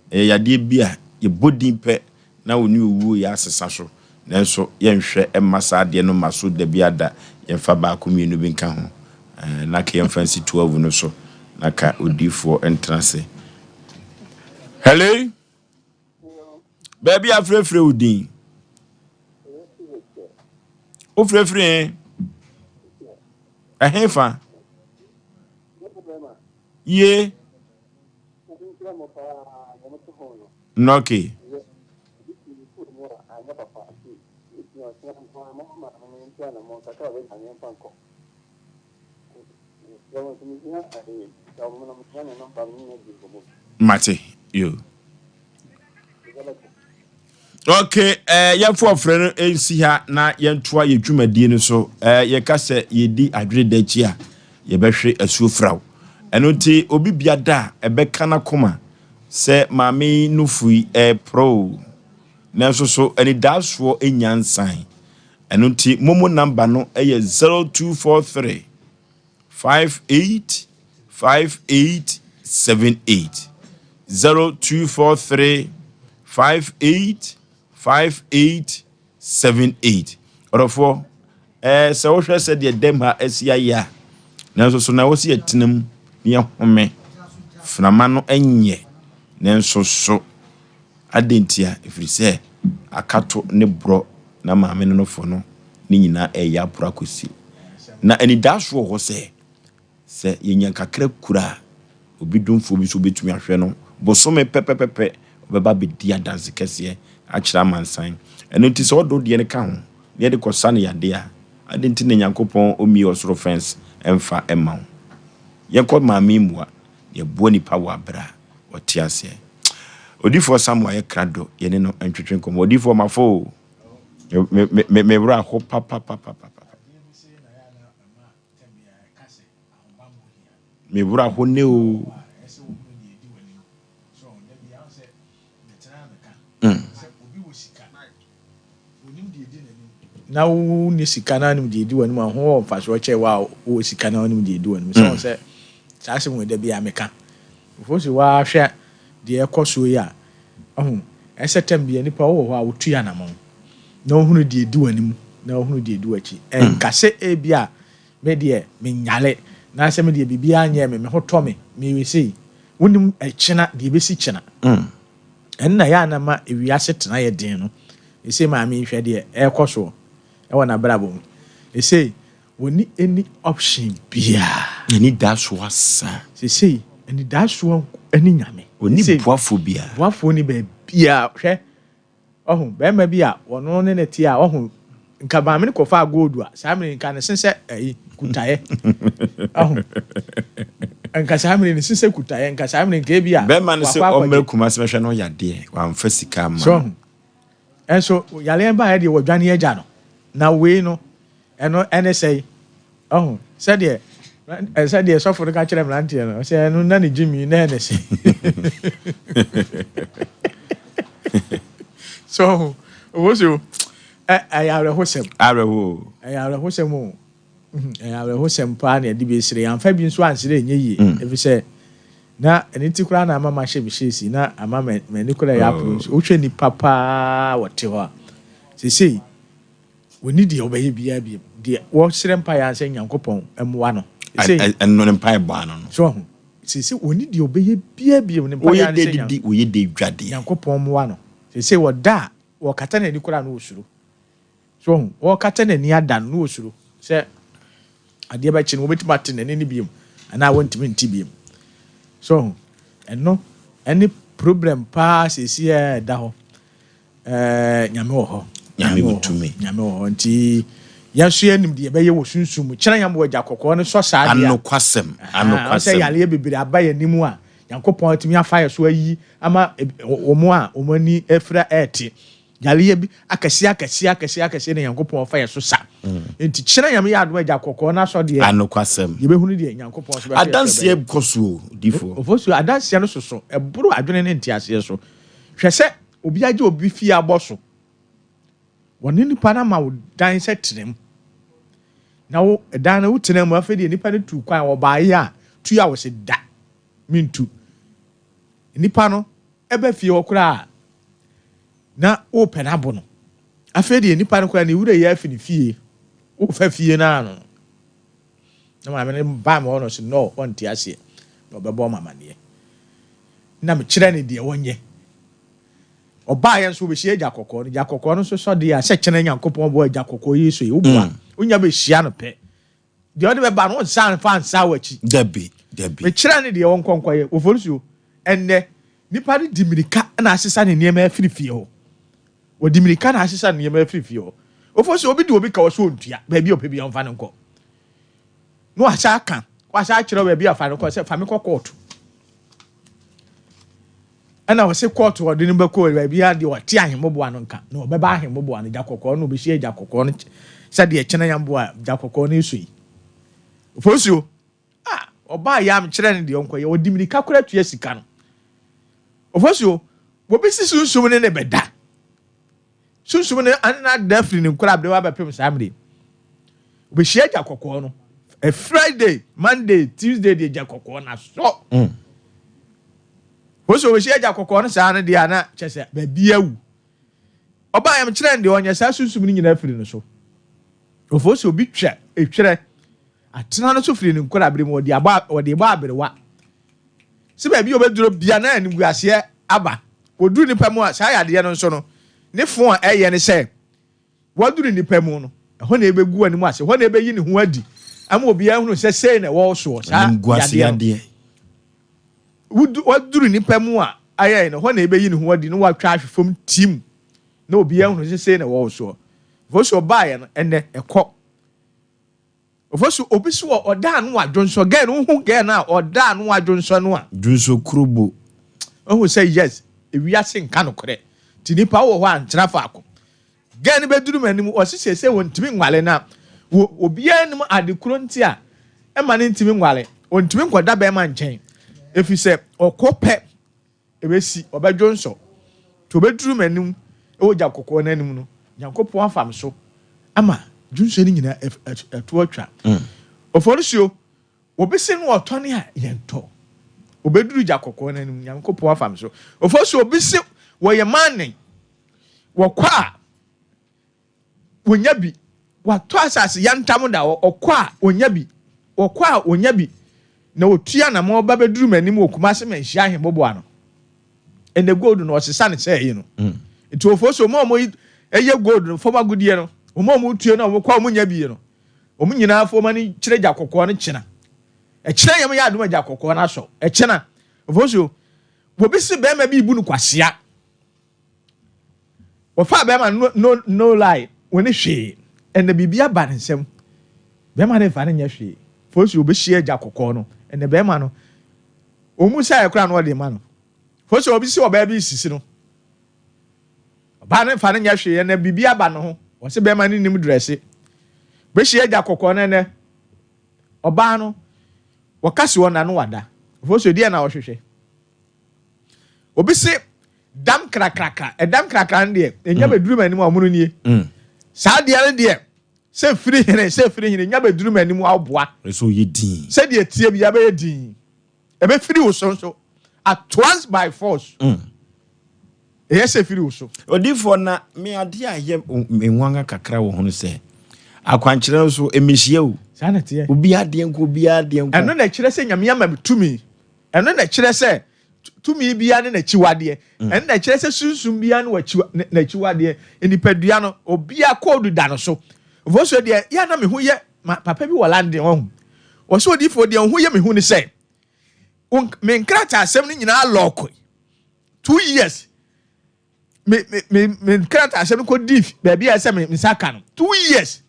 ɛyɛ yadeɛ bi a yɛbɔ din pɛ na wo ne owuo yɛ asesa so, nanso yɛnhwɛ mma saa adeɛ no mma so da biara da, yɛmfa baako mmienu bi nka ho, eh, na ka yɛmfa nsi 12 no so, na ka odiyifoɔ ntena ase. Hello? Baabi a frɛfrɛ wo din. Wofrɛfrɛ he? Ɛhe fa? Ye. Nɔke. Mate. Yo. Okay, eh, yɛmfa ɔfrɛ no nsi ha na yɛntoa yɛ dwumadie no so. Eh, yɛka sɛ yɛdi adwene da akyi a, yɛbɛhwe asuo fraw. Ɛno nti, obi bia da a ɛbɛka n'akoma sɛ maame yi nufu yi ɛreporɔ o. Nanso so anidaasoɔ nnya nsan. Ɛno nti, momo namba no yɛ 0243 58 58 78. 0243 58 58 78. Ɔdɔfoɔ, ɛɛ sɛ wohwɛ sɛdeɛ dɛm ha asi ayɛ a, nanso so na ɛwɔ sɛ yɛtena mu na yɛhome. Frama no nyɛ, nanso so adɛn ntia? Ɛfiri sɛ akato ne borɔ na maame no nofo no ne nyinaa ɛreyɛ aporɔ akɔsi. Na anidasoɔ wɔ hɔ sɛ, sɛ yɛnya kakra kura a, obi domfoɔ bi nso bɛtumi ahwɛ no bosome pɛpɛpɛpɛ, ɔbɛba abɛdi adanse kɛseɛ akyerɛ amansan. Ɛno nti sɛ ɔde wo deɛ no ka ho na yɛde kɔsa no yadeɛ a, adɛn nti na Nyankopɔn ɔmmie ɔsoro fɛns mfa mma wo? Yɛnkɔ maame mmua na yɛboa nipa wɔ aberɛ a ɔte aseɛ. Odiyifoɔ Samuel ayɛ krado, yɛne no ntwetwe nkɔmmɔ. Odiyifoɔ mafo o, me, me, me, me werɛ aho papapapapa. Me werɛ aho nnɛ o. Mm. Na wonni sika na wonim deɛ ɛdi w'anim a, ho wɔ mfasoɔ kyɛn wo a wowɔ sika na wonim deɛ ɛdi w'anim. Sɛ wɔn sɛ saa asɛm wɔ da bi a meka. Before sɛ woahwɛ deɛ ɛkɔ soɔ yi a, ɔho ɛsɛ tɛm bi a nipa wowɔ hɔ a wotu anamɔn na wohunu deɛ ɛdi w'anim na wohunu deɛ ɛdi w'akyi. Ɛnka sɛ ebi a me deɛ menyare. Na sɛ me deɛ biribiara nyɛɛ me, me ho tɔ me, meyɛ sei. Wonim ɛkyena, deɛ ɛbɛsi kyena. Ɛno na ɛyɛ a na ɛma ewiase tena yɛ den no. Seesei maame yi hwɛ deɛ ɛrekɔ soɔ wɔ n'abrabɔ mu. Seesei wɔnni any option biara. N'anidasoɔ asa. Seesei anidasoɔ ne Nyame. Ɔnni Seesei boafoɔ biara. Boafoɔ nni baabiara. Hwɛ, Wahu, barima bi a wɔno ne no te a, wahu, nka maame no kɔfaa gold a, saa mmerɛ yi nka ne se sɛ ayi, kutaeɛ. Wahu, nka saa mmerɛ yi ne se sɛ kutaeɛ, nka saa mmerɛ yi nka ebi a, Bɛrima no sɛ wakɔ ɔmmrɛ akɔgye. Kumasi mɛhwɛ no yadeɛ, wamfa sika amma So no. wahu, ɛnso yareɛ baeɛ deɛ wɔdwane agya no, na wei no, Ɛno ne sɛe. Ɔho, sɛdeɛ, sɛdeɛ sɔfo no ka kyerɛ mmeranteɛ no, sɛ ɛno na ne gyimi na ɛne se. So ɔho, ɔwɔ so, ɛyɛ awerɛhosɛm. Awerɛho. Ɛyɛ awerɛhosɛm o. Mhm, ɛyɛ awerɛhosɛm paa na ɛde bɛsire. Yɛamfa bi nso ansere ɛnyɛ yie. Ɛfiri sɛ, na ɛno nti koraa na ama mahyɛ me hyɛsi, na ama m'ani koraa ɛyɛ aporo nso. Wohwɛ nipa paa wɔte hɔ a, seesei, Wɔnni deɛ wɔbɛyɛ biara bio. Deɛ wɔsrɛ mpaeɛ ara sɛ Nyankopɔn mmoa no. Seesei. Ɛno ne mpaebɔ ano no. So wahu? Seesei wɔnni deɛ wɔbɛyɛ biara bio. Ne mpaeɛ Wɔyɛ ara ne dɛ sɛ didi, wɔyɛ dɛ dwa deɛ. Nyankopɔn mmoa no. Seesei wɔda a, wɔkata n'ani koraa na wɔsuro. So wahu? Wɔkata n'ani ada no na wɔsuro sɛ adeɛ bɛkye no wɔbɛtumi ate n'ani no bio anaa wɔntumi nte bio. So wahu? Ɛno ɛne problem paa seesei a ɛda hɔ. Ɛɛ Nyame wɔ hɔ. Nyame wɔ tumi. Nyame wɔ hɔ nti yɛn nso yɛnim deɛ yɛbɛyɛ wɔ sunsum mu. Kyerɛ yɛn wɔ agya kɔkɔɔ no sɔ saa deɛ. Anokwasɛm, anokwasɛm. Sɛ yareɛ bebree aba yɛn anim a, Nyankopɔn atumi afa yɛn so ayi ama wɔn a wɔn ani afira ɛrete. Yareɛ bi akɛseɛ akɛseɛ akɛseɛ akɛseɛ na Nyankopɔn afa yɛn so sa. Nti kyerɛ Nyame yɛ adom agya kɔkɔɔ no asɔ deɛ. Anokwasɛm. Yɛbɛhunu deɛ Nyankopɔn so bɛfa yɛn so Adanseɛ ɛbɛyɛ. kɔ so o, difoɔ. Ofosuo, adanseɛ no soso, ɛboro adwene ne nteaseɛ so. Hwɛ sɛ Obi agye obi fie abɔ so. Wɔne nipa no ama wo dan sɛ tena mu. Na wo dan no wotena mu afei deɛ nipa no tu kwan wɔbaeɛ a tu a wɔsi da mentu. Nipa no ɛbɛ fie hɔ koraa na wopɛ no abo no. Afei deɛ nipa no koraa ne wura yi afi ne fie wofa fie no ano. Na maame no baa me hɔ na ɔsi no ɔnte aseɛ na ɔbɛbɔ ɔmo amaneɛ. Na mekyerɛ no deɛ ɔnyɛ. Ɔbaeɛ nso ɔbɛhyia agya kɔkɔɔ no. Agya kɔkɔɔ no nso sɔ deɛ a sɛ kyena Nyankopɔn bɔ agya kɔkɔɔ yi so yi, woboa. Wonya bɛhyia no pɛ. Deɛ ɔde bɛba no, wonsan mfa nsa w'akyi. Dabi, dabi. Mekyerɛ no deɛ ɔnkɔ nkɔyɛ. Oforisuo, ɛnnɛ, nipa no di mmirika na asesa ne nneɛma afiri fie hɔ. Ɔdi mmirika na asesa ne nneɛma afiri fie hɔ. Oforisuo, obi de obi ka ɔsɛ ɔntua. Baabi a ɔpɛ biara ɔmfa no nkɔ. Na wasan aka, wasan akyerɛ baabi a fa no kɔ sɛ fa me kɔ kɔɔto. Ɛna ɔse kɔɔto ɔde no bɛkɔ baabi a deɛ ɔte ahemmoboa no nka na ɔbɛba ahemmoboa no gya kɔkɔɔ no ɔbɛhyia gya kɔkɔɔ no sɛdeɛ kyena yamboa gya kɔkɔɔ no so yi. Ofosuo, ah, ɔbaa yɛ a mekyerɛ no deɛ ɔnkɔyɛ, ɔde mirika koraa tua sika no. Ofosuo, wɔbi si sunsum ne ne bɛda. Sunsum no ana da firi ne nkorabere wa bɛpem saa mmerɛ yi. Ɔbɛhyia gya kɔkɔɔ no. Friday, Monday, Tuesday deɛ gya kɔkɔɔ no asɔ. Wɔsɛ ɔbɛhyia gya kɔkɔɔ no saa no deɛ ana kyɛ sɛ baabi awu. Ɔbaa yɛm kyerɛ no deɛ ɔnyɛ saa sunsum no nyinaa firi no so. Ɔfo sɛ obi twa etwerɛ atena no so firi ne nkorabere mu ɔde abɔ ɔde bɔ aberewa. Sɛ baabi a ɔbɛduro bia na animguaseɛ aba. Wɔduru nipa mu a saa yadeɛ no nso no ne fo a ɛyɛ ne sɛ Waduru nnipa mu no, ɛhɔ na ɛbɛgu anim ase, ɛhɔ na ɛbɛyi ne ho adi ama obiara ahunu sɛ sei na ɛwɔ wo soɔ, saa Animguase yadeɛ no. yadeɛ. Wodu, waduru nnipa mu a ayɛ no, ɛhɔ na ɛbɛyi ne ho adi na watwa ahwe fam tim na obiara ahunu sɛ sei na ɛwɔ wo soɔ. Ɛfɔ so ɔbaeɛ no, ɛnɛ ɛkɔ. Ɔfɔ so obi so wɔ ɔda ano adwonsɔ, gɛɛ no, wohu gɛɛ no a ɔda ano adwonsɔ no a. Dwonsɔ kurobo. Wohu sɛ yes, ewiase nka nokorɛ, nti nipa wowɔ hɔ a ntena faako. Girl no bɛduru m'anim, ɔse seesei ɔntumi nware na wɔ obiara nim ade koro nti a ɛma no ntumi nware. Ɔntumi nkɔda bɛrima nkyɛn ɛfiri sɛ ɔkɔ pɛ ɛbɛsi, ɔbɛdwonsɔ. Nti ɔbɛduru m'anim wɔ gya kɔkɔɔ no anim no, Nyankopɔn afa me so ama dwonsɔ no nyinaa ɛto atwa. Oforisuo, Obi se no ɔtɔne a, yɛntɔ. Obeduru gya kɔkɔɔ no anim, Nyankopɔn afa me so. Ofosu, obi se wɔyɛ mane, wɔkɔ a, wɔnya bi. Watɔ asase yantam da hɔ, ɔkɔ a, ɔnya bi. Wɔkɔ a wɔnya bi na wɔtu anamɔn ba bɛduru m'anim wɔ Kumase Manhyia Ahemmoboa no. Ɛnɛ gold no ɔsesa no sɛ ɛyi no. Nti wɔfoɔ so wɔn a wɔyi ɛyɛ gold no fam agudeɛ no wɔn a wɔtue no a wɔkɔ a wɔnya bi no wɔn nyinaa fam ani kyerɛ gya kɔkɔɔ no kyena. Ɛkyena yɛm yɛ adom a gya kɔkɔɔ no asɔ. Ɛkyena. Wɔfoɔ so wɔbi se bɛrima bi bu no kwasea. Wɔfaa bɛrima no no no lie wɔne hwee ɛnɛ biribi aba ne nsam bɛrima no nfa no nyɛ hwee fosu obehyia agya kɔkɔɔ no ɛnɛ bɛrima no wɔn mu sɛ ɛkora no ɔde ma no fosu obi si ɔbaa bi sisi no ɔbaa no nfa no nyɛ hwee ɛnɛ biribi aba ne ho wɔsi bɛrima no nim drɛse behyia agya kɔkɔɔ no ɛnɛ ɔbaa no wɔka si wɔn na no wada fosu deɛ na ɔhwehwɛ. Obi se dam krakrakra, ɛdam krakra no deɛ, ɛnya mm. bɛduru m'anim a ɔmono nie. Mm. Saa deɛ no deɛ, sɛ firi hene, sɛ firi hene, nya bɛduru m'anim a ɔboa. Ɛsɛ ɔyɛ din. Sɛdeɛ tie bi abɛyɛ din. Ɛbɛfiri wo so nso. At once by force. Mm. Ɛyɛ sɛ firi wo so. Odiyifoɔ, na me adeɛ a ɛyɛ me nwanwa kakra wɔ ho no sɛ, akwankyerɛ no so ɛmɛhyia o. Saa na ɛteɛ. Obiara deɛ nko, obiara deɛ nko. Ɛno na ɛkyerɛ sɛ Nyame ama me tumi. Ɛno na ɛkyerɛ sɛ tumi biara ne n'akyiwadeɛ. Mm. Ɛno na ɛkyerɛ sɛ sunsum biara ne n'akyiwadeɛ. Nipadua no, obiara koodu da no so. Mfosuo deɛ, yɛ na me ho yɛ, ma papa bi wɔ London ɔho. Wɔsɛ odiyifoɔ deɛ ho yɛ me hu ne sɛ, me nkrataasɛm no nyinaa lɔɔkoe. 2 years me me me me nkrataa asɛm kɔ di baabi a ɛsɛ me nsa ka no 2 years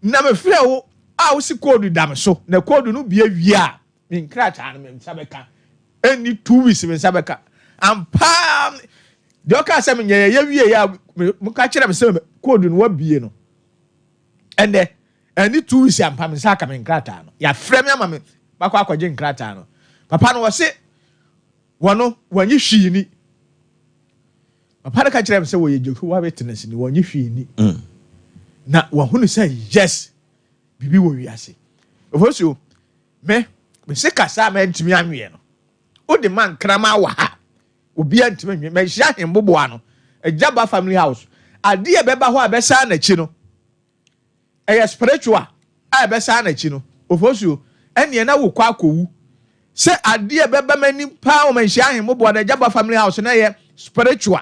na me frɛ wo a wosi code da me so na code no bie wie a me nkrataa no me nsa bɛka ɛnni 2 weeks me nsa bɛka ampa. Deɛ ɔka sɛ menyɛ yɛ wie yɛ a mo ka kyerɛ me sɛ code no wabie no ɛnɛ ɛni 2 weeks ampa me nsa aka me nkrataa no. Yɛafrɛ me ama me bakɔ akɔgye nkrataa no. Papa no wɔse wɔno wɔnye hwii ni. Papa no ka kyerɛ me sɛ wɔyɛ Jehovah Witness ni, wɔnye hwii ni na wɔhunu sɛ yes, biribi wɔ wiase. Ofosuo me mese kasa a mantumi anweɛ no wode ma nkrama wɔ ha obiara ntumi nwe. Manhyia ahemboboa no agya ba family house adeɛ ɛbɛba hɔ a ɛbɛsaa n'akyi no ɛyɛ spiritual a ɛbɛsaa n'akyi no. Ofosuo ɛneɛ na wokɔ akɔwu sɛ adeɛ ɛbɛba m'anim paa wɔ manhyia ahemboboa no agya ba family house na ɛyɛ spiritual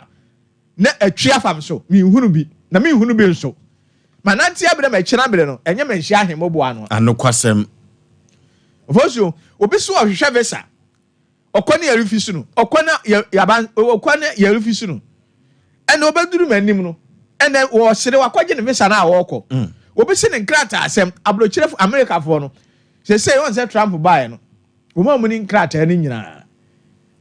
na atwi afam so. Menhunu bi na menhunu bi nso manante aberɛ makyina berɛ no ɛnyɛ manhyia ahemboboa no. Anokwasɛm. Ofosuo obi so ɔhwehwɛ visa ɔkɔ ne yɛrefi so no ɔkɔ ne yaba ɔkɔ ne yɛrefi so no ɛna ɔbɛduru m'anim no ɛna wɔsere wakɔgye ne visa no a wɔrekɔ. Obi si ne nkrataa asɛm aburokyerɛfo Amerikafoɔ no sese wɔn sɛ Trump baeɛ no wɔn a wɔn ne nkrataa no nyinaa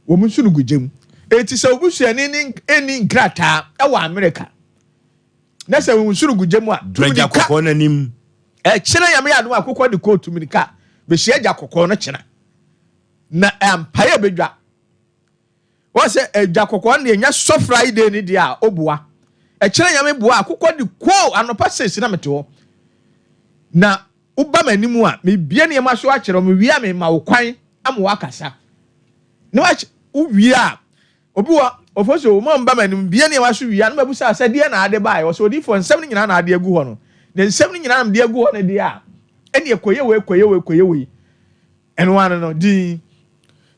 wɔn nso no gu gyam eti sɛ obusuani ne ɛni nkrataa ɛwɔ Amerika na sɛ wɔn nso no gu gyam a dwagya kɔkɔɔ n'anim. Ɛkyerɛ Nyame yɛ adom akokɔ de kootu mirika bɛhyia agya kɔkɔɔ no kyena na ampaeɛ bɛdwa wɔn sɛ agya kɔkɔɔ no deɛ nya sɔ Friday ne deɛ a ɔboa ɛkyerɛ Nyame boa akokɔ de koo anɔpa 6 na mete hɔ na woba m'anim a mebie nneɛma so akyerɛ wo mewie a mema wo kwan ama wakasa na wowie a obi wɔ ɔfo so wɔn a mba m'anim bie nneɛma so wie a na mabusa sɛ deɛ na ade baeɛ ɔsɛ odiifoɔ nsɛm no nyinaa na ade agu hɔ no na nsɛm no nyinaa na mede agu hɔ no deɛ a ɛne ɛkɔyɛ wei kɔyɛ wei kɔyɛ wei ɛno ano no din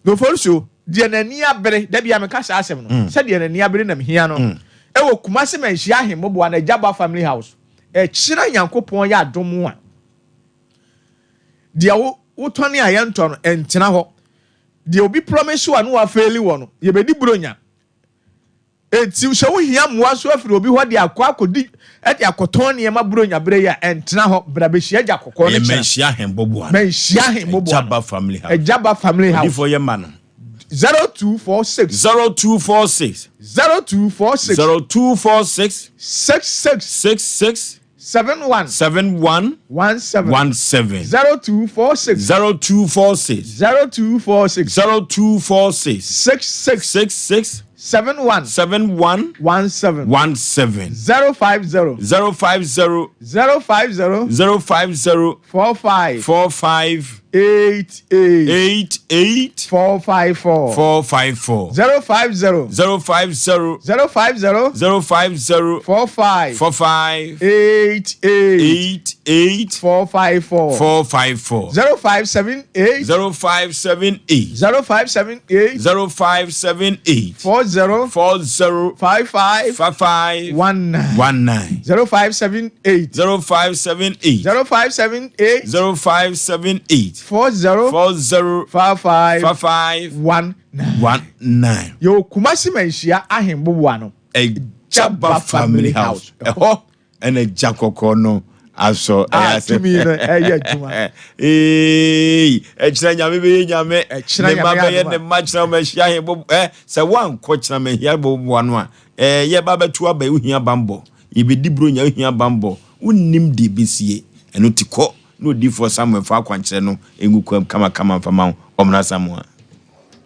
na ɔfo so deɛ n'ani abere dabi a meka saa asɛm no sɛdeɛ n'ani abere na mehia no ɛwɔ Kumase Manhyia Ahemmoboa na Agyaba family house ɛkyerɛ Nyankopɔn yɛ adom a deɛ wo wotɔne a yɛntɔ no ɛntena hɔ deɛ obi promise a no wafail wɔ no yɛbɛdi buronya eti sɛ wohia mmoa nso afiri obi hɔ de akɔ akɔdi ɛde akɔtɔn nneɛma buronya bere yi a ɛntena hɔ bra bɛhyia agya kɔkɔɔ no kyerɛ Manhyia Ahemmoboa. Manhyia Ahemmoboa. Agyaba family house. Agyaba family house. Odiifoɔ yɛ ma no. 0246. 0246. 0246. 0246. 66. 66. 71. 71. 17. 17. 0246. 0246. 0246. 0246. 66. 66. 71. 71. 17. 17. 050. 050. 050. 050. 45. 45. 88. 88. 454. 454. 050. 050. 050. 050. 45. 45. 88. 88. 454. 454. 0578. 0578. 0578. 0578. 40. 40. 55. 55. 19. 19. 0578. 0578. 0578. 0578. 40. 40. 55. 55. 19. 19. Yɛwɔ Kumasi Manhyia ahemboboa no. Ɛgyaba family house. Ɛhɔ ɛna gya kɔkɔɔ no asɔ. A tumi no ɛyɛ adwuma. Ee, ɛkyerɛ nyame bɛyɛ nyame. Ɛkyerɛ Ne mma nyame bɛyɛ adoma. ne mma kyerɛ ma ahyia ahembo ɛ sɛ woankɔ kyerɛ ma ahyia boboa no a ɛɛ yɛba bɛto aba wohia bambɔ. Yɛbɛdi buronya wohia bambɔ. Wonnim deɛ ɛbɛsie. Ɛno ti kɔ na odiyifoɔ Samuel fa akwankyerɛ no ngu kwam kamakama mfa ma wo. Ɔmmra Samoa.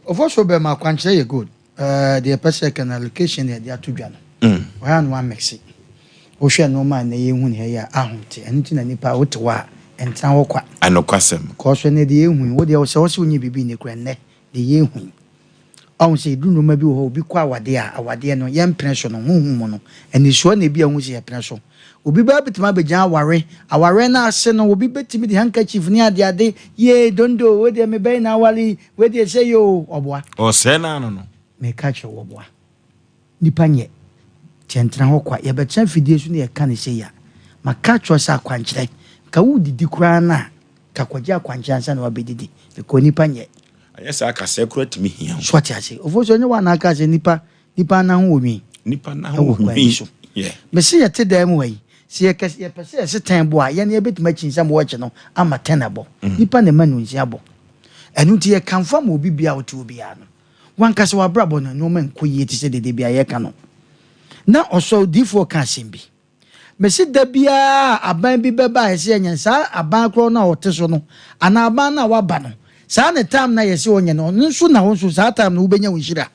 Ɔfɔsuo bɛma akwankyerɛ yɛ good. Ɛɛ deɛ yɛpɛ sɛ yɛka no allocation na yɛde ato dwa no. Ɔyɛ a na wamɛkse. Wohwɛ nnoɔma a nnɛ yɛhu no ha yi a, ahom te. Ɛno nti na nnipa wote hɔ a, ɛntena hɔ kwa. Anokwasɛm. Kɔɔ so ɛnnɛ deɛ yɛhu yi, wo deɛ sɛ wose wonyɛ biribi nnɛ koraa nnɛ deɛ yɛhu yi. Ɔhu sɛ ɛduru nnoɔma bi wɔ hɔ obi kɔ awadeɛ a, awadeɛ no yɛmpene so no, honhom mu no, anisoɔ na ebi a wohu sɛ yɛpene so. Obi bɛa bɛtumi abɛgyina aware, awareɛ no ase no obi bɛtumi de handkerchief ne adeade, yee dondo, wei deɛ mebɛyi na aware yi, wei deɛ sei oo, ɔboa. Ɔsɛe no ano no. Meka kyerɛ wo ɔboa. Nnipa nyɛ. Nti ɛntena hɔ kwa. Yɛbɛtena afidie so na yɛka no sei a, maka akyerɛ wo sɛ akwankyerɛ, nka woredidi koraa no a, nka kɔgye akwankyerɛ ansa na woabɛdidi. Because nnipa nyɛ. Anyɛ saa kasɛɛ koraa tumi hia wo. So ate ase? Ofosu, ɛnyɛ wo a na aka sɛ nnipa, nnipa nna ho wɔ nwi? Nnipa nna ho Ɛwɔ wɔ kwan bi nwi. so. Yeah. Mese yɛte dan mu ha yi, sɛ yɛkɛ, yɛpɛ sɛ yɛse tɛn bɔ a, yɛn yɛbɛtumi akyinsa ma wɔakye no ama tɛn abɔ. Nnipa na ɛma nnunsia bɔ. Ɛno nti yɛkamfo ama obi biara a ɔte hɔ biara no. W'ankasa w'abrabɔ no, nneɛma nkɔ yie te sɛ deɛ da biara yɛka no. Na ɔsɔ odiyifoɔ ka asɛm bi. Mese da biara a aban bi bɛba a ɛsɛ yɛnyɛ no, saa aban korɔ no a ɔte so no, anaa aban no a waba no, saa ne time no a yɛse ɔnyɛ no, ɔno nso na wo nso saa time no wobɛnya wo nhyira.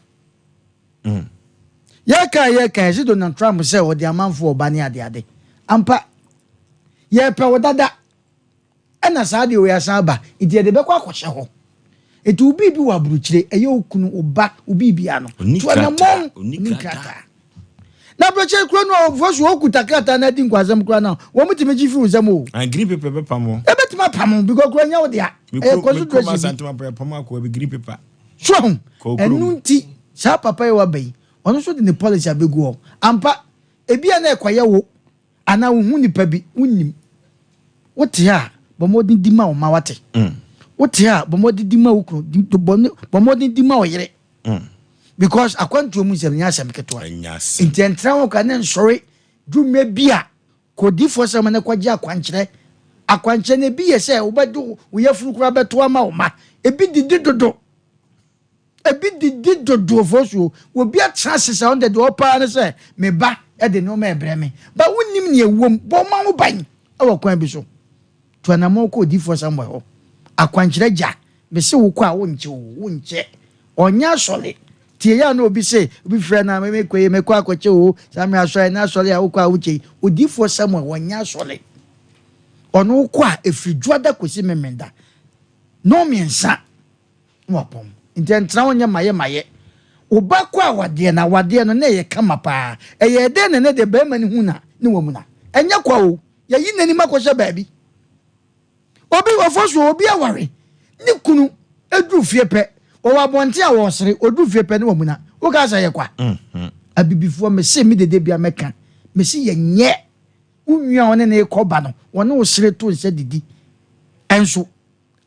Yɛka a yɛka yɛse Donald Trump sɛ ɔde amanfoɔ ɔba ne adeade. Ampa, yɛpɛ wo dada. Ɛna saa deɛ wei asan aba nti yɛde bɛkɔ akɔhyɛ hɔ. Nti wo biribi wɔ aburokyire, ɛyɛ wo kunu, wo ba, wo biribiara no, Ɔnni tu krataa, anammɔn, ɔnni ɔnni krataa. krataa. Na aburokyire kuro no a wɔfoɔ so wɔkuta krataa no adi nkwasɛm koraa no a, wɔtumi gye firi wo nsam o. Ah, green paper bɛpam wo. Ɛbɛtumi apam wo because kuro nyɛ wo dea. Me Ɛyɛ kuro, me kurom consideration bi. Asante mapɛ yɛpam akoa bi green paper. So ahu? Kɔ wo kurom. Ɛno nti saa papa yi a waba yi, ɔno nso de ne policy abɛgu hɔ. Ampa, ebia na ɛkɔyɛ wo Anaa wohu nipa bi, wonnim. Wote a, bɔ mmɔden di ma wo mma, wate? Wote a, bɔ mmɔden di ma wo kunu, bɔ mmɔden di ma wo yere. Because akwantuo mu nsɛm nyɛ asɛm ketewa. Nti ɛntena hɔ koraa na nsɔre duru mmerɛ bi a, kɔ odiyifoɔ sɛ ma no kɔgye akwankyerɛ. Akwankyerɛ no ebi yɛ sɛ wobɛde wo yafunu koraa bɛto ama wo mma. Ebi didi dodo. Ebi didi dodoɔ fosuo. Obi atena ase saa ɔno deɛ deɛ ɔpɛ ara ne sɛ me ba de nneɛma rebrɛ me. But wonnim nea ɛwom. Bɔ wo mma ho ban wɔ kwan bi so. Tu anammɔn kɔ Odiyifoɔ Samuel hɔ. Akwankyerɛ gya. Mese wo kɔ a wonkyɛ oo, wonkyɛ. Ɔnyɛ asɔre. Tie yɛ a na obi se, obi frɛ no a mekɔ yi, mekɔ akɔkyɛ oo, saa mmerɛ asɔre, ɛnɛ asɔre a wokɔ a wokyɛ yi. Odiyifoɔ Samuel ɔnyɛ asɔre. Ɔno wokɔ a ɛfiri Dwoada kɔsi Memenda. Nnɔnmiɛnsa. na wapɔn. Nti ɛntena hɔ nyɛ mayɛ mayɛ. Wo ba kɔ awadeɛ na awadeɛ no na ɛyɛ kama paa. Ɛyɛɛ dɛn na ɛnɛ deɛ barima no hu na ne wamuna? Ɛnyɛ kwa o, yɛayi n'anim akɔhyɛ baabi. Obi ɔfɔ so obi aware ne kunu duru fie pɛ, wɔwɔ abɔnten a wɔresere, ɔduru fie pɛ ne wamuna. Wokaa sɛ ɛyɛ kwa? Abibifoɔ mese me dede bia mɛka, mese yɛnyɛ. Wo nua a ɔne no rekɔ ba no, wɔne wo sere to nsa didi nso.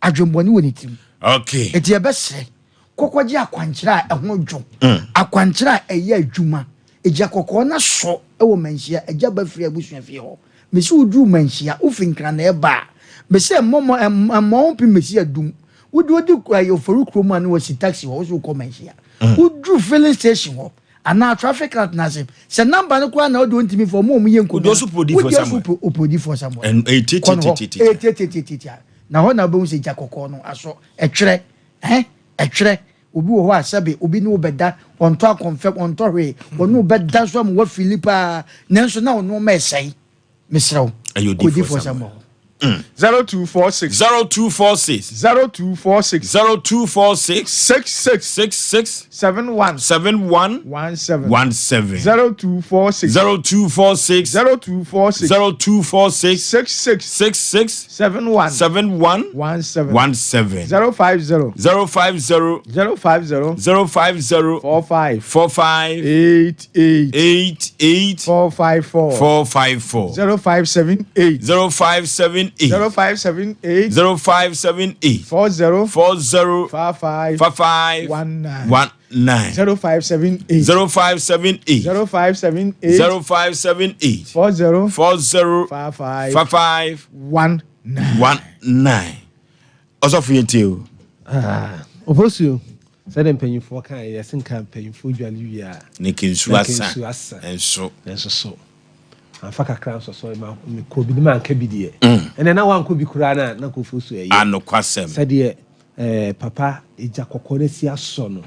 Adwemmɔne wɔ ne tirim. Okay. Eti yɛbɛsrɛ, kɔkɔgye akwankyerɛ a ɛho dwo, akwankyerɛ a ɛyɛ adwuma. Egya kɔkɔɔ no asɔ wɔ Manhyia, Agya ba firi abusua fie hɔ. Mese woduru Manhyia, wofi Nkran na ɛreba a, mese mmɔ mmɔ mmɔ ho mpem mmesi adum. Wode wodi ɛyɛ Ofori kurom a na wasi taxi hɔ, wose wokɔ Manhyia. Woduru filling station hɔ anaa traffic light no ase, sɛ number no koraa na wode ontumi fa, wɔn a wɔyɛ Wode nkonnwa no, ɔso pɛ odiyifoɔ wode ɔso Samuel. pɛ odiyifoɔ Samuel. Ɛn ɛyɛ Kɔ no hɔ, tiatiatiatia. ɛyɛ tiatiatiatia. Na hɔ na wobɛhu sɛ gya kɔkɔɔ no asɔ. Ɛtwerɛ, ɛhɛ, ɛtwerɛ. Obi wɔ hɔ a sɛbe obi ne wo bɛda, ɔntɔ akɔmfɛm, ɔntɔ hwee, ɔne wo bɛda nso ama woafili paa, nanso na wo nnoɔma resɛe. Mesrɛ wo, Ɛyɛ kɔ odiyifoɔ odiyifoɔ Samuel. Samuel hɔ. 0246. 0246. 0246. 0246. 66. 66. 71. 71. 17. 17. 0246. 0246. 0246. 0246. 66. 66. 71. 71. 17. 17. 050. 050. 050. 050. 45. 45. 88. 88. 454. 454. 0578. 0578. 0578. 0578. 40. 40. 55. 55. 19. 19. 0578. 0578. 0578. 0578. 40. 40. 55. 55. 19. 19. Ɔsɔfo yɛ tie o. Ah, Ofosuo, sɛdeɛ mpanyinfoɔ kan yɛ yɛse nka mpanyinfoɔ dwale wie a. Ne kensu na asa. kensu asa. Nso. Nanso so. Amfa kakra nsɔsɔ ma mekɔ bi ne manka bi deɛ. Ɛnɛ na wankɔ bi koraa na na nka Ofosuo ɛyɛ. Anokwasɛm. Sɛdeɛ eh, papa egya kɔkɔɔ no asi asɔ no.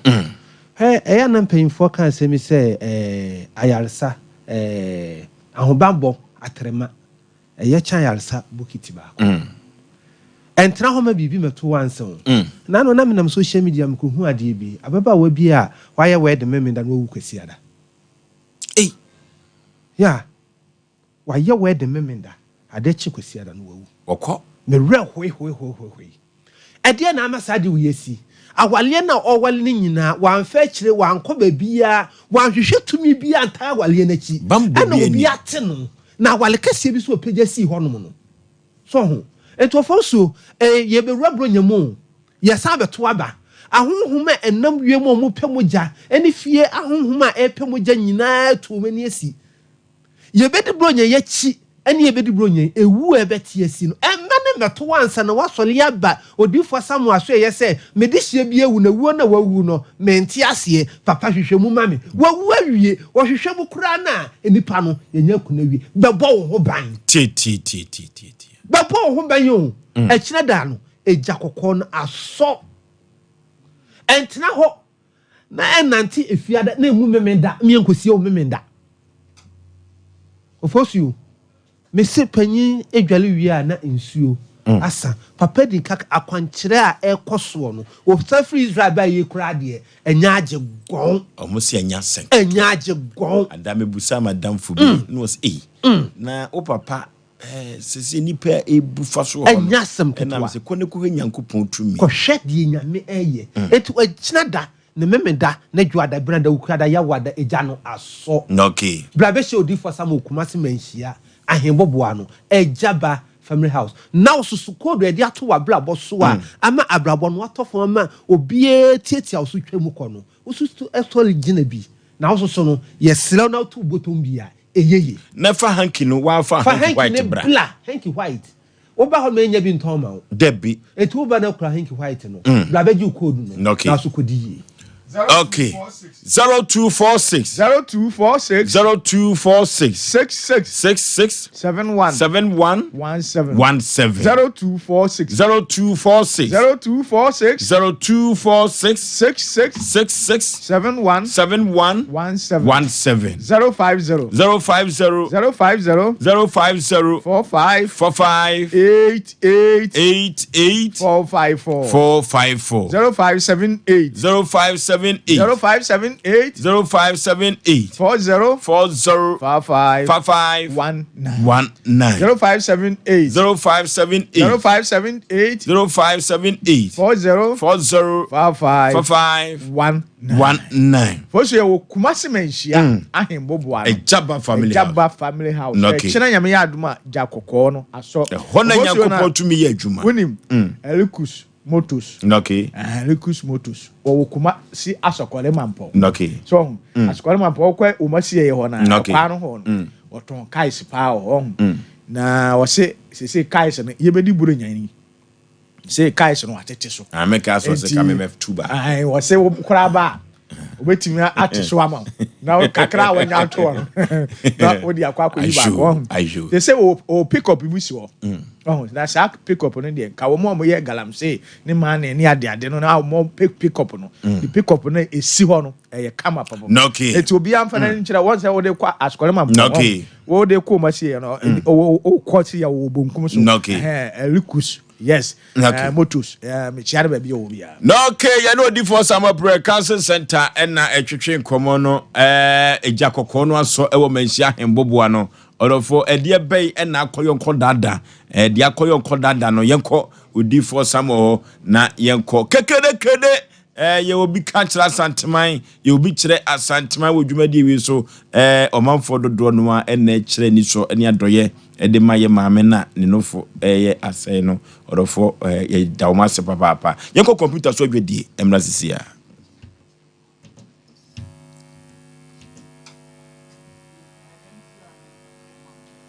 Hɛ, ɛyɛ a na mpanyinfoɔ ka asɛm yi sɛ eh, ayaresa eh, ahobammɔ atrema. Ɛyɛ kyɛn ayaresa bokiti baako. Ɛntena hɔ ma biribi mmɛto wo ansa o. Nano na menam social media mekɔhuu adeɛ bi, ababaawa bi a wayɛ wɛɛden Memenda na wawu Kwasiada. Ei! Yeah, wayɛ wɛɛden Memenda, adeɛ kye Kwasiada na wawu. Wɔkɔ. Me werɛ hoe hoe hoe hoe hoe. Ɛdeɛn na ama saa adeɛ wei asi? Awaleɛ no a ɔrewale no nyinaa, wamfa akyire, wankɔ baabiara, wanhwehwɛ tumi biara antaa awaleɛ no akyi. Bammɔ Ɛna biara obi nnim. ate no, na awale kɛseɛ bi nso ɔpagya sii hɔnom no. So ho? Nti ɔfam so, eh, yɛbɛwura Buronya mu o, yɛsan bɛto aba. Ahonhom a ɛnam wiem a wɔpɛ mogya ne fie ahonhom a ɛrepɛ mogya nyinaa atu wɔn ani asi. Yɛbɛdi Buronya yi akyi ne yɛbɛdi Buronya yi ɛwu a ɛbɛte asi no. Ɛmma no mmɛto wo ansa na woasɔre aba Odiyifoɔ Asamoah so ɛyɛ sɛ me dehyeɛ bi awu na wuo no a wawu no mente aseɛ. Papa hwehwɛ mu ma me. Wawu awie. Wɔhwehwɛ mu koraa no a nnipa no yɛnya aku no awie. Bɛbɔ wo ho ban. Tie tie tie tie tie tie. Bɛbɔ wo ho ban o. Ɛkyena da no egya kɔkɔɔ no asɔ. Ɛntena hɔ na ɛnnante Efiada na emmu Memenda mmea nkosie wo Memenda. Ofosuo, mese panyin dware wie a na nsuo asa. Papa di nka akwankyerɛ a ɛrekɔ soɔ no, wɔsan firi Israel baeɛ yi koraa deɛ, ɛnyɛ agye gɔn. Wɔn se ɛnyɛ asɛm. Ɛnyɛ agye gɔn. Ada mebusaa m'adamfo bi na ɔse ei na wo papa Eh, sese nipa ebu fa so wɔ hɔ no. Ɛnyɛ asɛm ketewa. Ɛnam sɛ kɔ ne kɔhwɛ Nyankopɔn tumi. Kɔhwɛ deɛ Nyame ɛyɛ. Enti ɔkyena da, ne Memeda, ne Dwoada, Benada, Wukuada, Yawoada, Egya no asɔ. Okay. Bra bɛhyɛ Odiyifoɔ Samuel Kumasi Manhyia, Ahenboboa no, Agya Ba Family House. Na wo soso code a yɛde ato w'abrabɔ so a ama abrabɔ no atɔ fam ama obiara tiatia wo so twa mu kɔ no, wo soso sɔre gyina bi. Na wo soso no, yɛsrɛ wo na woto wo bɔtɔm bi a, ɛyɛ ye. Na fa hanky no waa fa Fa hanky hanky white no bra. bla, hanky white. Woba hɔ no menya bi ntɔn ma wo. Dabi. Enti woba na kura hanky white no, bra bɛgye wo code no, Okay. na so kɔdi yie. Okay. 0246. 0246. 0246. 66. 66. 71. 71. 17. 17. 0246. 0246. 0246. 0246. 66. 66. 71. 71. 17. 17. 050. 050. 050. 050. 45. 45. 88. 88. 454. 454. 0578. 0578. 0578. 0578. 40. 40. 55. 55. 19. 19. 0578. 0578. 0578. 0578. 40. 40. 55. 55. 19. 19. Fosu yɛ wɔ Kumasi Manhyia Ahenboboa no. Ejaba Family House. Ejaba Family House. Okay. Ɛkyena Nyame yɛ adom a gya kɔkɔɔ no asɔ. Ɛhɔ na Ofosuo na- Nyankopɔn tumi yɛ adwuma. Wonim Elikus Motors. Okay. Elikus Motors. Wɔwɔ Kumasi Asɔkɔre Mampɔn. Okay. So ɔho Asɔkɔre Mampɔn wokɔ Omasi yɛ hɔ na Okay. ɔkwaa no hɔ no. Wɔtɔn cars paa wɔ hɔ ɔho. Na wɔse sese cars no yɛbɛdi Buronya ni. Se cars no atete so. Ameka so sɛ Enti- kame mɛf tuba. Ae, wɔse wo koraa ba a wobɛtumi ate so ama wo na wo kakra a wanya atoɔ no na wode akɔ akɔyi Ayo, baako ɔho ayo. te sɛ wɔ pick up bi si hɔ. Ɔho na saa pick up no deɛ nka wɔn a wɔyɛ galamsey ne mane ne ade ade no na wɔn pick pick up no. The pick up no esi hɔ no ɛyɛ kama papa. Okay. Eti obiara nfa n'ani nkyerɛ wɔn sɛ wɔde kɔ asukɔre ma mpɔn. Okay. Wɔde kɔ wɔn asi yɛ no o kɔ si yɛ wɔ bonkum so. Okay. Ɛhɛn Elikus yes. Okay. Motos ɛɛ mekyia no baabi a wɔ biara. Na okay, yɛne odifoɔ Samuel Prayer Council Center ɛna ɛtwetwe nkɔmmɔ no ɛɛ egya kɔkɔɔ no asɔ ɛwɔ Manhyia Ahemboboa no. Ɔdɔfoɔ, ɛdeɛ bɛn ɛna akɔyɔ nkɔ dada? Ɛɛ deɛ akɔyɔ nkɔ dada no, yɛnkɔ odifoɔ Samuel hɔ na yɛnkɔ. Kekedekede! Ɛɛ yɛ obi ka kyerɛ Asanteman, yɛ obi kyerɛ Asanteman wɔ dwumadie wei so. Ɛɛ ɔmanfoɔ dodoɔ no ara ɛna ɛkyerɛ anisɔ ne adɔyɛ ɛde ma yɛ maame no a ne nofo ɛyɛ asɛe no. Ɔdɔfoɔ, ɛɛ yɛda wɔn ase papaapa. Yɛnkɔ kɔmputa so adwadie mmra sisi ara.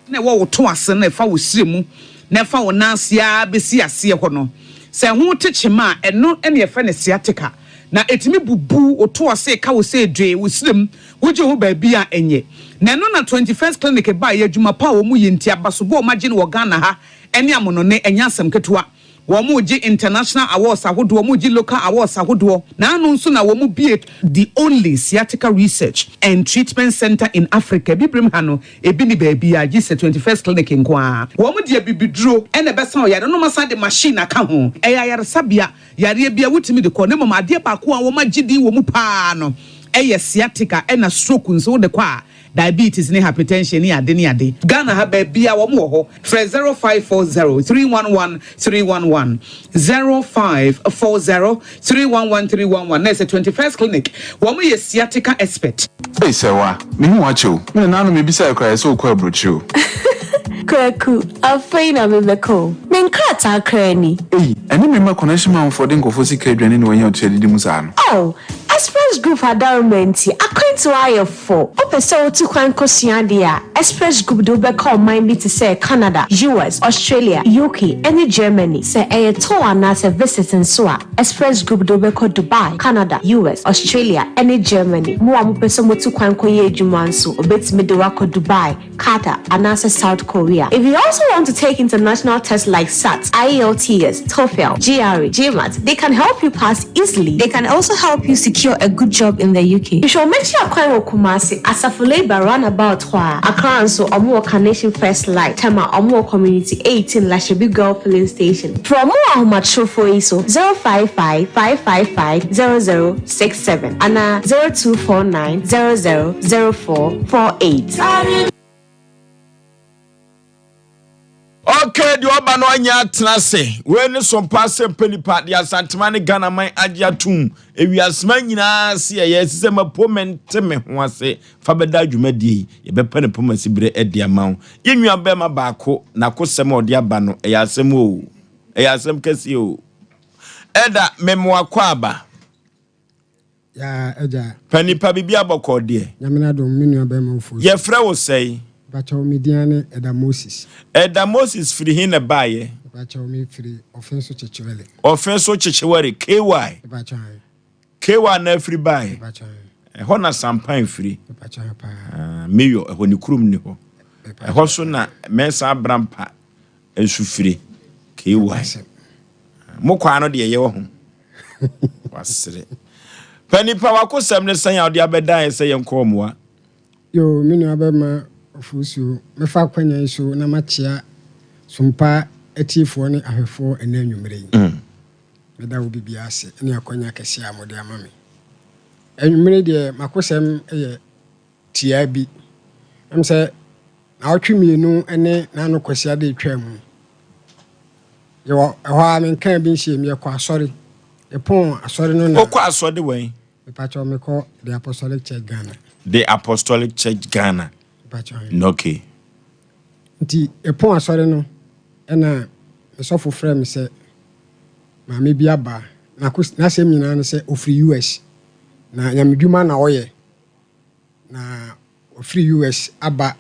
Na ɛwɔ wo to ase na ɛfa wo srɛ mu na ɛfa wo nan ase ara bɛsi aseɛ hɔ no, sɛ ɛho te kyema a, ɛno na yɛfrɛ no sciatica. Na ɛtumi bubu wo to ase ka wo sɛ dwee wo srɛ mu, wogye ho baabi a ɛnyɛ. Na ɛno na 21st Clinic baeɛ, adwuma pa a wɔyɛ nti, abasobɔ a wɔagye no wɔ Ghana ha ne amonone, ɛnyɛ asɛm ketewa. Wɔregye international awards ahodoɔ, wɔregye local awards ahodoɔ. N'ano nso na wɔbue the only sciatica research and treatment centre in Africa. Abibirem ha no, ebi nni baabiara gye sɛ 21st Clinic nko ara. Wɔde abibiduro na ɛbɛsa ɔyare no na wɔasan de machine aka ho. Ɛyɛ ayaresabea, yareɛ biara wotumi de kɔ na mmom adeɛ baako a wɔagye din wɔ mu pa ara no yɛ sciatica ɛna stroke nso wode kɔ a Diabetes ne hypertension ne ade ne ade. Ghana ha baabiaa wɔn wɔ hɔ. Frɛ 0540 311 311, 0540 311 311 na ɛsɛ 21st Clinic. Wɔn yɛ sciatica expert. Ei Sɛwa, mehu wo akyɛ o. Me nananom mebisae koraa yɛ sɛ wokɔ aburokyire o. Kwaku, afei na mebɛkɔ o. Me nkrataa koraa ni. Ei, ɛne me mma connection manfoɔ de nkurɔfoɔ sika aduane na wɔanya ɔtua didi mu saa no. Oh, Express Group adaworoma nti, akwantuo ayɛ fo. Wopɛ sɛ wotu kwan kɔsua adeɛ a, Express Group de wo bɛkɔ ɔman bi te sɛ Canada, US, Australia, UK, ne Germany. Sɛ ɛyɛ tour anaasɛ visit nso a, Express Group de wo bɛkɔ Dubai, Canada, US, Australia, ne Germany. Mo a mopɛ sɛ motu kwan kɔyɛ adwuma nso, wɔbɛtumi de wo akɔ Dubai, Qatar, anaasɛ South Korea. If you also want to take international tests like SAT, IELTS, TOEFL, GRE, GMAT, they can help you pass easily. They can also help you secure a good job in the UK. Hwehwɛ wɔn akyi akwan wɔ Kumasi, Asafo Labour roundabout hɔ a. Accra nso, wɔn wɔ Carnation First Light, Tema, wɔn wɔ Community 18, Lashibi Girl Filling Station. Frɛ wɔn wɔ ahomatorofo yi so, 055 555 0067 anaa 0249 00 0448. Okay, deɛ ɔba no anya atena ase. Wei ne sompa asɛmpa nipa de Asantema ne Ghana man agye atom. Ewiasema nyinaa se ɛyɛ ɛsɛ sɛ mapo mente me ho ase fa bɛda dwumadie yi. Yɛbɛpɛ ne poma siberɛ adi ama wo. Yɛn nua bɛrima baako n'akosɛm a ɔde aba no ɛyɛ asɛm o. Ɛyɛ asɛm kɛseɛ o. Ɛda memoa kɔ aba. Yaa agya. Pɛ nipa biribi abɔkɔɔ deɛ. Nyame n'adom me nua bɛrima ofosu. Yɛfrɛ wo sɛn? Mepakyɛw me din ara ne Ɛda Moses. Ɛda Moses firi he na ɛbaeɛ? Mepakyɛw me firi Ɔfenso Kyekyewɛle. Ɔfenso Kyekyewɛle, KY. Mepakyɛw ae. KY na afiri baeɛ? Mepakyɛw ae. Ɛhɔ na Sampan firi. Mepakyɛw ae paa. Ah, Mayor, ɛhɔ ne kurom ni hɔ. Ɛhɔ so na Mensah Abrampa nso firi, KY. Mo kwaa no deɛ yɛwɔ ho. Wasere. Pɛ nipa wakosɛm ne sɛn a ɔde abɛdan yɛ sɛ yɛnkɔ mmoa. Yoo, me nua bɛma Ofosuo, mɛfa akwanya yi so na makyea Sompa atiefoɔ ne ahwɛfoɔ ɛnnɛ anwummerɛ yi. Meda wo biribiara ase ne akwanya kɛseɛ a mode ama me. Anwummerɛ yi deɛ makosɛm yɛ tiaa bi. Ɛm sɛ naawɔtwe mmienu ne n'ano Kwasiada ɛtwaa mu. Yɛwɔ ɛhɔ ara menkaa bi nhyia mu, yɛkɔ asɔre. Yɛpɔn asɔre no na. Wokɔ asɔre wɛn? Mepakyɛw mekɔ The Apostolic Church Ghana. The Apostolic Church Ghana. Mepakyɛw. Okay. Nti yɛpɔn asɔre no ɛna me sɔfo frɛ me sɛ maame bi aba na n'asɛm nyinaa ne sɛ ofiri US na nyamedwuma na ɔyɛ na Ɔfiri US aba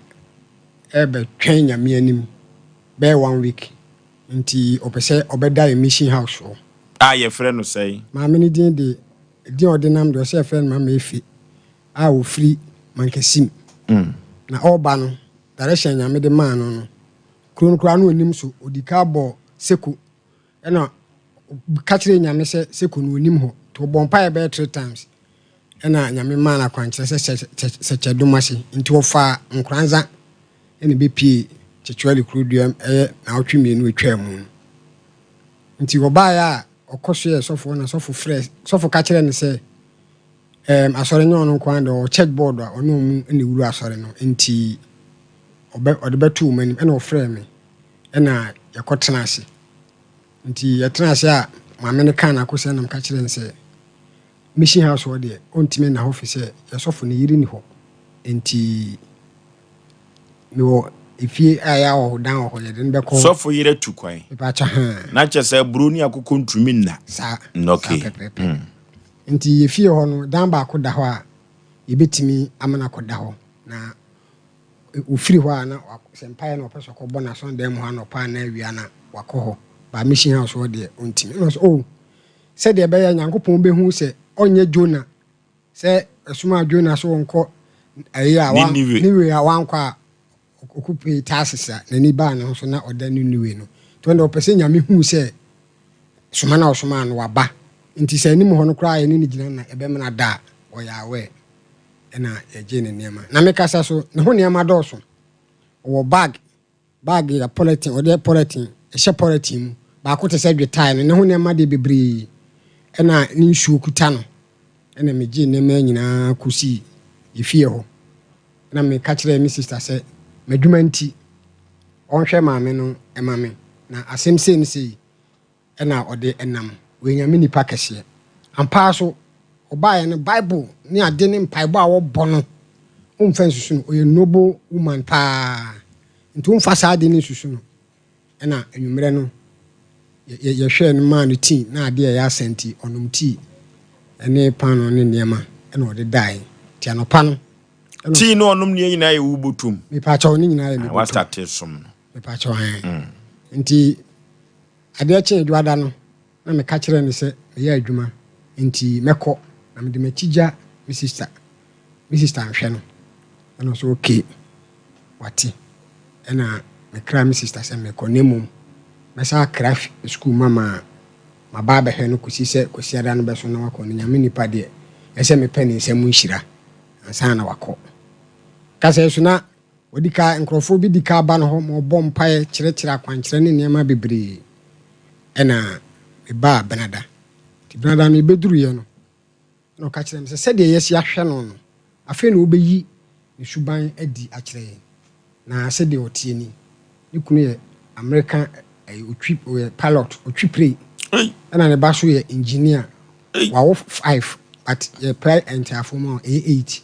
rebɛtwɛn Nyame anim bɛyɛ one week nti ɔpɛ sɛ ɔbɛda yɛn mission house hɔ. A yɛfrɛ no sɛn? Maame no din de, din a ɔde nam deɛ ɔsɛ yɛfrɛ no Mama Efe a ɔfiri Mankasim. Na ɔreba no, direction a Nyame de maa no no, Kuro no koraa na ɔnim so. Ɔdi ka bɔɔ Seko ɛna ɔka kyerɛɛ Nyame sɛ Seko no ɔnim hɔ. Nti ɔbɔɔ mpaeɛ bɛyɛ tre times ɛna Nyame maa no akwankyerɛ sɛ Sɛkyɛdom ase. Nti ɔfaa Nkoranza ɛna ɛbɛpuee Kyekyewale kuro duam ɛyɛ naawɔtwe mmienu ɛtwaa mu no. Nti ɔbaeɛ a ɔkɔ soɛɛ sɔfo hɔ na sɔfo frɛɛ sɔfo ka kyerɛɛ no sɛ ɛɛm asɔre nyɛ ɔno nko ara deɛ ɔwɔ church board a ɔne ɔmo na ɛwura asɔre no nti ɔbɛ ɔde bɛto wɔn anim ɛna ɔfrɛɛ me ɛna yɛkɔ tena ase nti yɛtena ase a maame no kaa n'akosɛm na meka kyerɛɛ no sɛ mission house hɔ deɛ ɔntumi nna hɔ fi sɛ yɛsɔfo ne yere ni hɔ nti mewɔ efie a ɛyɛ ahɔhodan wɔ hɔ yɛde no bɛkɔ hɔ. Sɔfo yere tu kwan. Mepaakyɛ haa. Na kyerɛ sɛ aburo ne akokɔ ntumi nna. Saa. Okay. Saa pɛpɛɛpɛ. Nti yɛfie hɔ no dan baako da hɔ a yɛbɛtumi ama no akɔda hɔ na ɔfiri hɔ a na sɛ mpaeɛ na ɔpɛ sɛ ɔkɔbɔ no asɔredan mu hɔ anɔpa anaa awia na wakɔ hɔ. But mission house hɔ deɛ ɔntumi. Ɛna ɔsɛ oh sɛdeɛ ɛbɛyɛ Nyankopɔn bɛhu sɛ ɔnyɛ Jonah sɛ ɛsomaa Jonah sɛ ɔnkɔ ayi a wa Niniwe. Niniwe a wankɔ a ɔkɔpue Tarsis a n'ani baa ne ho so na ɔda Niniwe no. Nti ɔno deɛ ɔpɛ sɛ Nyame hu sɛ soma no a ɔsomaa no waba. Nti sɛ anim hɔ no koraa yɛne no gyina na ɛbɛmena da a ɔyɛ aware. Ɛna yɛgyee ne nneɛma. Na mekasa so, ne ho nneɛma dɔɔso. Ɔwɔ bag, bag yɛ polythene, ɔde polythene, ɛhyɛ polythene mu. Baako te sɛ dwetae no, ne ho nneɛma deɛ bebree. Ɛna ne nsuo kuta no. Ɛna megyee nneɛma nyinaa kɔsii efie hɔ. Ɛna meka kyerɛɛ me sister sɛ, m'adwuma nti, ɔnhwɛ maame no ma me. Na asɛm sei ne sei na ɔde nam. Ɔyɛ Nyame nipa kɛseɛ. Ampa ara so, ɔbaeɛ no, Bible ne ade ne mpaebɔ a wɔbɔ no, womfa nsusu no. Ɔyɛ noble woman paa. Nti womfa saa ade no nsusu no. Ɛna anwummerɛ no, yɛhwɛɛ no maa no tii, na adeɛ a ɛyɛ asa nti, ɔnom tii ne paanoo ne nneɛma na ɔde daeɛ. Nti anɔpa no, ɛna Tii ne ɔnom ne nyinaa yɛ wo bɔtom. Mepaakyɛw, ne nyinaa yɛ me Ah, bɔtom. wastate som no. Mepaakyɛw, ɛn. Nti Adeɛ kyee Dwoada no, na meka kyerɛɛ no sɛ meyɛ adwuma nti mɛkɔ na mede m'akyi gya me sista, me sista nhwɛ no. Ɛna ɔsɛ okay, wate. Ɛna mekraa me sista sɛ mekɔ na mmom mɛsan akra sukuu ma ma maba abɛhwɛ no kɔsi sɛ Kwasiada no bɛso na wakɔ no. Nyame nipa deɛ, ɛsɛ mepɛ ne nsa mu nhyira ansa na wakɔ. Kasa yi so na Wɔdi ka, nkurɔfoɔ bi di ka ba ne hɔ ma ɔbɔ mpaeɛ, kyerɛkyerɛ akwankyerɛ ne nneɛma bebree. Ɛna mebaa Benada. Nti Benada no yɛbɛduruiɛ no, ɛna ɔka kyerɛɛ me sɛ sɛdeɛ yɛasi ahwɛ no no, afei na ɔbɛyi ne suban adi akyerɛ yɛn. Na sɛdeɛ ɔteɛ ni. Ne kunu yɛ Amerika, ɛyɛ ɔtwi, ɔyɛ pilot, ɔtwi plane. Ɛna ne ba nso yɛ engineer. Wawo five, but yɛpɛ nteafoɔ mu a ɛyɛ eight.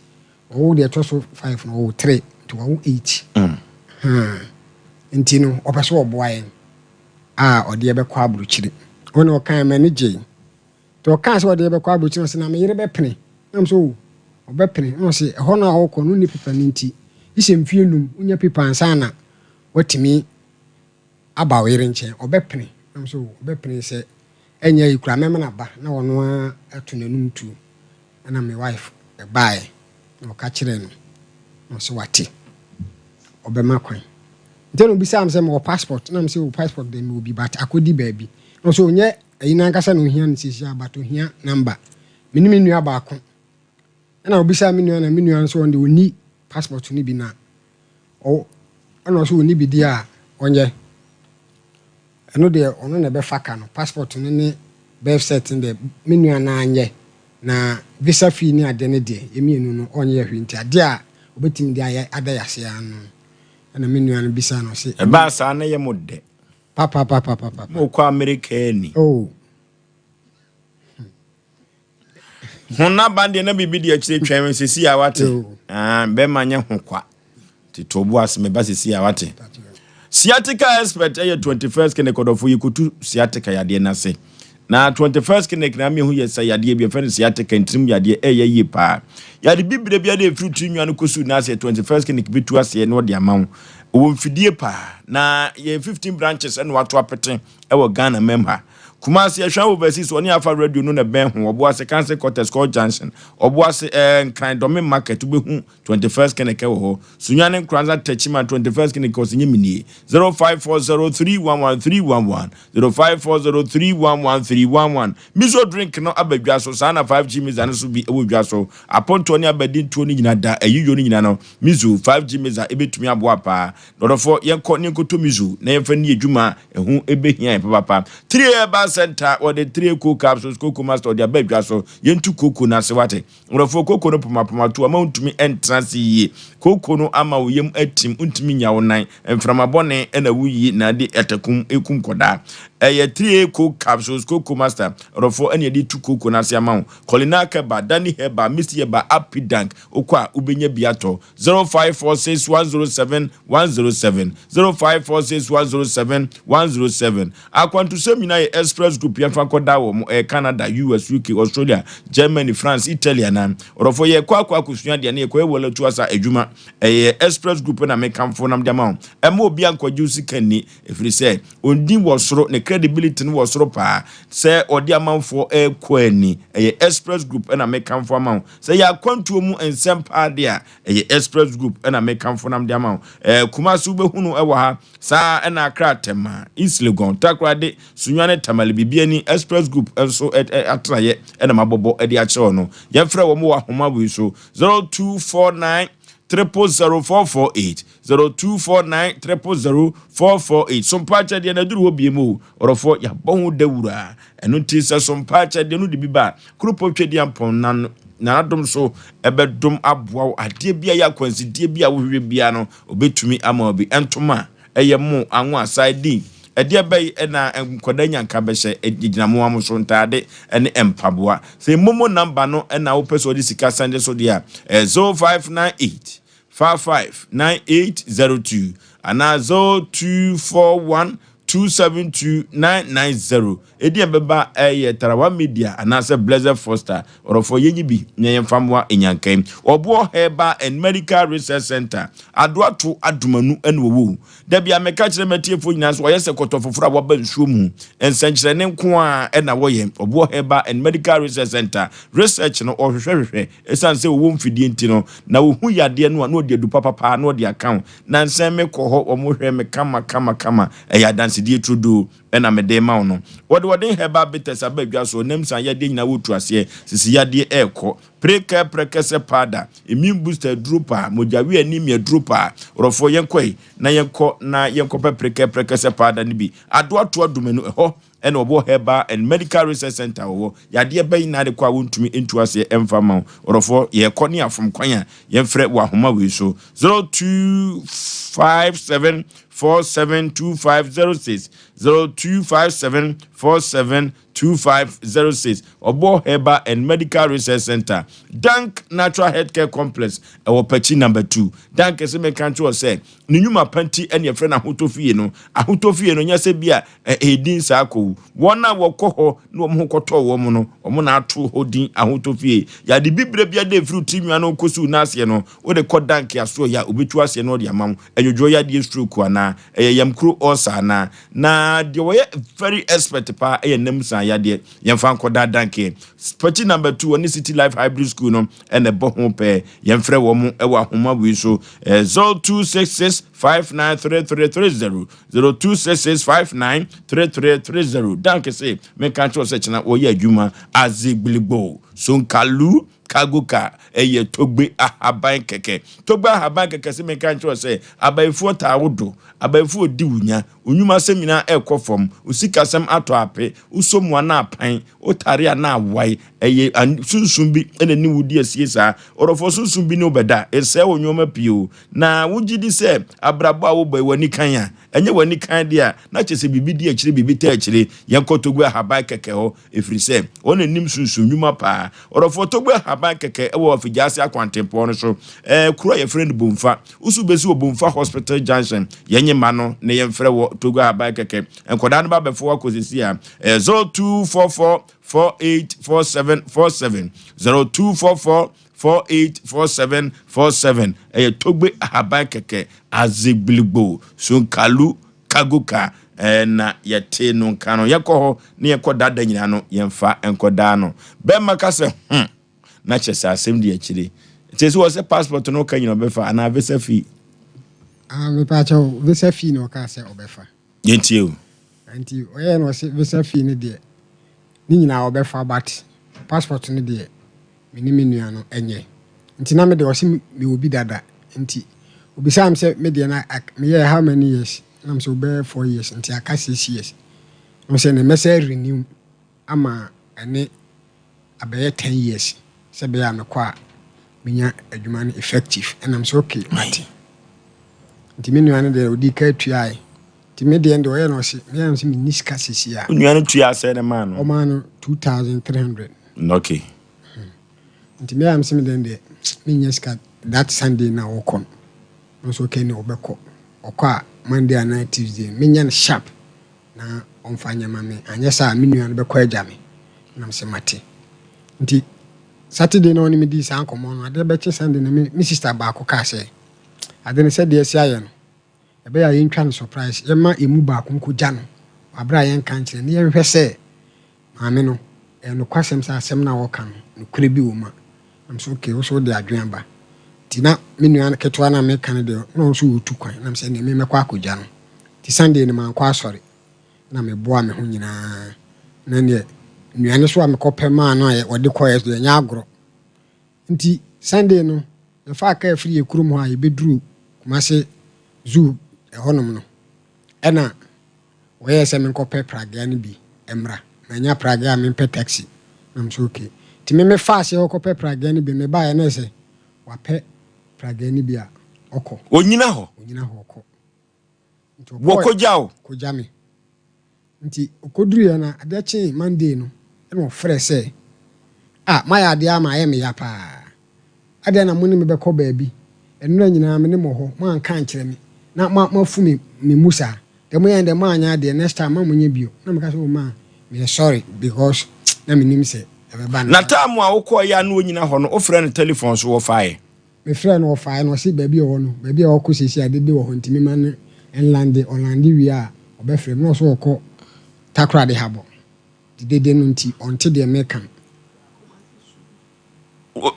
Ɔwoo deɛ ɛtɔ so five no, ɔwoo three, nti wawo eight. Haa. Nti no, ɔpɛ sɛ ɔboa yɛn a ɔde yɛn bɛkɔ aburokyire. Ɔno na ɔkae, m'ani gyei. Nti ɔkaa sɛ ɔde yɛn bɛkɔ aburokyire no, ɔse na me yere bɛpene. Na mesɛ oh, ɔbɛpene. Na ɔse ɛhɔ no a ɔrekɔ no, wonni pepa no nti, gye sɛ mfeɛ num wonya pepa ansa na woatumi aba wo yere nkyɛn, ɔbɛpene. Na me sɛ, oh, ɔbɛpene sɛ ɛnyɛ ayi koraa, mɛma no aba na ɔno ara ato n'anum tuo. Ɛna me wife baeɛ na ɔka kyerɛɛ no, na ɔse wate, ɔbɛma kwan. Nti na ɔbisaa me sɛ mewɔ passport, na me sɛ oh, passport deɛ mewɔ bi but akɔdi baabi. Na ɔse ɔnyɛ ayi no ankasa na ɔhia no seesei a, but ɔhia number. Me ne me nua baako. Ɛna ɔbisaa me nua na me nua nso ɔno deɛ ɔnni passport no bi na Ɔ ɛna ɔse ɔnni bi deɛ a ɔnyɛ. Ɛno deɛ ɔno na ɛbɛfa ka no, passport no ne birth cert no deɛ me nua no ara nyɛ. Na visa fee ne adeɛ no deɛ yɛn mmienu no ɔnyɛ hwee nti adeɛ a ɔbɛtumi de ayɛ ada yɛn ase ara no ɛna me nua no bisaa no ɔse ɛno Ɛbaa saa na ɛyɛ mo dɛ. Papapapapapa. Mokɔ Amerika ani. Oh. Ho n'aban deɛ na biribi de akyire twɛn me sisi a wate. Ah, bɛrima nyɛ ho kwa. Te to bo ase meba sisi a wate. Sciatica expert ɛyɛ 21st clinic ɔdɔfo yɛkɔtu sciatica yadeɛ no ase. Na 21st clinic na mehu yɛ sɛ yadeɛ bi ɛfɛ no sciatica ntirim yadeɛ ɛyɛ yie paa. Yade bibire bi ade ɛfiri tiri nwa no kɔsu na aseɛ 21st clinic bɛtu aseɛ na ɔde ama wo. Ɔwɔ mfidie paa na yɛ 15 branches ɛna wato apete ɛwɔ Ghana mam ha. Kumasi Ɛhwɛn Overseas ɔne Afa Radio no na ɛbɛn ho, Ɔboase Council Quarters, Court Junction, Ɔboase ɛɛ Nkran Dɔme Market wobɛhu 21st Clinic wɔ hɔ. Sunyani Nkoranza Techiman 21st Clinic ɔse nye me nie 0540311311 0540311311 Miso drink no aba dwa so saa na 5G Miza no so bi wɔ dwa so. Apontoɔ ne abadintoɔ no nyina da ayiyɔ no nyina no Miso 5G Miza ɛbɛtumi aboa paa. Dɔdɔfoɔ yɛnkɔ ne yɛnkɔtɔ Miso na yɛmfa nni adwuma a ɛho ɛbɛhia yɛn papapa. Three Herbal Center wɔde Three Cocoa Capsules Cocoa Master wɔde aba dwa so. Yɛntu cocoa no ase wate. Nkurɔfoɔ, kooko no pomapoma to ama wontumi ntena ase yie. Kooko no ama wo yam atim, wontumi nnya wo nan. Mframa bɔne na woyi na ade atakum ɛkum kɔdaa. Ɛyɛ 3A Coke Capsules, Kooko Master, nkurɔfoɔ ɛne yɛde tu kooko no ase ama wo. Kolinak Herbal, Danny Herbal, Misty Herbal, Apidank, wokɔ a wobɛnya bi atɔ. 0546 107 107, 0546 107 107. Akwantusɛm nyinaa yɛ Express Group yɛmfa nkɔda wɔn, ɛyɛ Canada, US, UK, Australia, Germany, France, Italy anaa? Ɔdɔfoɔ yɛkɔ akɔ akɔsua adeɛ na yɛkɔyɛ wɔlatu asa adwuma. Ɛyɛ Express Group na mekamfo nam de ama wo. Ɛmma obiara nkɔgye wo sika nni, ɛfiri sɛ ɔndin wɔ soro, ne credibility no wɔ soro paa sɛ ɔde amanfoɔ rekɔ ani. Ɛyɛ Express Group na mekamfo ama wo. Sɛ ɛyɛ akwantuo mu nsɛm paa deɛ a, ɛyɛ Express Group na mekamfo nam de ama wo. Ɛɛ Kumasi wobɛhunu wɔ ha, saa ara na Accra Tema, East Legon, Takoradi, Sunyani, Tamale, Bibiani, Express Group nso atenaeɛ na mabɔbɔ de akyerɛ wo no. Yɛmfrɛ wɔn wɔ ahoma wei so, 0249 000 448, 0249 000 448. Sompa akyɛdeɛ no aduru hɔ biem o, ɔdɔfoɔ yɛabɔ ho dawuro a, ɛno nti sɛ sompa akyɛdeɛ no de bi ba a, Kuropɔn Twedeampɔn na n'adom so ɛbɛdom aboa wo adeɛ bi a ɛyɛ akwansideɛ bi a wohwehwɛ biara no ɔbɛtumi ama wo bi. Ntoma a ɛyɛ mo, anwa, sardine, ɛdeɛ bɛyi na nkwadaa nyanka bɛhyɛ, ɛgyina mo mo so, ntaade ne mpaboa. Sɛ momo number no na wopɛ sɛ ɔde sika sɛnde so deɛ a, ɛyɛ 0598 55 9802 anaa 0241 272 990. Edin a ɛbɛba yɛ Tarawa Media anaasɛ Blessed Foster. Ɔdɔfoɔ, yɛnyi bi na yɛmfa mmoa Nyanka yi. Ɔboɔ Herbal and Medical Research Centre, Adoato Adomanu na wɔwɔ o. Da biara meka kyerɛ m'atiefoɔ nyinaa sɛ wɔayɛ sɛ kɔtɔ foforɔ a wɔaba nsuo mu. Nsɛnkyerɛnne nko ara na wɔyɛ. Ɔboɔ Herbal and Medical Research Centre, research no wɔhwehwɛhwehwɛ. Ɛsiane sɛ wɔwɔ mfidie nti no, na wɔhu yadeɛ no a na wɔde adu papapaa na wɔde aka ho. Nansa yi mekɔ hɔ, wɔhwɛ me kama kama kama. Ɛyɛ adansedie turodoo na mede rema wo no. Wɔde wɔde herbal bitters aba dwa so, ɔnam san yadeɛ nyinaa wɔtu aseɛ, sisi yadeɛ ɛrekɔ. Prekɛ prɛkɛsɛ powder, immune booster aduro paa, mogyawe anemia aduro paa. Ɔdɔfoɔ yɛnkɔ yi na yɛnkɔ na yɛnkɔpɛ prekɛ prɛkɛsɛ powder no bi. Adoatoa Dumenu ɛhɔ ɛna ɔwɔ Herbal and Medical Research Centre wɔ hɔ. Yadeɛ bɛn na ade kɔ a wontumi ntu aseɛ mfa mma wo? Ɔdɔfoɔ, yɛrekɔ ne afom kwan a, yɛmfrɛ wɔ ahoma wei so, 0257 472506, 0257 472506. Ɔbɔ Herbal and Medical Research Centre, Dank Natural Healthcare Complex, ɛwɔ Pakyi Number 2. Dank sɛ meka nkyerɛ wo sɛ, ne nnwuma pa nti ɛna yɛfrɛ no Ahotɔ Fie no. Ahotɔ Fie no, nyɛ sɛ bi a Ɛyɛ din saa kow. Wɔn a wɔkɔ hɔ na wɔn ho kɔtɔ wɔn no, wɔn na ato hɔ din Ahotɔ Fie. Yade bibire biara de efiri wo ti nwi ano kosi wo nan aseɛ no, wode kɔ danke asoɛeɛ a, obetu aseɛ na ɔde ama wo. Ɛnwodwoɔ yadeɛ, stroke anaa ɛyɛ yamkuro, ulcer anaa. Na deɛ wɔyɛ very expert paa yɛ nam san yadeɛ. Yɛmfa nkɔda danke. Spakyi number two, wɔne City Life Hybrid School no na ɛbɔ ho pɛɛ. Yɛmfrɛ wɔn wɔ ahoma wei so, 0266 593330. 0266593330 Dan kese menka nkyerɛ wo sɛ kyena wɔyɛ adwuma Azigbiligbo Sonkalu Cargo Car ɛyɛ Togbe ahaban kɛkɛ Togbe ahaban kɛkɛ se menka nkyerɛ wo sɛ abayifoɔ taa wo do abayifoɔ di wo nya wo nnwuma sɛm nyinaa ɛkɔ fam wo sikasɛm atɔ ape wo sɔ mu a na apan wo tare a na awae ɛyɛ sunsum bi na ɛne wo di asie saa ɔdɔfoɔ sunsum bi ne wo bɛda ɛsɛe wo nnoɔma pii o Na wogye di sɛ abrabɔ a wobɔ yi, w'ani kan a, ɛnyɛ w'ani kan deɛ a, na kyerɛ sɛ biribi di akyire, biribi taa akyire. Yɛnkɔ Togbe Ahaban Kɛkɛ hɔ, ɛfiri sɛ wɔn na nim sunsum nnwuma paa. Ɔdɔfoɔ, Togbe Ahaban Kɛkɛ wɔ Afigyaase akwantempɔn no so, ɛɛ, kuro a yɛfrɛ no Bomfa. Wo nso wobɛsi wɔ Bomfa Hospital Junction. Yɛnye mma no na yɛmfrɛ wɔ Togbe Ahaban Kɛkɛ. Nkwadaa no ba bɛfo hɔ akɔ seesei a, ɛyɛ 0244 484747, 0244 484747 ɛyɛ togbe ahaban kɛkɛ azegbiligbo sonkalu kagoka Na yɛte no nka no, yɛkɔ hɔ na yɛkɔ dada nyinaa no, yɛmfa nkɔdaa no. Bɛrima ka sɛ, hmm, na kyerɛ sɛ asɛm di akyire. Kyerɛ sɛ wɔ sɛ passport no ka nyina ɔbɛfa anaa visa fee? Ah, mepa kyɛw, visa fee na ɔkaa sɛ ɔbɛfa. Yɛntie o. Nti ɔyɛɛ no ɔse visa fee no deɛ, ne nyinaa ɔbɛfa but passport no deɛ, me ne me nua no nyɛ. Nti na me deɛ ɔse mewɔ bi dada nti obisaa me sɛ me deɛ na meyɛɛ how many years na me sɛ wobɛyɛ 4 years nti aka 6 years na ɔsɛ ne mɛsɛ renew ama ɛne abɛyɛ 10 years sɛ bɛyɛ a mekɔ a menya adwuma no effective. Ɛna me sɛ okay, mate. Nti me nua no deɛ ɔdi ka tuae, nti me deɛ deɛ ɔyɛ no ɔse meyɛ no sɛ menni sika sisi a. Wo nua no tua sɛ ne maa no? Ɔmaa no 2300. Nti me a mese me deɛ deɛ menya sika that Sunday na wɔkɔ no na ɔsɛ okay ne ɔbɛkɔ, ɔkɔ a Monday anaa Tuesday menya no sharp na ɔmfa nyɛ ma me, anyɛ saa a me nua no bɛkɔ agya me. Na mese mate. Nti Saturday na ɔne me dii saa nkɔmmɔ no, adeɛ bɛkye Sunday na me sister baako kaa sɛ ade no sɛdeɛ asi ayɛ no, ɛbɛyɛ a yɛntwa no surprise, yɛma yɛn baako nkɔgya no wɔ aberɛ a yɛnka nkyerɛ ne yɛnhwɛ sɛ maame no ɛyɛ nokwasɛm sɛ asɛm no a wɔka no nokorɛ bi wɔ mu a. Nam sɛ okay, wo so wode adwene aba. Nti na me nua ketewa no a meka no deɛ na ɔno nso wɔtu kwan, nam sɛ neɛ memɛkɔ akɔgya no. Nti Sunday no mankɔ asɔre na meboa me ho nyinaa, na neɛ nnuane so a mekɔpɛ maa no a wɔde kɔɛ so deɛ ɛnyɛ agorɔ. Nti Sunday no yɛfaa kaa firi yɛ kurom hɔ a yɛbɛduru Kumase Zoo ɛhɔnom no, ɛna wɔyɛɛ sɛ menkɔpɛ pragea no bi mmra. Manya pragea a mempɛ taxi. Na m sɛ okay. Nti me mefaa aseɛ kɔkɔpɛ pragea no bi, mebaeɛ na sɛ wapɛ pragea no bi a ɔkɔ. Onyina hɔ? Onyina hɔ ɔkɔ. Nti ɔkɔɔ Wɔkɔgya wo? Kɔgya me. Nti ɔkɔduruiɛ no adeɛ kyee Monday no ɛna ɔfrɛ sɛ, ah, mayɛ adeɛ ama ayɛ me ya paa. Adɛn na mo ne me bɛkɔ baabi? Nnora nyinaa me ne mo wɔ hɔ, moanka ankyerɛ me na moafu me mu saa. Deɛ moyɛɛ no deɛ moanyɛ adeɛ, next time mma monyɛ bio. Na meka sɛ, oh ma, meyɛ sorry because na mennim sɛ ɛbɛba no Na saa. time a wokɔeɛ a na ɔnyina hɔ no, wofrɛɛ no telephone so, wɔfaeɛ? Mefrɛɛ no ɔfaeɛ na ɔse baabi a ɔwɔ no, baabi a ɔkɔ seesei a dede wɔ hɔ nti memma no nlande, ɔlande wie a ɔbɛfrɛ me. Na ɔse ɔkɔ Takoradi Harbour nti dede no nti ɔnte deɛ meka no.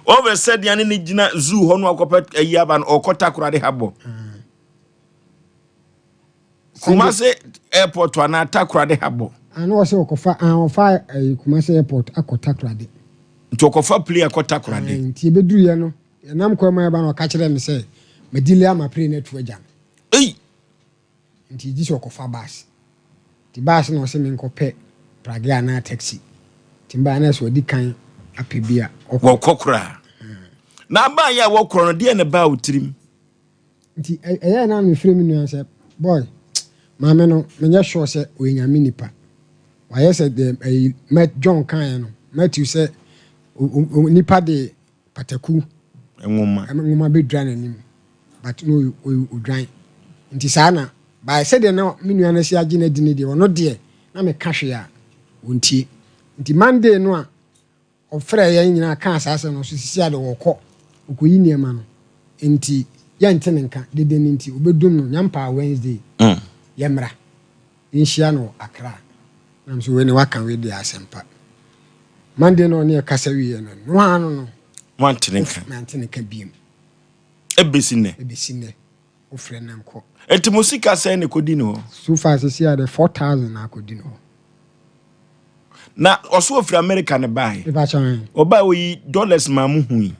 Ɔbɛ sɛ deɛ ne ne gyina zoo hɔ no akɔpɛ ayi aba no, ɔkɔ Takoradi Harbour. Kumase airport anaa Takoradi Harbour? Ano ɔsɛ ɔkɔfa, ah, ɔfa ɛyi Kumase airport akɔ Takoradi. Nti ɔkɔfa plane akɔ Takoradi. Nti ebeduru yɛ no, yɛnam kwan mu ayɛba na ɔka kyerɛ me sɛ madile ama plane atu agya no. Ei! Nti gye sɛ ɔkɔfa bus. Nti bus na ɔsɛ menkɔpɛ pragea anaa taxi. Nti mbaa na ɛsɛ ɔdi kan apɛ bi a ɔkɔ. Wɔkɔ koraa. Na abaa yɛ a wɔkorɔ no, deɛ na ɛbaa wo tirim? Nti ɛyɛɛ na mefrɛ me nua sɛ, boy, maame no menyɛ sure sɛ ɔyɛ Nyame nipa. Wayɛ sɛ deɛ ɛyi John kaeɛ no, Matthew sɛ nipa de pataku nwoma nwoma bɛdura n'anim but na ɔyɛ odwan. Nti saa na by sɛdeɛ na me nua no asi agye no adi no deɛ, ɔno deɛ na meka hwee a ɔntie. Nti Monday no a ɔfrɛɛ yɛn nyinaa kaa saa asɛm no so, sisi a de wɔkɔ ɔkɔyi nneɛma no nti yɛnte ne nka dede no nti ɔbɛdum no nyampaa Wednesday yɛmmra yɛnhyia no wɔ Accra. Nam so wei ne waka wei deɛ asɛmpa. Monday no ɔne ɛkasa wieɛ no noa no Wante ne nka? Mante ne nka biem. Ɛbɛsi nnɛ? Ɛbɛsi nnɛ, wofrɛ no nkɔ. Enti mo sika sɛn na ɛkɔdi ne hɔ? So far sisi a de 4000 na akɔdi ne hɔ. Na ɔso ofiri America ne baeɛ? Mepakyɛ. Ɔbaa oyi dollars maa mo hui?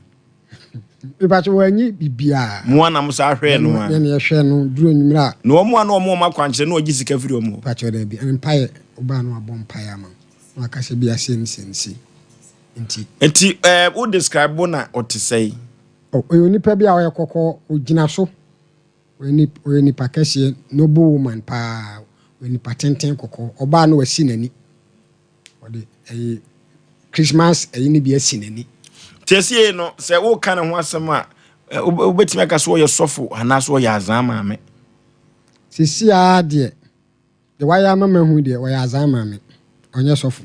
Mepakyɛ, wɔanyi biribiaa. Mo a na mo saa hwɛɛ no a? Yɛne yɛhwɛ no duru anwummerɛ a. Na wɔn a na wɔn akwankyerɛ na wɔgye sika firi wɔn hɔ? Mepakyɛ, daabi, ɛne mpaeɛ, ɔbaa no abɔ mpaeɛ ama wo na waka sɛ bi asɛ ne sɛ ne sei nti. Nti wo describe na ɔte sɛn? Ɔyɛ onipa bi a ɔyɛ kɔkɔɔ, ɔgyina so, ɔyɛ nipa kɛseɛ, noble woman paa, ɔyɛ nipa tenten kɔkɔɔ, ɔbaa no wasi n'ani, ɔde ɛyi Christmas ɛyi no bi asi n'ani. Nti ɛsiei no, sɛ woka ne ho asɛm a, wobɛtumi aka sɛ ɔyɛ sɔfo anaasɛ ɔyɛ azaa maame? Seesei ara deɛ, deɛ wayɛ ama mahu deɛ, ɔyɛ azaa maame, ɔnyɛ sɔfo.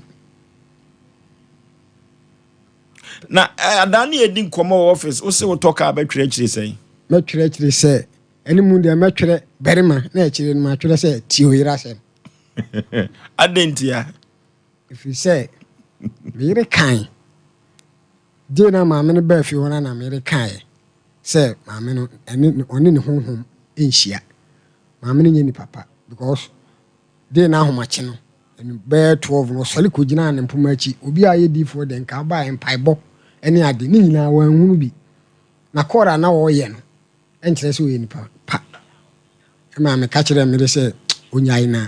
Na adaa ne yɛdi nkɔmmɔ wɔ office, wo se wotɔ kaa bɛtwerɛ akyire sɛn? Mɛtwerɛ akyire sɛ. Anim deɛ mɛtwerɛ barima na akyire no matwerɛ sɛ tie wo yere asɛm. Adɛn ntia? Ɛfiri sɛ me yere kae. Gye na maame no baa fie hɔ no na me yere kaeɛ sɛ maame no ɛne ɔne ne honhom nhyia. Maame no nyɛ nipa pa because de na ahomakye no ɛno bɛyɛ 12 no ɔsɔre kɔgyinaa ne mpoma akyi. Obi a ɔyɛ diifoɔ deɛ nka ɔbaeɛ mpaebɔ ne ade ne nyinaa wanhunu bi. Na kɔɔre a na ɔreyɛ no ɛnkyerɛ sɛ ɔyɛ nipa pa. Ɛmaa meka kyerɛɛ me yere sɛ ɔnyae na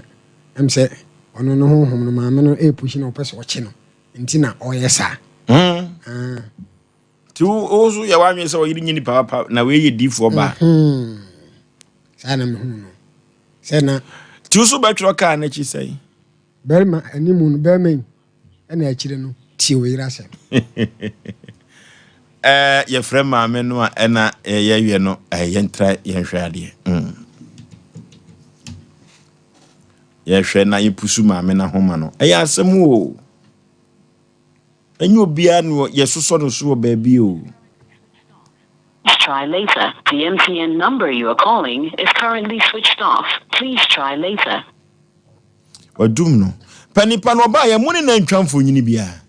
ɛm sɛ ɔno ne honhom no maame no ɛrepushi na ɔpɛ sɛ ɔkye no nti na ɔreyɛ saa. Hmm. Ah. Nti wo so yɛ w'adwene sɛ ɔyere nyɛ nipa papa na wei yɛ diifoɔ baa. Hmm. Saa na mehu no. Sɛ na. Nti wo so bɛtwerɛ kaa n'akyi sɛn? Barima anim no barima yi ɛna akyire no tie wo yere asɛm. Ɛɛ yɛfrɛ maame no a ɛna yɛyɛ no yɛntra yɛnhwɛ adeɛ. Mm. Yɛhwɛ na yɛpusu maame no ahoma no. Ɛyɛ asɛm o. Ɛnyɛ obiara na yɛsosɔ no so wɔ baabi o. Try later. The MTN number you are calling is currently switched off. Please try later. Wadum no. Pɛ nipa no ɔbaa yɛ mo ne na ntwa mfonyini biara.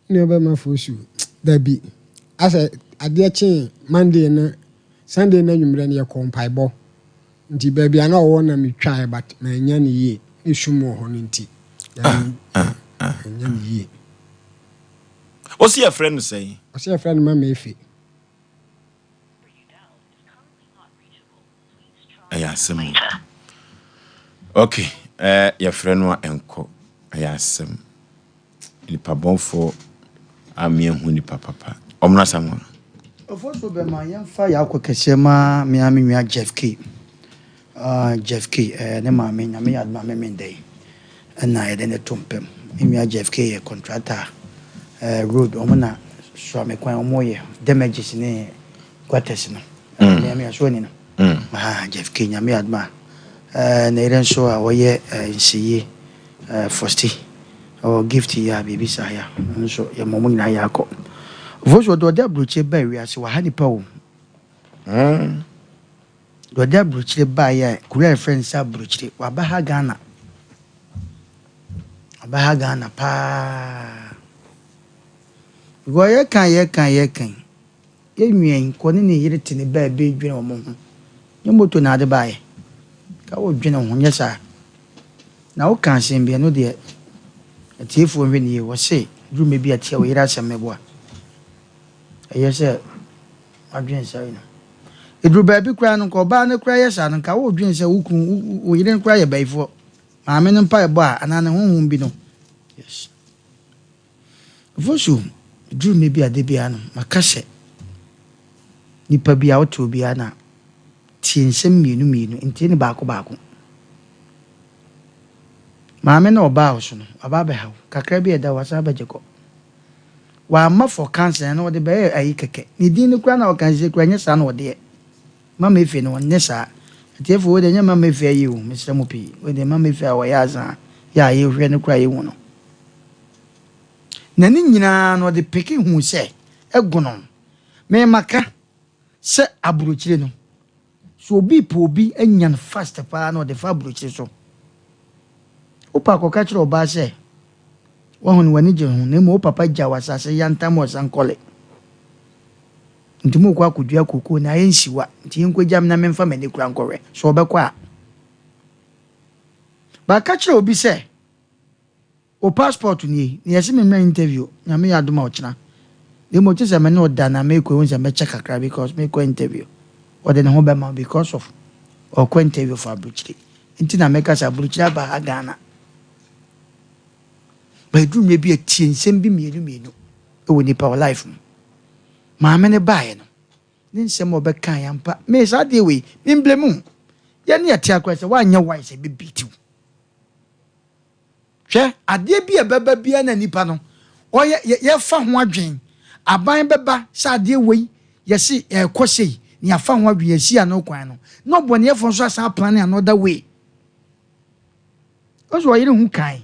Ne ɔbɛma fosu dabi asɛ adeɛ kyee Monday no Sunday no anwummerɛ no yɛkɔɔ mpaebɔ nti baabi a na ɔwɔ na metwaeɛ but mannya no yie na esum wɔ hɔ no nti mannya no yie. Ɔsi yɛfrɛ no sɛn? Ɔsi yɛfrɛ no Mama Efe. Ɛyɛ asɛm o. Ok, eh, yɛfrɛ no a ɛnkɔ. Ɛyɛ asɛm. Nipa bɔnfoɔ a meahu nipa papa. Ɔmena Samoa. Ofosu bɛma yɛmfa yɛn akɔ kɛseɛ ma me ara me nua Jeff K. Ah, Jeff K. Eh, ne maame, Nyame yɛ adom a Memenda yi ɛna yɛde no to mpam. Me nua Jeff K. yɛ contractor eh, road, wɔn na Suame kwan wɔn yɛ damages ne gutters no. Mm. Me me aso ani no. Mm. Ah, Jeff K. Nyame yɛ adom a eh, ne yere nso a wɔyɛ eh, nsiyie eh, Fosti. Ɔwɔ gift yi a biribi saa ya nso yɛ ma ɔmo nyinaa yɛ akɔ. Vosu ɔde ɔde abrokyire baa wiase waha nipa o. Hmm. Deɛ ɔde abrokyire baa yɛ kuro a yɛfrɛ no sɛ abrokyire waba ha Ghana. Waba ha Ghana paa. Because yɛka yɛka yɛka yi. Yɛn nua yi, kɔ ne ne yere te ne baabi redwene wɔn ho. Nyɛ moto na ade baeɛ. Ka wodwene wo ho, nyɛ saa. Na woka asɛm bi, ɛno deɛ, atiefoɔ nhwɛ no yie. Wɔse, duru mmerɛ bi a tia wo yere asɛm meboa. Ɛyɛ sɛ wadwene saa yi no. Ɛduru baabi koraa no, nka ɔbaa no koraa yɛ saa no, nka wodwene sɛ wo kunu, wo yere no koraa yɛ bayifoɔ. Maame no mpaebɔ a, anaa ne honhom bi no. Yes. Mfomso duru mmɛ bi a da biara no maka sɛ nipa bi a wote obiara na tie nsɛm mmienu mmienu ntie no baako baako. Maame no ɔbaa wo so no waba abɛha wo kakra bi a ɛda hɔ wasan abɛgye kɔ. Wamma for counseling no ɔde bɛyɛ ayi kɛkɛ. Ne din no koraa na ɔka sɛ koraa nyɛ saa na ɔdeɛ. Mama Efe no ɔnyɛ saa. Atiefo wei deɛ nyɛ Mama Efe ayi o mesrɛ mo pii. Wei deɛ Mama Efe a ɔyɛ azaa yɛ a yɛhwɛ no koraa yɛhu no. Na ne nyinaa no ɔde peke huu sɛ ɛgono. Me maka sɛ abrokyire no sɛ obi pɛ obi anya no fast paa na ɔde fa abrokyire so. Wopɛ a kɔka kyerɛ ɔbaa sɛ wahu no w'ani gye ho na mmom wo papa gya wo asase yantam wɔ Sankɔle nti mokɔ akɔdua kokoo na ayɛ nsiwa nti yɛnkɔgya me na memfa m'ani kora nkɔhwɛ sɛ ɔbɛkɔ a. But ka kyerɛ obi sɛ Wo passport nie, na yɛse me mmra interview, Nyame yɛ adom a ɔkyena. Na mmom kyesɛ me ne wo da na mekɔ ehu sɛ mɛkyɛ kakra because mekɔ interview. Ɔde ne ho bɛma wo because of ɔkɔ interview for abrokyire. Nti na meka sɛ abrokyire aba ha Ghana. But ɛduru mmerɛ bi a tie nsɛm bi mmienu mmienu wɔ nipa wɔ life mu. Maame no baeɛ no, ne nsɛm a ɔbɛkaeɛ ampa, me saa adeɛ wei, me mblame wo. Yɛne yɛte akora sɛ woanyɛ wise a ɛbɛbeat wo. Hwɛ, adeɛ bi a ɛbɛba biara na nipa no ɔyɛ yɛ yɛfa ho adwen. Aban bɛba sɛ adeɛ wei yɛse ɛɛkɔ sei na yɛafa ho adwen yɛasi ano kwan no na ɔbɔneɛfoɔ nso asan aplane another way. Nso ɔyere ho kan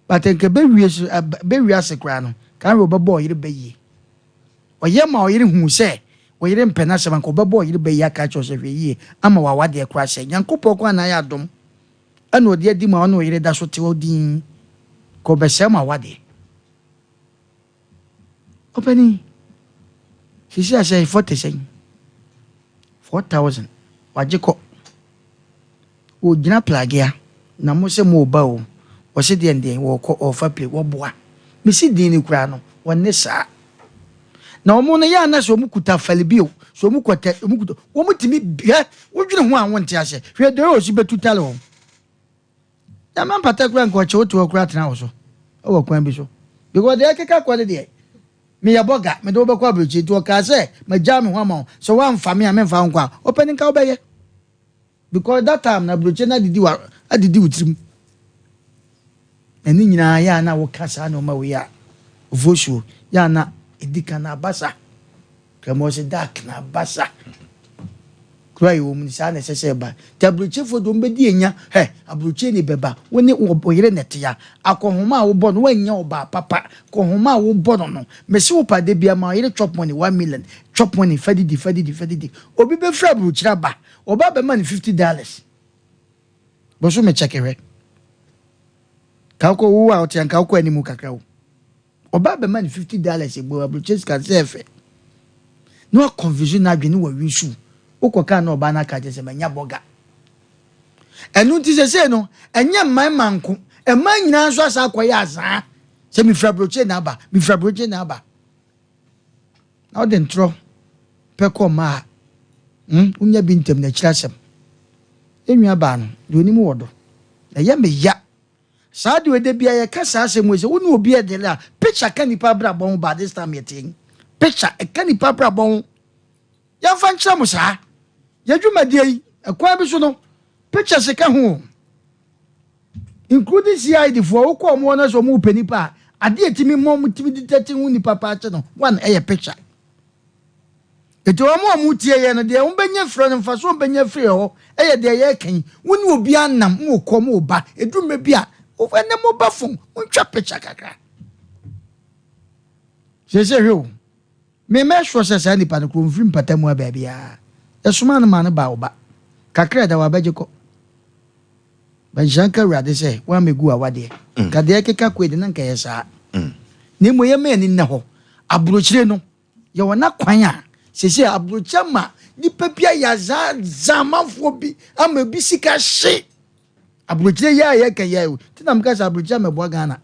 but nka bɛwie so bɛwie ase koraa no kan wei ɔbɛbɔ ɔyere bɛ yie. Ɔyɛ ma ɔyere huu sɛ Wo yere mpɛ n'asɛm anka ɔbɛbɔ ɔyere bɛ yi aka akyerɛ wo sɛ hwɛ yie ama w'awadeɛ koraa sɛe. Nyankopɔn koraa na ayɛ adom ɛna ɔde adi mu a ɔne wo yere da so te hɔ dinn. Nka ɔbɛsɛe mo awadeɛ. Ɔpanin, seesei asɛe 40 sɛn? 4000 wagye kɔ. Ɔgyina plagea na mo sɛ mo reba o, ɔse deɛn deɛn wɔɔkɔ ɔɔfa plane, wɔboa. Mese din no koraa no wɔnne saa. Na wɔn no yɛ a na sɛ wɔn kuta fali bi o, sɛ wɔn kɔtɛ, wɔn kuta, wɔn tumi hwɛ, wodwene ho a wonte aseɛ. Hwɛ deɛ ɔsi bɛtu tale wɔn. Nyame mpata koraa nka ɔkye wo to hɔ koraa tena wo so wɔ kwan bi so. Because deɛ ɛkeka kɔ no deɛ, meyɛ bɔga, mede wo bɛkɔ aburokyire nti ɔkaa sɛ magyaa me ho ama wo, sɛ woamfa me a memfa wo nkɔ a, ɔpɛ no nka wobɛyɛ. Because that time na aburokyire no adidi wa adidi wo tirim. Na ne nyinaa yɛ a na woka saa nneɛma wei a ofosuo yɛ a na edi kan na abasa. Kramo sɛ dark na abasa. Kura yɛ wɔn mu saa na ɛsɛ sɛ ɛba. Nti aburokyefoɔ de wɔn bɛdi enya hɛ aburokyire ni bɛba wo ne wo yere na ɛte ya. Akɔnhoma a wobɔ no woannya ɔbaa papa. Akɔnhoma a wobɔ no no mese wo pa da bia ma ɔyere chop money 1 million chop money fa didi fa didi fa didi. Obi bɛfiri aburokyire aba ɔba bɛma no $50. Bosome kyɛke hwɛ. Ka wokɔ wo a wote anka wokɔ anim kakra wo. Ɔba bɛma no $50 ebo aburokyire sika sɛ ɛfɛ. Na wa confuse n'adwene wɔ wisu. Wokɔ kaa na ɔbaa no aka kyerɛ sɛ manya bɔga. Ɛno nti sɛsei no ɛnyɛ mmarima nko mmaa nyinaa nso asa akɔyɛ azaa sɛ mefiri aburokyire na aba mefiri aburokyire na aba. Na wode ntorɔ pɛ kɔ mmaa a wonya bi ntɛm na akyiri asɛm. Yɛn nua baa no deɛ onim wɔ do. Na ɛyɛ me ya. Saa deɛ da bia yɛka saa asɛm wei sɛ wo ne obi ɛdele a picture ka nipa abrabɔ ho ba this time yɛte yi. Picture ɛka nipa abrabɔ ho. Yɛmfa nkyerɛ mo saa. Yɛ dwumadie yi ɛkwan bi so no pictures ka ho. Including CID foɔ wokɔ ɔmo hɔ no sɛ ɔmo pɛ nipa a adeɛ ɛtumi mmɔ ɔmo tumi detect ho nipa paa kyɛ no one ɛyɛ picture. Eti wɔn a wɔtie yɛn no, deɛ wɔbɛnya firi no, mfasoɔ a wɔbɛnya firi hɔ yɛ deɛ yɛreka yi. Wo ne obi anam, morekɔ, moreba. Ɛduru mmerɛ bi a, ɛnɛ moba fam, montwa picture kakra. Seesei hwɛ o, me mɛ sure sɛ saa nipa no kuro mfiri mpata mu a baabiara. Yɛsomaa no maa no baa wo ba. Kakra ɛda hɔ abɛgye kɔ. Nhyira nka Awurade sɛ wammɛgu awadeɛ. Nka deɛ ɛkeka kɔ yi de na nka ɛyɛ saa. Na mmom yɛmma yɛn ani nna hɔ. Aburokyire no, Yɛwɔ n'akwan a seesei aburokyi ama nipa bi ayɛ azaa amanfoɔ bi ama ebi sika hye. Aburokyire yɛ a yɛka yɛ o. Ti na meka sɛ aburokyire amɛboa Ghana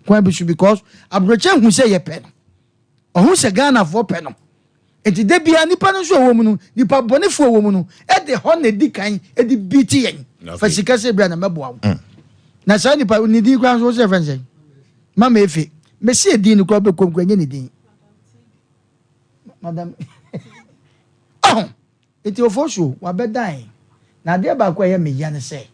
kwan bi so because aburokyire hu sɛ yɛpɛ no. Ɔho sɛ Ghanafoɔ pɛ no. Nti da biara nipa no nso a ɛwɔ mu no, nipa bɔnefoɔ a ɛwɔ mu no, ɛde hɔ na ɛdi kan ɛde bi ti yɛn. Fa sika sɛ bia na mɛboa wo. Na saa nipa ne din koraa nso wo sɛ yɛfrɛ no sɛn? Mama Efe. Mesi edin no koraa wobɛkɔm koraa nyɛ ne din. Madam ɔho nti Ofosuo wabɛdan na adeɛ baako a ɛyɛ me ya ne sɛ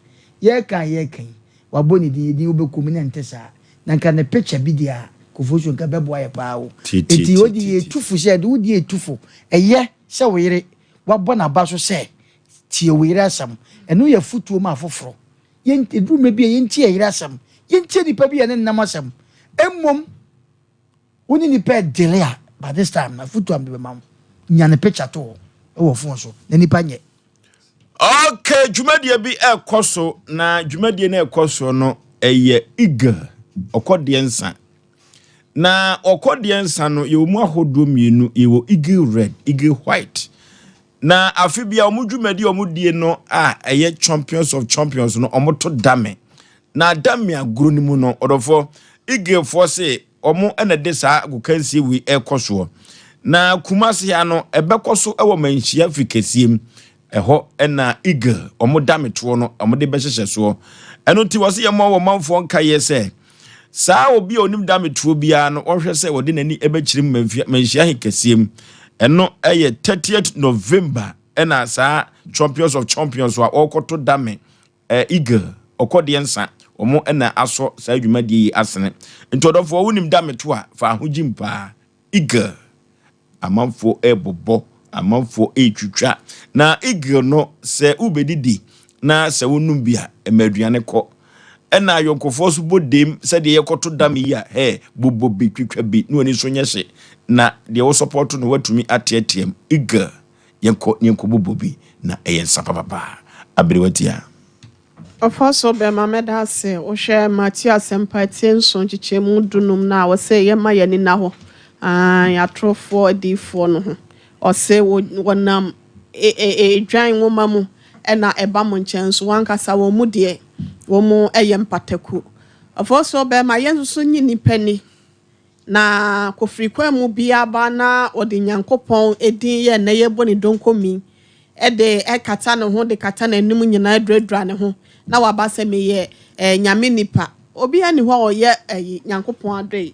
yɛreka a yɛreka yi wabɔ ne din edin wobɛkɔ mu na ɛnte saa na nka ne picture bi deɛ a Kofosuo nka bɛboa yɛ paa o nti wodi yɛ tu fo sɛ wodi yɛ tu fo ɛyɛ sɛ wo yere wabɔ n'aba so sɛ tie wo yere asɛm ɛno yɛ afutuo ma afoforɔ yɛn ɛduru mmerɛ bi a yɛntie yɛ yere asɛm yɛntie nipa bi a ne nnam asɛm mmom Wo ne nipa ɛdele a by this time no afotu a mede bɛma wo nya ne picture to hɔ wɔ phone so na nipa nyɛ. Okay, dwumadie bi ɛkɔ so na dwumadie no ɛkɔ so no ɛyɛ eagle ɔkɔdeɛ nsa na ɔkɔdeɛ nsa no yɛwɔ mu ahodoɔ mmienu yɛwɔ eagle red eagle white na afe bia wɔn dwumadie a wɔn die no a ɛyɛ champions of champions no wɔn to dame na dame agorɔ no mu no ɔdɔfoɔ eagle foɔ se Wɔn na ɛde saa agokansie wei rekɔ soɔ. Na Kumasi ha no, ɛbɛkɔ so wɔ Manhyia firi kɛseɛ mu. Ɛhɔ na Eagle, wɔn dametoɔ no, wɔde bɛhyehyɛ soɔ. Ɛno nti wɔse yɛmmɔ wɔn manfoɔ nkaeɛ sɛ, saa obi a ɔnim dametoɔ biara no, ɔnhwɛ sɛ ɔde n'ani bɛkyerɛ mu Manhyia he kɛseɛ mu. Ɛno yɛ 30th November ɛna saa Champions of Champions a wɔrekɔto dame Eagle, ɔkɔdeɛ nsa, wɔn na asɔ saa dwumadie yi asene. Nti ɔdɔfoɔ wonim da meto a, fa ahogyim paa. Eagle, amanfoɔ ɛrebobɔ, amanfoɔ ɛretwitwa. Na eagle no, sɛ wobɛdidi na sɛ wonom bi a, ɛma aduane kɔ. Ɛna ayɔnkofoɔ nso bɔ dem sɛdeɛ yɛkɔto dam yi a, hɛɛ, bobɔ bi, twitwa bi na w'ani so nyɛ hye na deɛ wo sɔpɔɔto no woatumi ateateam. Eagle, yɛnkɔ na yɛnkɔbobɔ bi na ɛyɛ nsa papapa. Aberewa Tia. Ɔfɔso bɛma mɛda ase. Wohwɛ Mateo Asɛmpa ti nson nkyekyɛmu dunum no a, ɔse yɛmma yɛn ani nna hɔ, aane, atorofoɔ adiyifoɔ no ho. Ɔse wɔnam dwan nwoma mu na ɛba mo nkyɛn nso wɔn ankasa wɔn mu deɛ wɔn yɛ mpataku. Ɔfɔso bɛma yɛn nso so nye nnipa ni. Na kofiri kwan mu biara ba na ɔde Nyankopɔn din yɛ nnɛ yɛbɔ ne donkomi de kata ne ho de kata n'anim nyinaa duradura ne ho na waba sɛ meyɛ eh, Nyame nipa. Obiara nni hɔ a ɔyɛ ayi Nyankopɔn adɔe.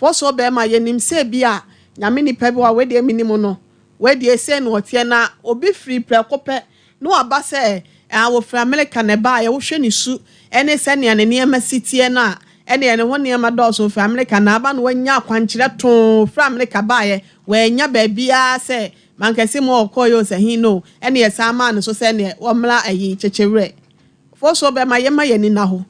Fɔsoɔ bɛɛma yɛnim sɛ bi a Nyame nipa bi wɔ hɔ a wei deɛ menim no, Wei deɛ sei na ɔteɛ na obi firi prɛko pɛ na waba sɛ ah ɔfiri Amerika na ɛbaeɛ, wohwɛ ne su ne sɛnea ne nneɛma si teɛ no a, ɛnneɛ ne ho nneɛma dɔɔso, ɔfiri Amerika na aba na wanya akwankyerɛ too, ɔfiri Amerika baeɛ, wannya baabiara sɛ mankɛse mu a ɔkɔeɛ o sɛ he no, ɛnneɛ yɛsan maa no so sɛ ɛnneɛ ɔmmra ayi Kyekyewerɛ. Foɔ bɛma yɛmma yɛn ani nna hɔ.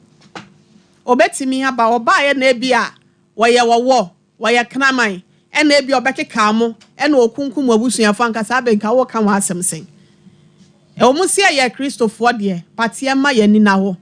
Ɔbɛtumi aba, ɔbaeɛ na ebia wɔyɛ ɔwɔ, Wɔyɛ kraman, ɛna ebia ɔbɛkekaw mo, ɛna okunkum mo abusuafo anka saa bɛ nka woka ho asɛm sɛn? Ɛwɔ mu sɛ yɛyɛ Kristofoɔ deɛ, but yɛmma yɛn ani nna hɔ.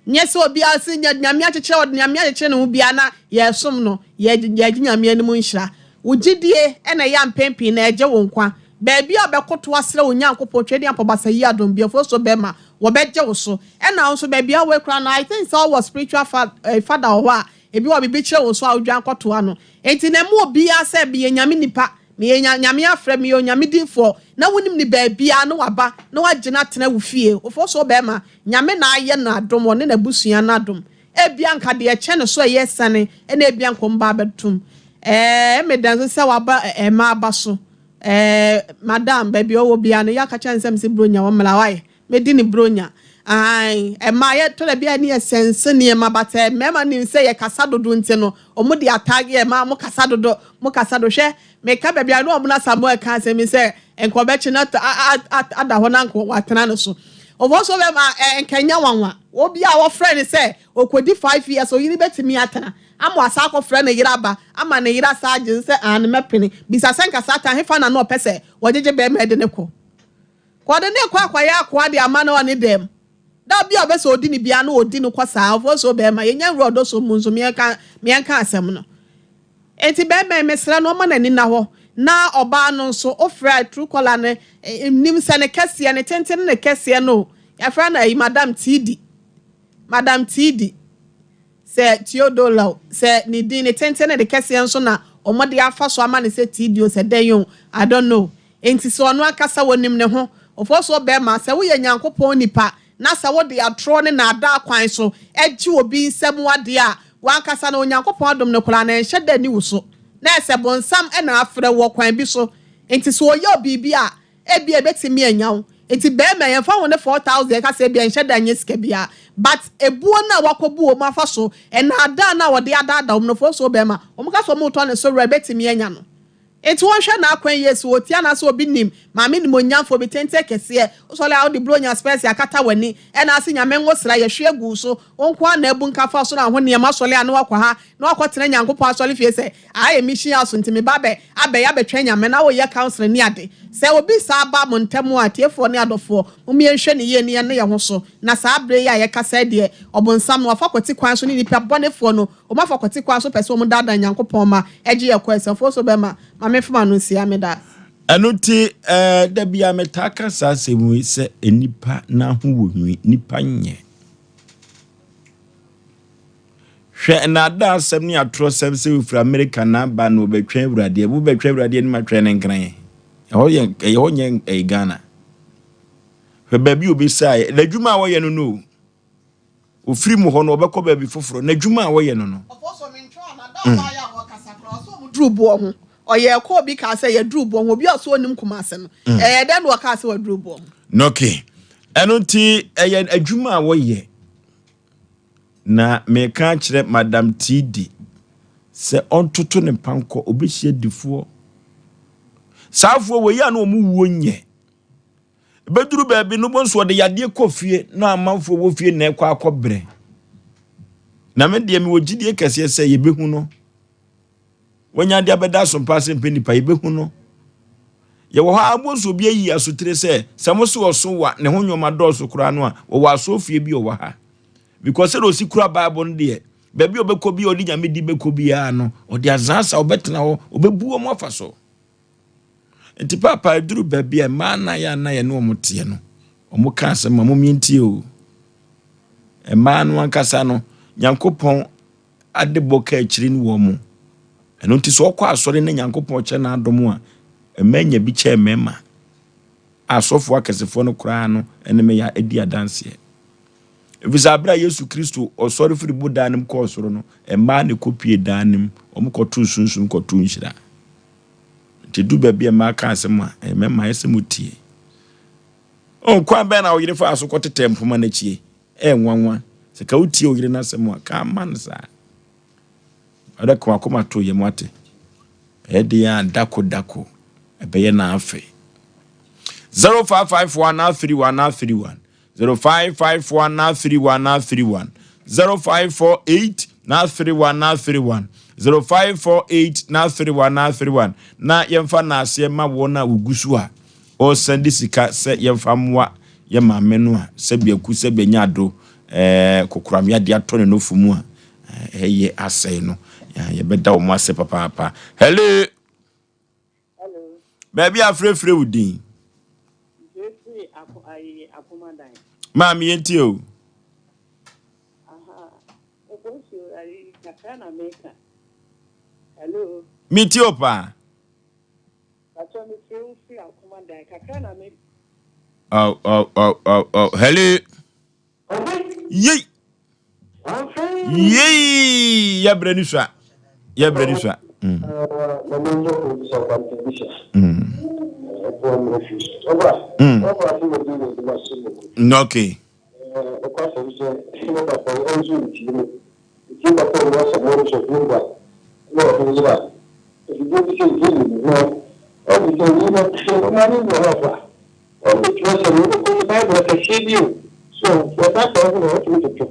Nyɛ sɛ obiara se Nyame akyekyere ɔde Nyame akyekyere ne ho biara na yɛresom no, yɛgye Nyame anim nhyira. Wo gyidie na ɛyɛ a mpɛn pii na ɛgye wo nkwa. Baabi a wobɛkoto asrɛ Onyankopɔn Tweaduampɔ Basa yi adom bi, afuo so bɛma wɔbɛgye wo so. Ɛna wo nso baabi a wowɔ koraa no, I think sɛ wowɔ spiritual father wɔ hɔ a, Ebi wɔ hɔ a, biribi kyere wo so a, wodwan kɔtoa no. Enti na mma obiara sɛ, Meyɛ Nyame nipa, meyɛ nya, Nyame afrɛ, meyɛ Onyame difoɔ, na wonim no baabiara, na waba, na wagyina atena wo fie. Ofosuo barima, Nyame na ayɛ no adom, ɔne n'abusua no adom. Ebia anka deɛ ɛkyɛ no so a ɛyɛ asiane, ɛna ebia anka wɔn ba abɛtom. Ɛɛ, meda nso sɛ waba ɛ, mmaa aba so. Ɛɛ, madam, baabi a ɔwɔ biara no, yɛ aka kyerɛ no sɛ mese Buronya, ɔmmra, wayɛ. Medi ne bronya. Ae, ɛmaa yɛ tɔ da bi a ne yɛ sɛnse nneɛma but eh, mmarima nim sɛ yɛ kasa dodo nti no, wɔn de atag yɛ mmaa, mo kasa dodo, mo kasa dodo. Hwɛ, meka baabi a ne wɔn na Samuel ka asɛm yi sɛ, nka ɔbɛkye no ada hɔ na nka watena no so. Ɔfɔ so bɛma eh, nka nya nwanwa. Obi a wɔfrɛ no sɛ ɔkɔdi 5 years, ɔyere bɛtumi atena ama wasa akɔfrɛ ne yere aba ama ne yere asa agye sɛ aane mɛpene. Bisa sɛ nka saa ta hefa na na ɔpɛ sɛ wɔgyegye bɛrima de ne kɔ. Kɔ ɔde no rekɔ akɔyɛ akoa de ama no wɔ ne dɛm. Da bi a ɔbɛ sɛ ɔdi no biara na ɔdi no kɔ saa. Ɔfosuo bɛɛma, yɛnya nwura ɔdɔ som mu nso meɛnka meɛnka asɛm no. Enti bɛɛma yi mesrɛ no ɔma n'ani nna hɔ na ɔbaa no nso wofrɛ a true caller no nnim sɛ ne kɛseɛ ne tenten ne ne kɛseɛ no o. Yɛfrɛ no ayi madam Tiidi. Madam Tiidi. Sɛ Theodore o, sɛ ne din, ne tenten ne ne kɛseɛ nso na wɔde afa so ama no sɛ Theodore sɛ dɛn o, I don't know. Enti sɛ ɔno ankasa ɔnim ne ho. Ɔfɔsoɔ bɛrima, sɛ woyɛ Nyankopɔn nipa na sɛ wode atorɔ ne naadaa kwan so gye obi nsam adeɛ a, w'ankasa no Onyankopɔn adom no koraa no ɛnhyɛ da nni wo so. Na ɛsɛ bonsam na afrɛ wo wɔ kwan bi so. Enti sɛ ɔyɛ wo biribi a, Ebia ebetumi anya wo. Nti bɛɛma yɛnfa ho ne 4000 yɛka sɛ ebia ɛnhyɛ da nyɛ sika biara but ebuo no a wakɔbu wɔn afa so, nnaadaa no a wɔde adaadaa wɔn no fo so bɛɛma wɔn ka sɛ wɔn retɔ ne so werɛ ebetumi anya no. Nti wɔnhwɛ n'akwan yie sɛ ɔtie anaasɛ obi nim maame nimonyamfoɔ bi tenten kɛseɛ wosɔre a wode bronya spɛs akata w'ani ɛna ase nyame ngosra yɛhwe agu wo so wo nko ara na abu nka fa ɔsoro ahoneɛma asɔre a na wakɔ ha na wakɔtena Nyankopɔn asɔre fie sɛ Aha yɛ mission house nti meba abɛ abɛyɛ abɛtwɛn Nyame na woyɛ counseling ne ade. Sɛ obi saa ba mo ntɛm a, atiefoɔ ne adɔfoɔ, mom yɛnhwɛ no yie ne yɛnne yɛn ho so. Na saa berɛ yi a yɛkasa yi deɛ, ɔbonsam no wafa kwati kwan so ne nnipa bɔnefoɔ no, wɔn afa kwati kwan so pɛ sɛ wɔn daadaa Nyankopɔn mma gye yɛ kɔ asiafoɔ so bɛma. Ma memfa m'ano nsia, meda ase. Ɛno nti, eh, da biara metaa ka saa asɛm yi sɛ nnipa nan ho wɔ nwi, nnipa nyɛ. Hwɛ nnaadaa asɛm ne atorɔsɛm sɛ ofiri Amerika na aba na ɔbɛtwɛn Awurade. Wobɛtwɛn Awurade anim atwɛn ne nkran. Ɛhɔ yɛ ɛyɛ hɔ nyɛ ɛyɛ Ghana. Hwɛ baabi a obesaeɛ. N'adwuma a wɔyɛ no no o. Ofiri mu hɔ no ɔbɛkɔ baabi foforɔ. N'adwuma a wɔyɛ no no. Duru boɔ ho. Ɔyɛɛ kɔɔ bi kaa sɛ yɛduru boɔ ho. Obi a ɔsɛ ɔnim Kumase no. Ɛyɛ dɛn na ɔkaa sɛ waduru boɔ ho? Okay. Ɛno nti ɛyɛ adwuma a wɔyɛ. Na mereka akyerɛ Madam Tiidi sɛ ɔntoto ne pankɔ, ɔbɛhyia difoɔ. Saa afoɔ wei a na wɔn wuo nyɛ. Ɛbɛduru baabi no, wobɛhu sɛ wɔde yadeɛ kɔ fie na amanfoɔ wɔ fie na ɛkɔ akɔbrɛ. Na me deɛ mewɔ gyidie kɛseɛ sɛ yɛbɛhu no. Wanya de abɛda asompa ase mpɛ nipa yɛbɛhu no. Yɛwɔ hɔ ara bonso obi ayi asotire sɛ sɛ mo se ɔso wa ne ho nneɛma dɔɔso koraa no a wɔwɔ asɔfie bi ɔwɔ ha. Because sɛdeɛ ɔsi kura Bible no deɛ baabi a ɔbɛkɔ bi a ɔde nyame di bɛkɔ biara no ɔde azaasa ɔbɛtena hɔ ɔbɛbu wɔn afa so. Nti paapa ɛduru baabi a mmaa na yɛ ana yɛne wɔn teɛ no wɔn ka asɛm ma mo ntie o. Mmaa no ankasa no Nyankopɔn adebɔ ka akyiri no wɔn mo. Ɛno nti sɛ ɔkɔ asɔre na Nyankopɔn kyɛ n'adom a mmaa nya bi kyɛn mmarima. Asɔfoɔ akɛsefoɔ no koraa no ne me ya di adanseɛ. Ɛfiri sɛ berɛ a Yesu Kristo ɔsɔre firi bodan no mu kɔɔ soro no, mmaa na ɛkɔpue dan no mu, wɔn kɔtoo sunsum kɔtoo nhyira. Nti du baabi a mmaa ka asɛm a, ɛyɛ mmarima ayɛ sɛ motie. Oh, kwan bɛn na wo yere faa so kɔtetɛ mpoma no akyie? Ɛyɛ nwanwa. Sɛ ka wotie wo yere no asɛm a, ka ama no saa. Ɔdɛ ka wakoma to yam ate. Ɛyɛ den a dako dako ɛbɛyɛ n'afe. 0551 31 31 0551 31 31 0548 31 31 0548 31 31 na yɛmfa n'aseɛ ma wɔn a wɔgu so a ɔresan de sika sɛ yɛmfa mmoa yɛ maame no a sɛbi aku sɛbi anya ado ɛɛ kokoram yadeɛ atɔ ne nofo mu a ɛyɛ asɛe no yɛbɛda wɔn ase papaapa. Hello. Baabi a frɛfrɛ wo din. Maame yɛn tie o. Mi tie o paa. Oh, oh, oh, oh, oh. Hello. Yei. Yei. Yɛbrɛ ni sua. Yɛbrɛ ni sua. Mm. Mm. Mm. Okay. Wɔde kyerɛwsɛm no kɔ yi Bible akɛseɛ bi o, so wɔsa sɛe ho na wɔtumi toto.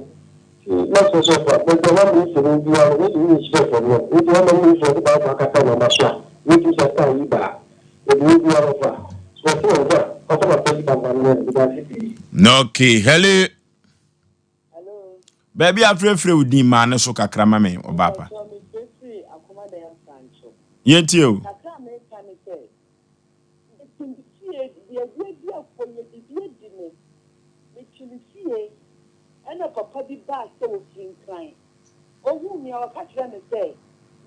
Nti mɛsrɛ sɛ ɔfa baabi a wɔama mfoni biara no wɔtumi yi kyerɛ mfoni a, nti wɔama mu mfoni de Bible akata nneɛma so a, wɔtumi sɛ kaa yi ba a, baabi wɔ biara ɔfa. So wɔte wɔn ho a, ɔfa papa yi ba ma no meda ase pii. Okay, hello. Baabi a frɛfrɛ wo din maa ne so kakra ma me ɔbaa pa. Yɛntie o. Kakra a meka ne sɛ, Mete me fie, deɛ aduaduafoɔ yɛ biribi adi me. Mete me fie, ɛna papa bi baa sɛ ɔfiri Nkran. Ɔhuu me a, ɔka kyerɛɛ me sɛ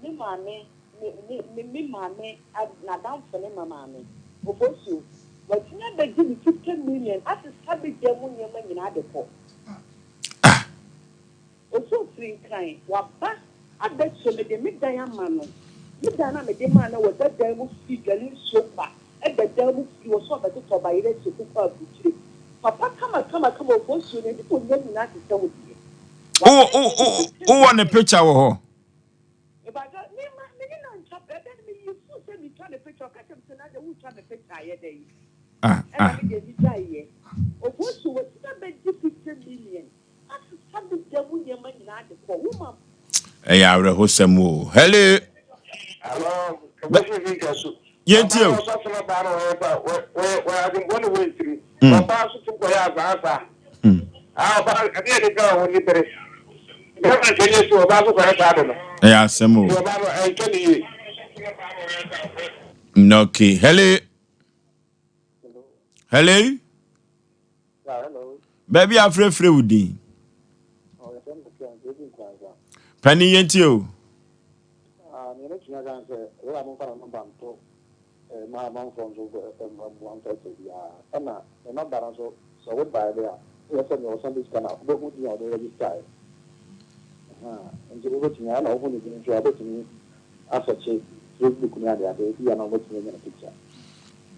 me maame, me, me, me, me maame, n'adamfo ne ma maame, Ofosuo, watumi abɛgye me 50 million asesa me dan mu nneɛma nyinaa de kɔ. Osu firi Nkran, waba abɛkyɛ mede me dan ama no. Me dan no a mede maa no a wɔda dan mu firi dware nsuo kwa da dan mu firi hɔ sɛ ɔbɛtotɔ bayerɛ akyire kokɔ aburukyire. Papa kama kama kama Ofosuo n'animuonyam nyinaa te sɛ wo deɛ. Wowɔ wowɔ ne picture wɔ hɔ? Mepakyɛw, me ma me ne no antwa ɛda no meyii fuu sɛ metwa ne picture ɔka kyerɛ me sɛ Nadia wotwa me picture ayɛ dɛn? Ah Ɛna ah. me deɛ megyaeɛ. Ofosuo watumi abɛgye 50 million. Asesa me da mu nneɛma nyinaa de kɔ. Wo ma. Ɛyɛ awerɛhosɛm o. Hello. Hello, ɛbɛsi fi nka so. Yɛntie o. Ɔbaa no ɔsɔfo no baa no ɔyɛ sa wɔyɛ wɔyɛ adwembɔ ne wɔn ntiri. Ɔbaa nso tum kɔyɛ azaasa. Ah ɔbaa ɛde yɛ nipa a wɔn ni bere. Bɛrima nkyɛn yɛ si ɔbaa nso kɔyɛ saa de no. Ɛyɛ asɛm o. Ɔbaa no ɛntwa ne yie. Okay, hello. Hello. Baabi a frɛfrɛ wo din. Panin yɛn tie o.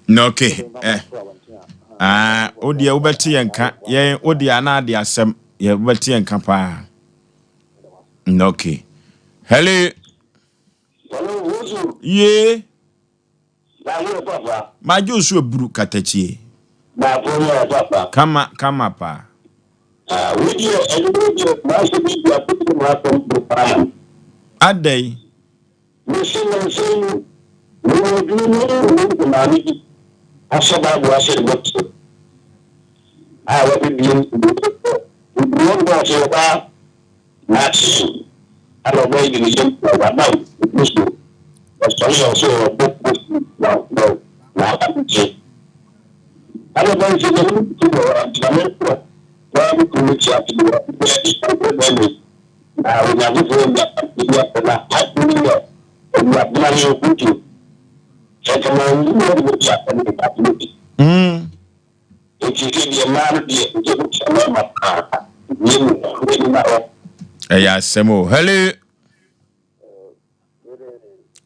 Na okay. Eh. Ah, wo deɛ wobɛte yɛn nka yɛn wo deɛ anaa de asɛm yɛ wobɛte yɛn nka paa. Na okay. Hello. Yee. Magye wo so aburu katakyie. Kama kama paa. Ah, wei deɛ ɛnwumere deɛ m'asɛm yi deɛ akɔduru m'asɛm so paa. Adɛn? Mese nnansa yi mewɔ adwuma mu na mehu maame bi ahyɛ Bible ahyɛ ne bɔtɔ a wabɛbie mu obue mu na ɔsɛ ɔbaa n'akye ana ɔbaa yi de ne yam waba obi so ɔsɔre a ɔsɛ ɔbɔ kofi na na na aba ne gye ana ɔbaa yi sɛ deɛ ne ti wɔ ntina me nkɔ na me kunu ne ti ase deɛ baabi ɔbɛ bɛn na Onyankopɔn nya ebi asɛ na adwene yɛ awurabena ne nkutu sɛ nka ma nyi na ɔde bɛdi asɛ ne nka ase bi nti sɛ deɛ mmaa no deɛ nkyɛ bɛkyɛ mmarima paa wie mu wie mu na hɔ. Ɛyɛ asɛm o. Hello.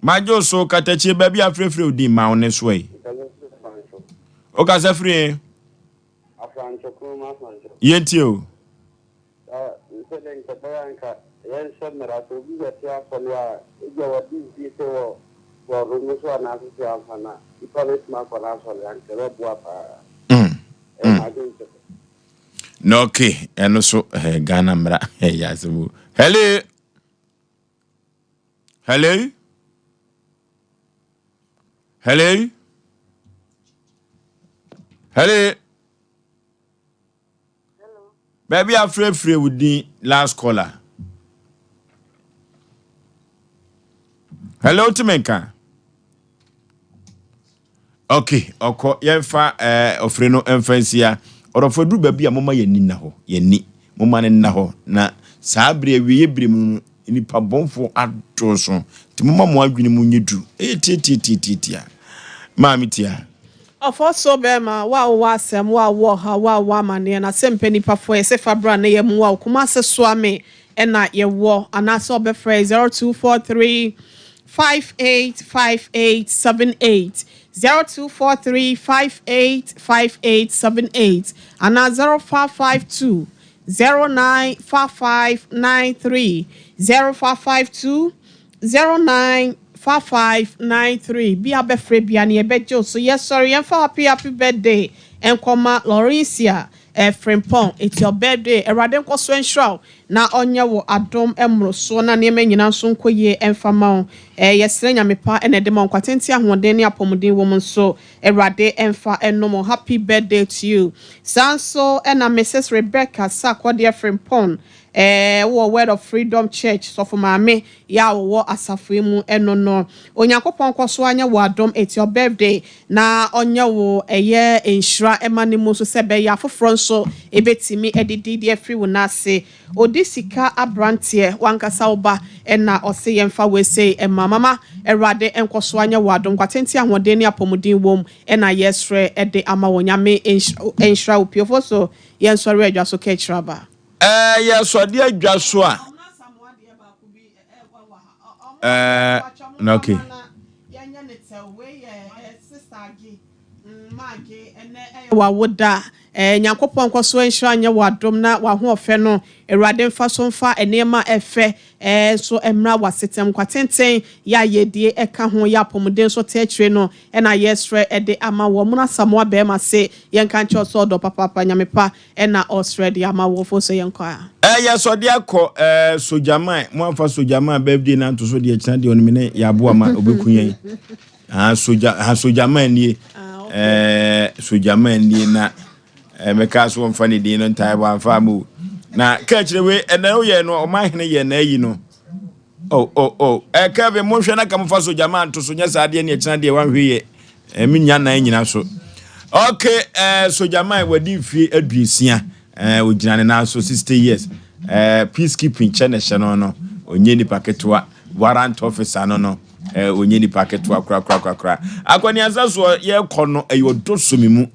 Madwo so katakyie baabi a frɛfrɛ wo din ma wo ne so ɛ. Wokasa firi ɛ? Yɛntie o. Sɛdeɛ nka ɛbɛyɛ a nka yɛnhyɛ mmara sɛ obi bɛte asɔre a ebia wadi mfie sɛ wɔ borɔno no so anaasɛ sɛ ansa na nipa bɛtumi akɔ n'asɔre a nka ɛbɛboa paa. Ɛyɛ m'adwene kyɛ. Na okay, ɛno so eh, Ghana mmara ɛyɛ asɛm o. Hello. Hello. Hello. Hello. Baabi a frɛfrɛ wo din last caller. Hello, wotumi nka? Ok, ɔkɔ yɛmfa eh, ɔfiri no mfa nsia. Ɔdɔfo aduru baabi a moma yɛn ani nna hɔ, yɛn ani moma no nna hɔ na saa bere awieeɛ bere mu no nnipa bɔnfoɔ adɔɔso nti momma mo adwene mu nyɛ duru. Ɛyɛ tiatiatiatiatia. Maame tia. Ɔfɔsuo bɛɛma, wo a wowɔ asɛm, wo a wowɔ ɔhaw, wo a wowɔ amaneɛ, na sɛ mpɛ nipa foɔ yɛse fa bra na yɛ mmoa wo, Kumase Soame ɛna yɛwɔ, anaasɛ ɔbɛfrɛ 0243 585878, 0243 585878, anaa 0552 095593, 0552 095593 bia bɛfrɛ bia ne yɛbɛgye wo so. Yɛsɔre yɛmfa happy happy birthday nkɔma Laurencia eh, Frimpong. It's your birthday. Awurade nkɔ so nhyira wo na ɔnyɛ wo adom mmorosoɔ na nneɛma nyinaa nso nkɔ yie mfa ma wo. Eh, yɛsrɛ Nyame pa na ɛde ma wo nkwa tenten ahoɔden ne apɔmuden wɔ mu nso. Awurade mfa nnom wo. Happy birthday to you. Saa nso na Mrs. Rebecca Sarkodie Frimpong eh, wowɔ Word of Freedom Church, Sɔfo Maame yɛ a wɔwɔ asafo yi mu no no. Onyankopɔn nkɔ so ara nyɛ wo adom, it's your birthday, na ɔnyɛ wo ɛyɛ nhyira ɛma ne mu nso sɛ ɛbɛyɛ afoforɔ nso ɛbɛtumi adidi de afiri wo nan ase. Ɔdi sika abranteɛ, w'ankasa wo ba na ɔse yɛmfa wei sei mma. Mama, Awurade nkɔ so ara nyɛ wo adom, nkwatenten ahoɔden ne apɔmuden wom na yɛsrɛ de ama wo. Nyame nhyira wo pii. Ofosu, yɛnsɔre adwa so ka akyire aba. Ɛɛ yɛ sɔde adwa so a. Ɛɛ na okay. Wawoda eh, Nyankopɔn nkɔ so nhyira nyɛ wo adom na w'ahoɔfɛ no Awurade mfa so mfa nneɛma a ɛfɛ eh, nso mmra w'asetam. Nkwa tenten yɛ a yɛdie ɛka ho yɛ apɔmuden nso te akyire no ɛna yɛsrɛ de ama wo. Ɔmono Asamoah bɛɛma se yɛnka nkyerɛ wo sɛ ɔdɔ papaapa Nyame pa Ɛna ɔsrɛ de ama wo fo sɛ yɛnkɔ a. Ɛɛ yɛ sɔ de akɔ ɛɛ sogyaman mo anfa sogyaman birthday na nto so deɛ kyena deɛ ɔno me ne yɛ aboa ma ɔbɛku yɛn ah sogya ah sogyaman nie ɛɛ sogyaman nie na ɛɛ mɛka so wɔmfa ne din no ntae bɔ anfa ama o na kaa kyerɛ wei ɛnɛ woyɛ no ɔman hene yɛ na ayi no Oh oh oh eh Kelvin monhwɛ na ka mofa so gyama nto so nyɛ saa deɛ ne ɛkyena deɛ wanhwɛ yɛ eh, me nya nan nyina so okay eh, so gyama wadi mfie aduosia eh, ogyina ne nan so 60 years eh, peacekeeping kyɛ ne hyɛ no no ɔnyɛ nipa ketewa warrant officer no no eh, ɔnyɛ nipa ketewa korakorakorakora akɔneasa soɔ yɛkɔ no ɛyɛ ɔdɔ so me mu.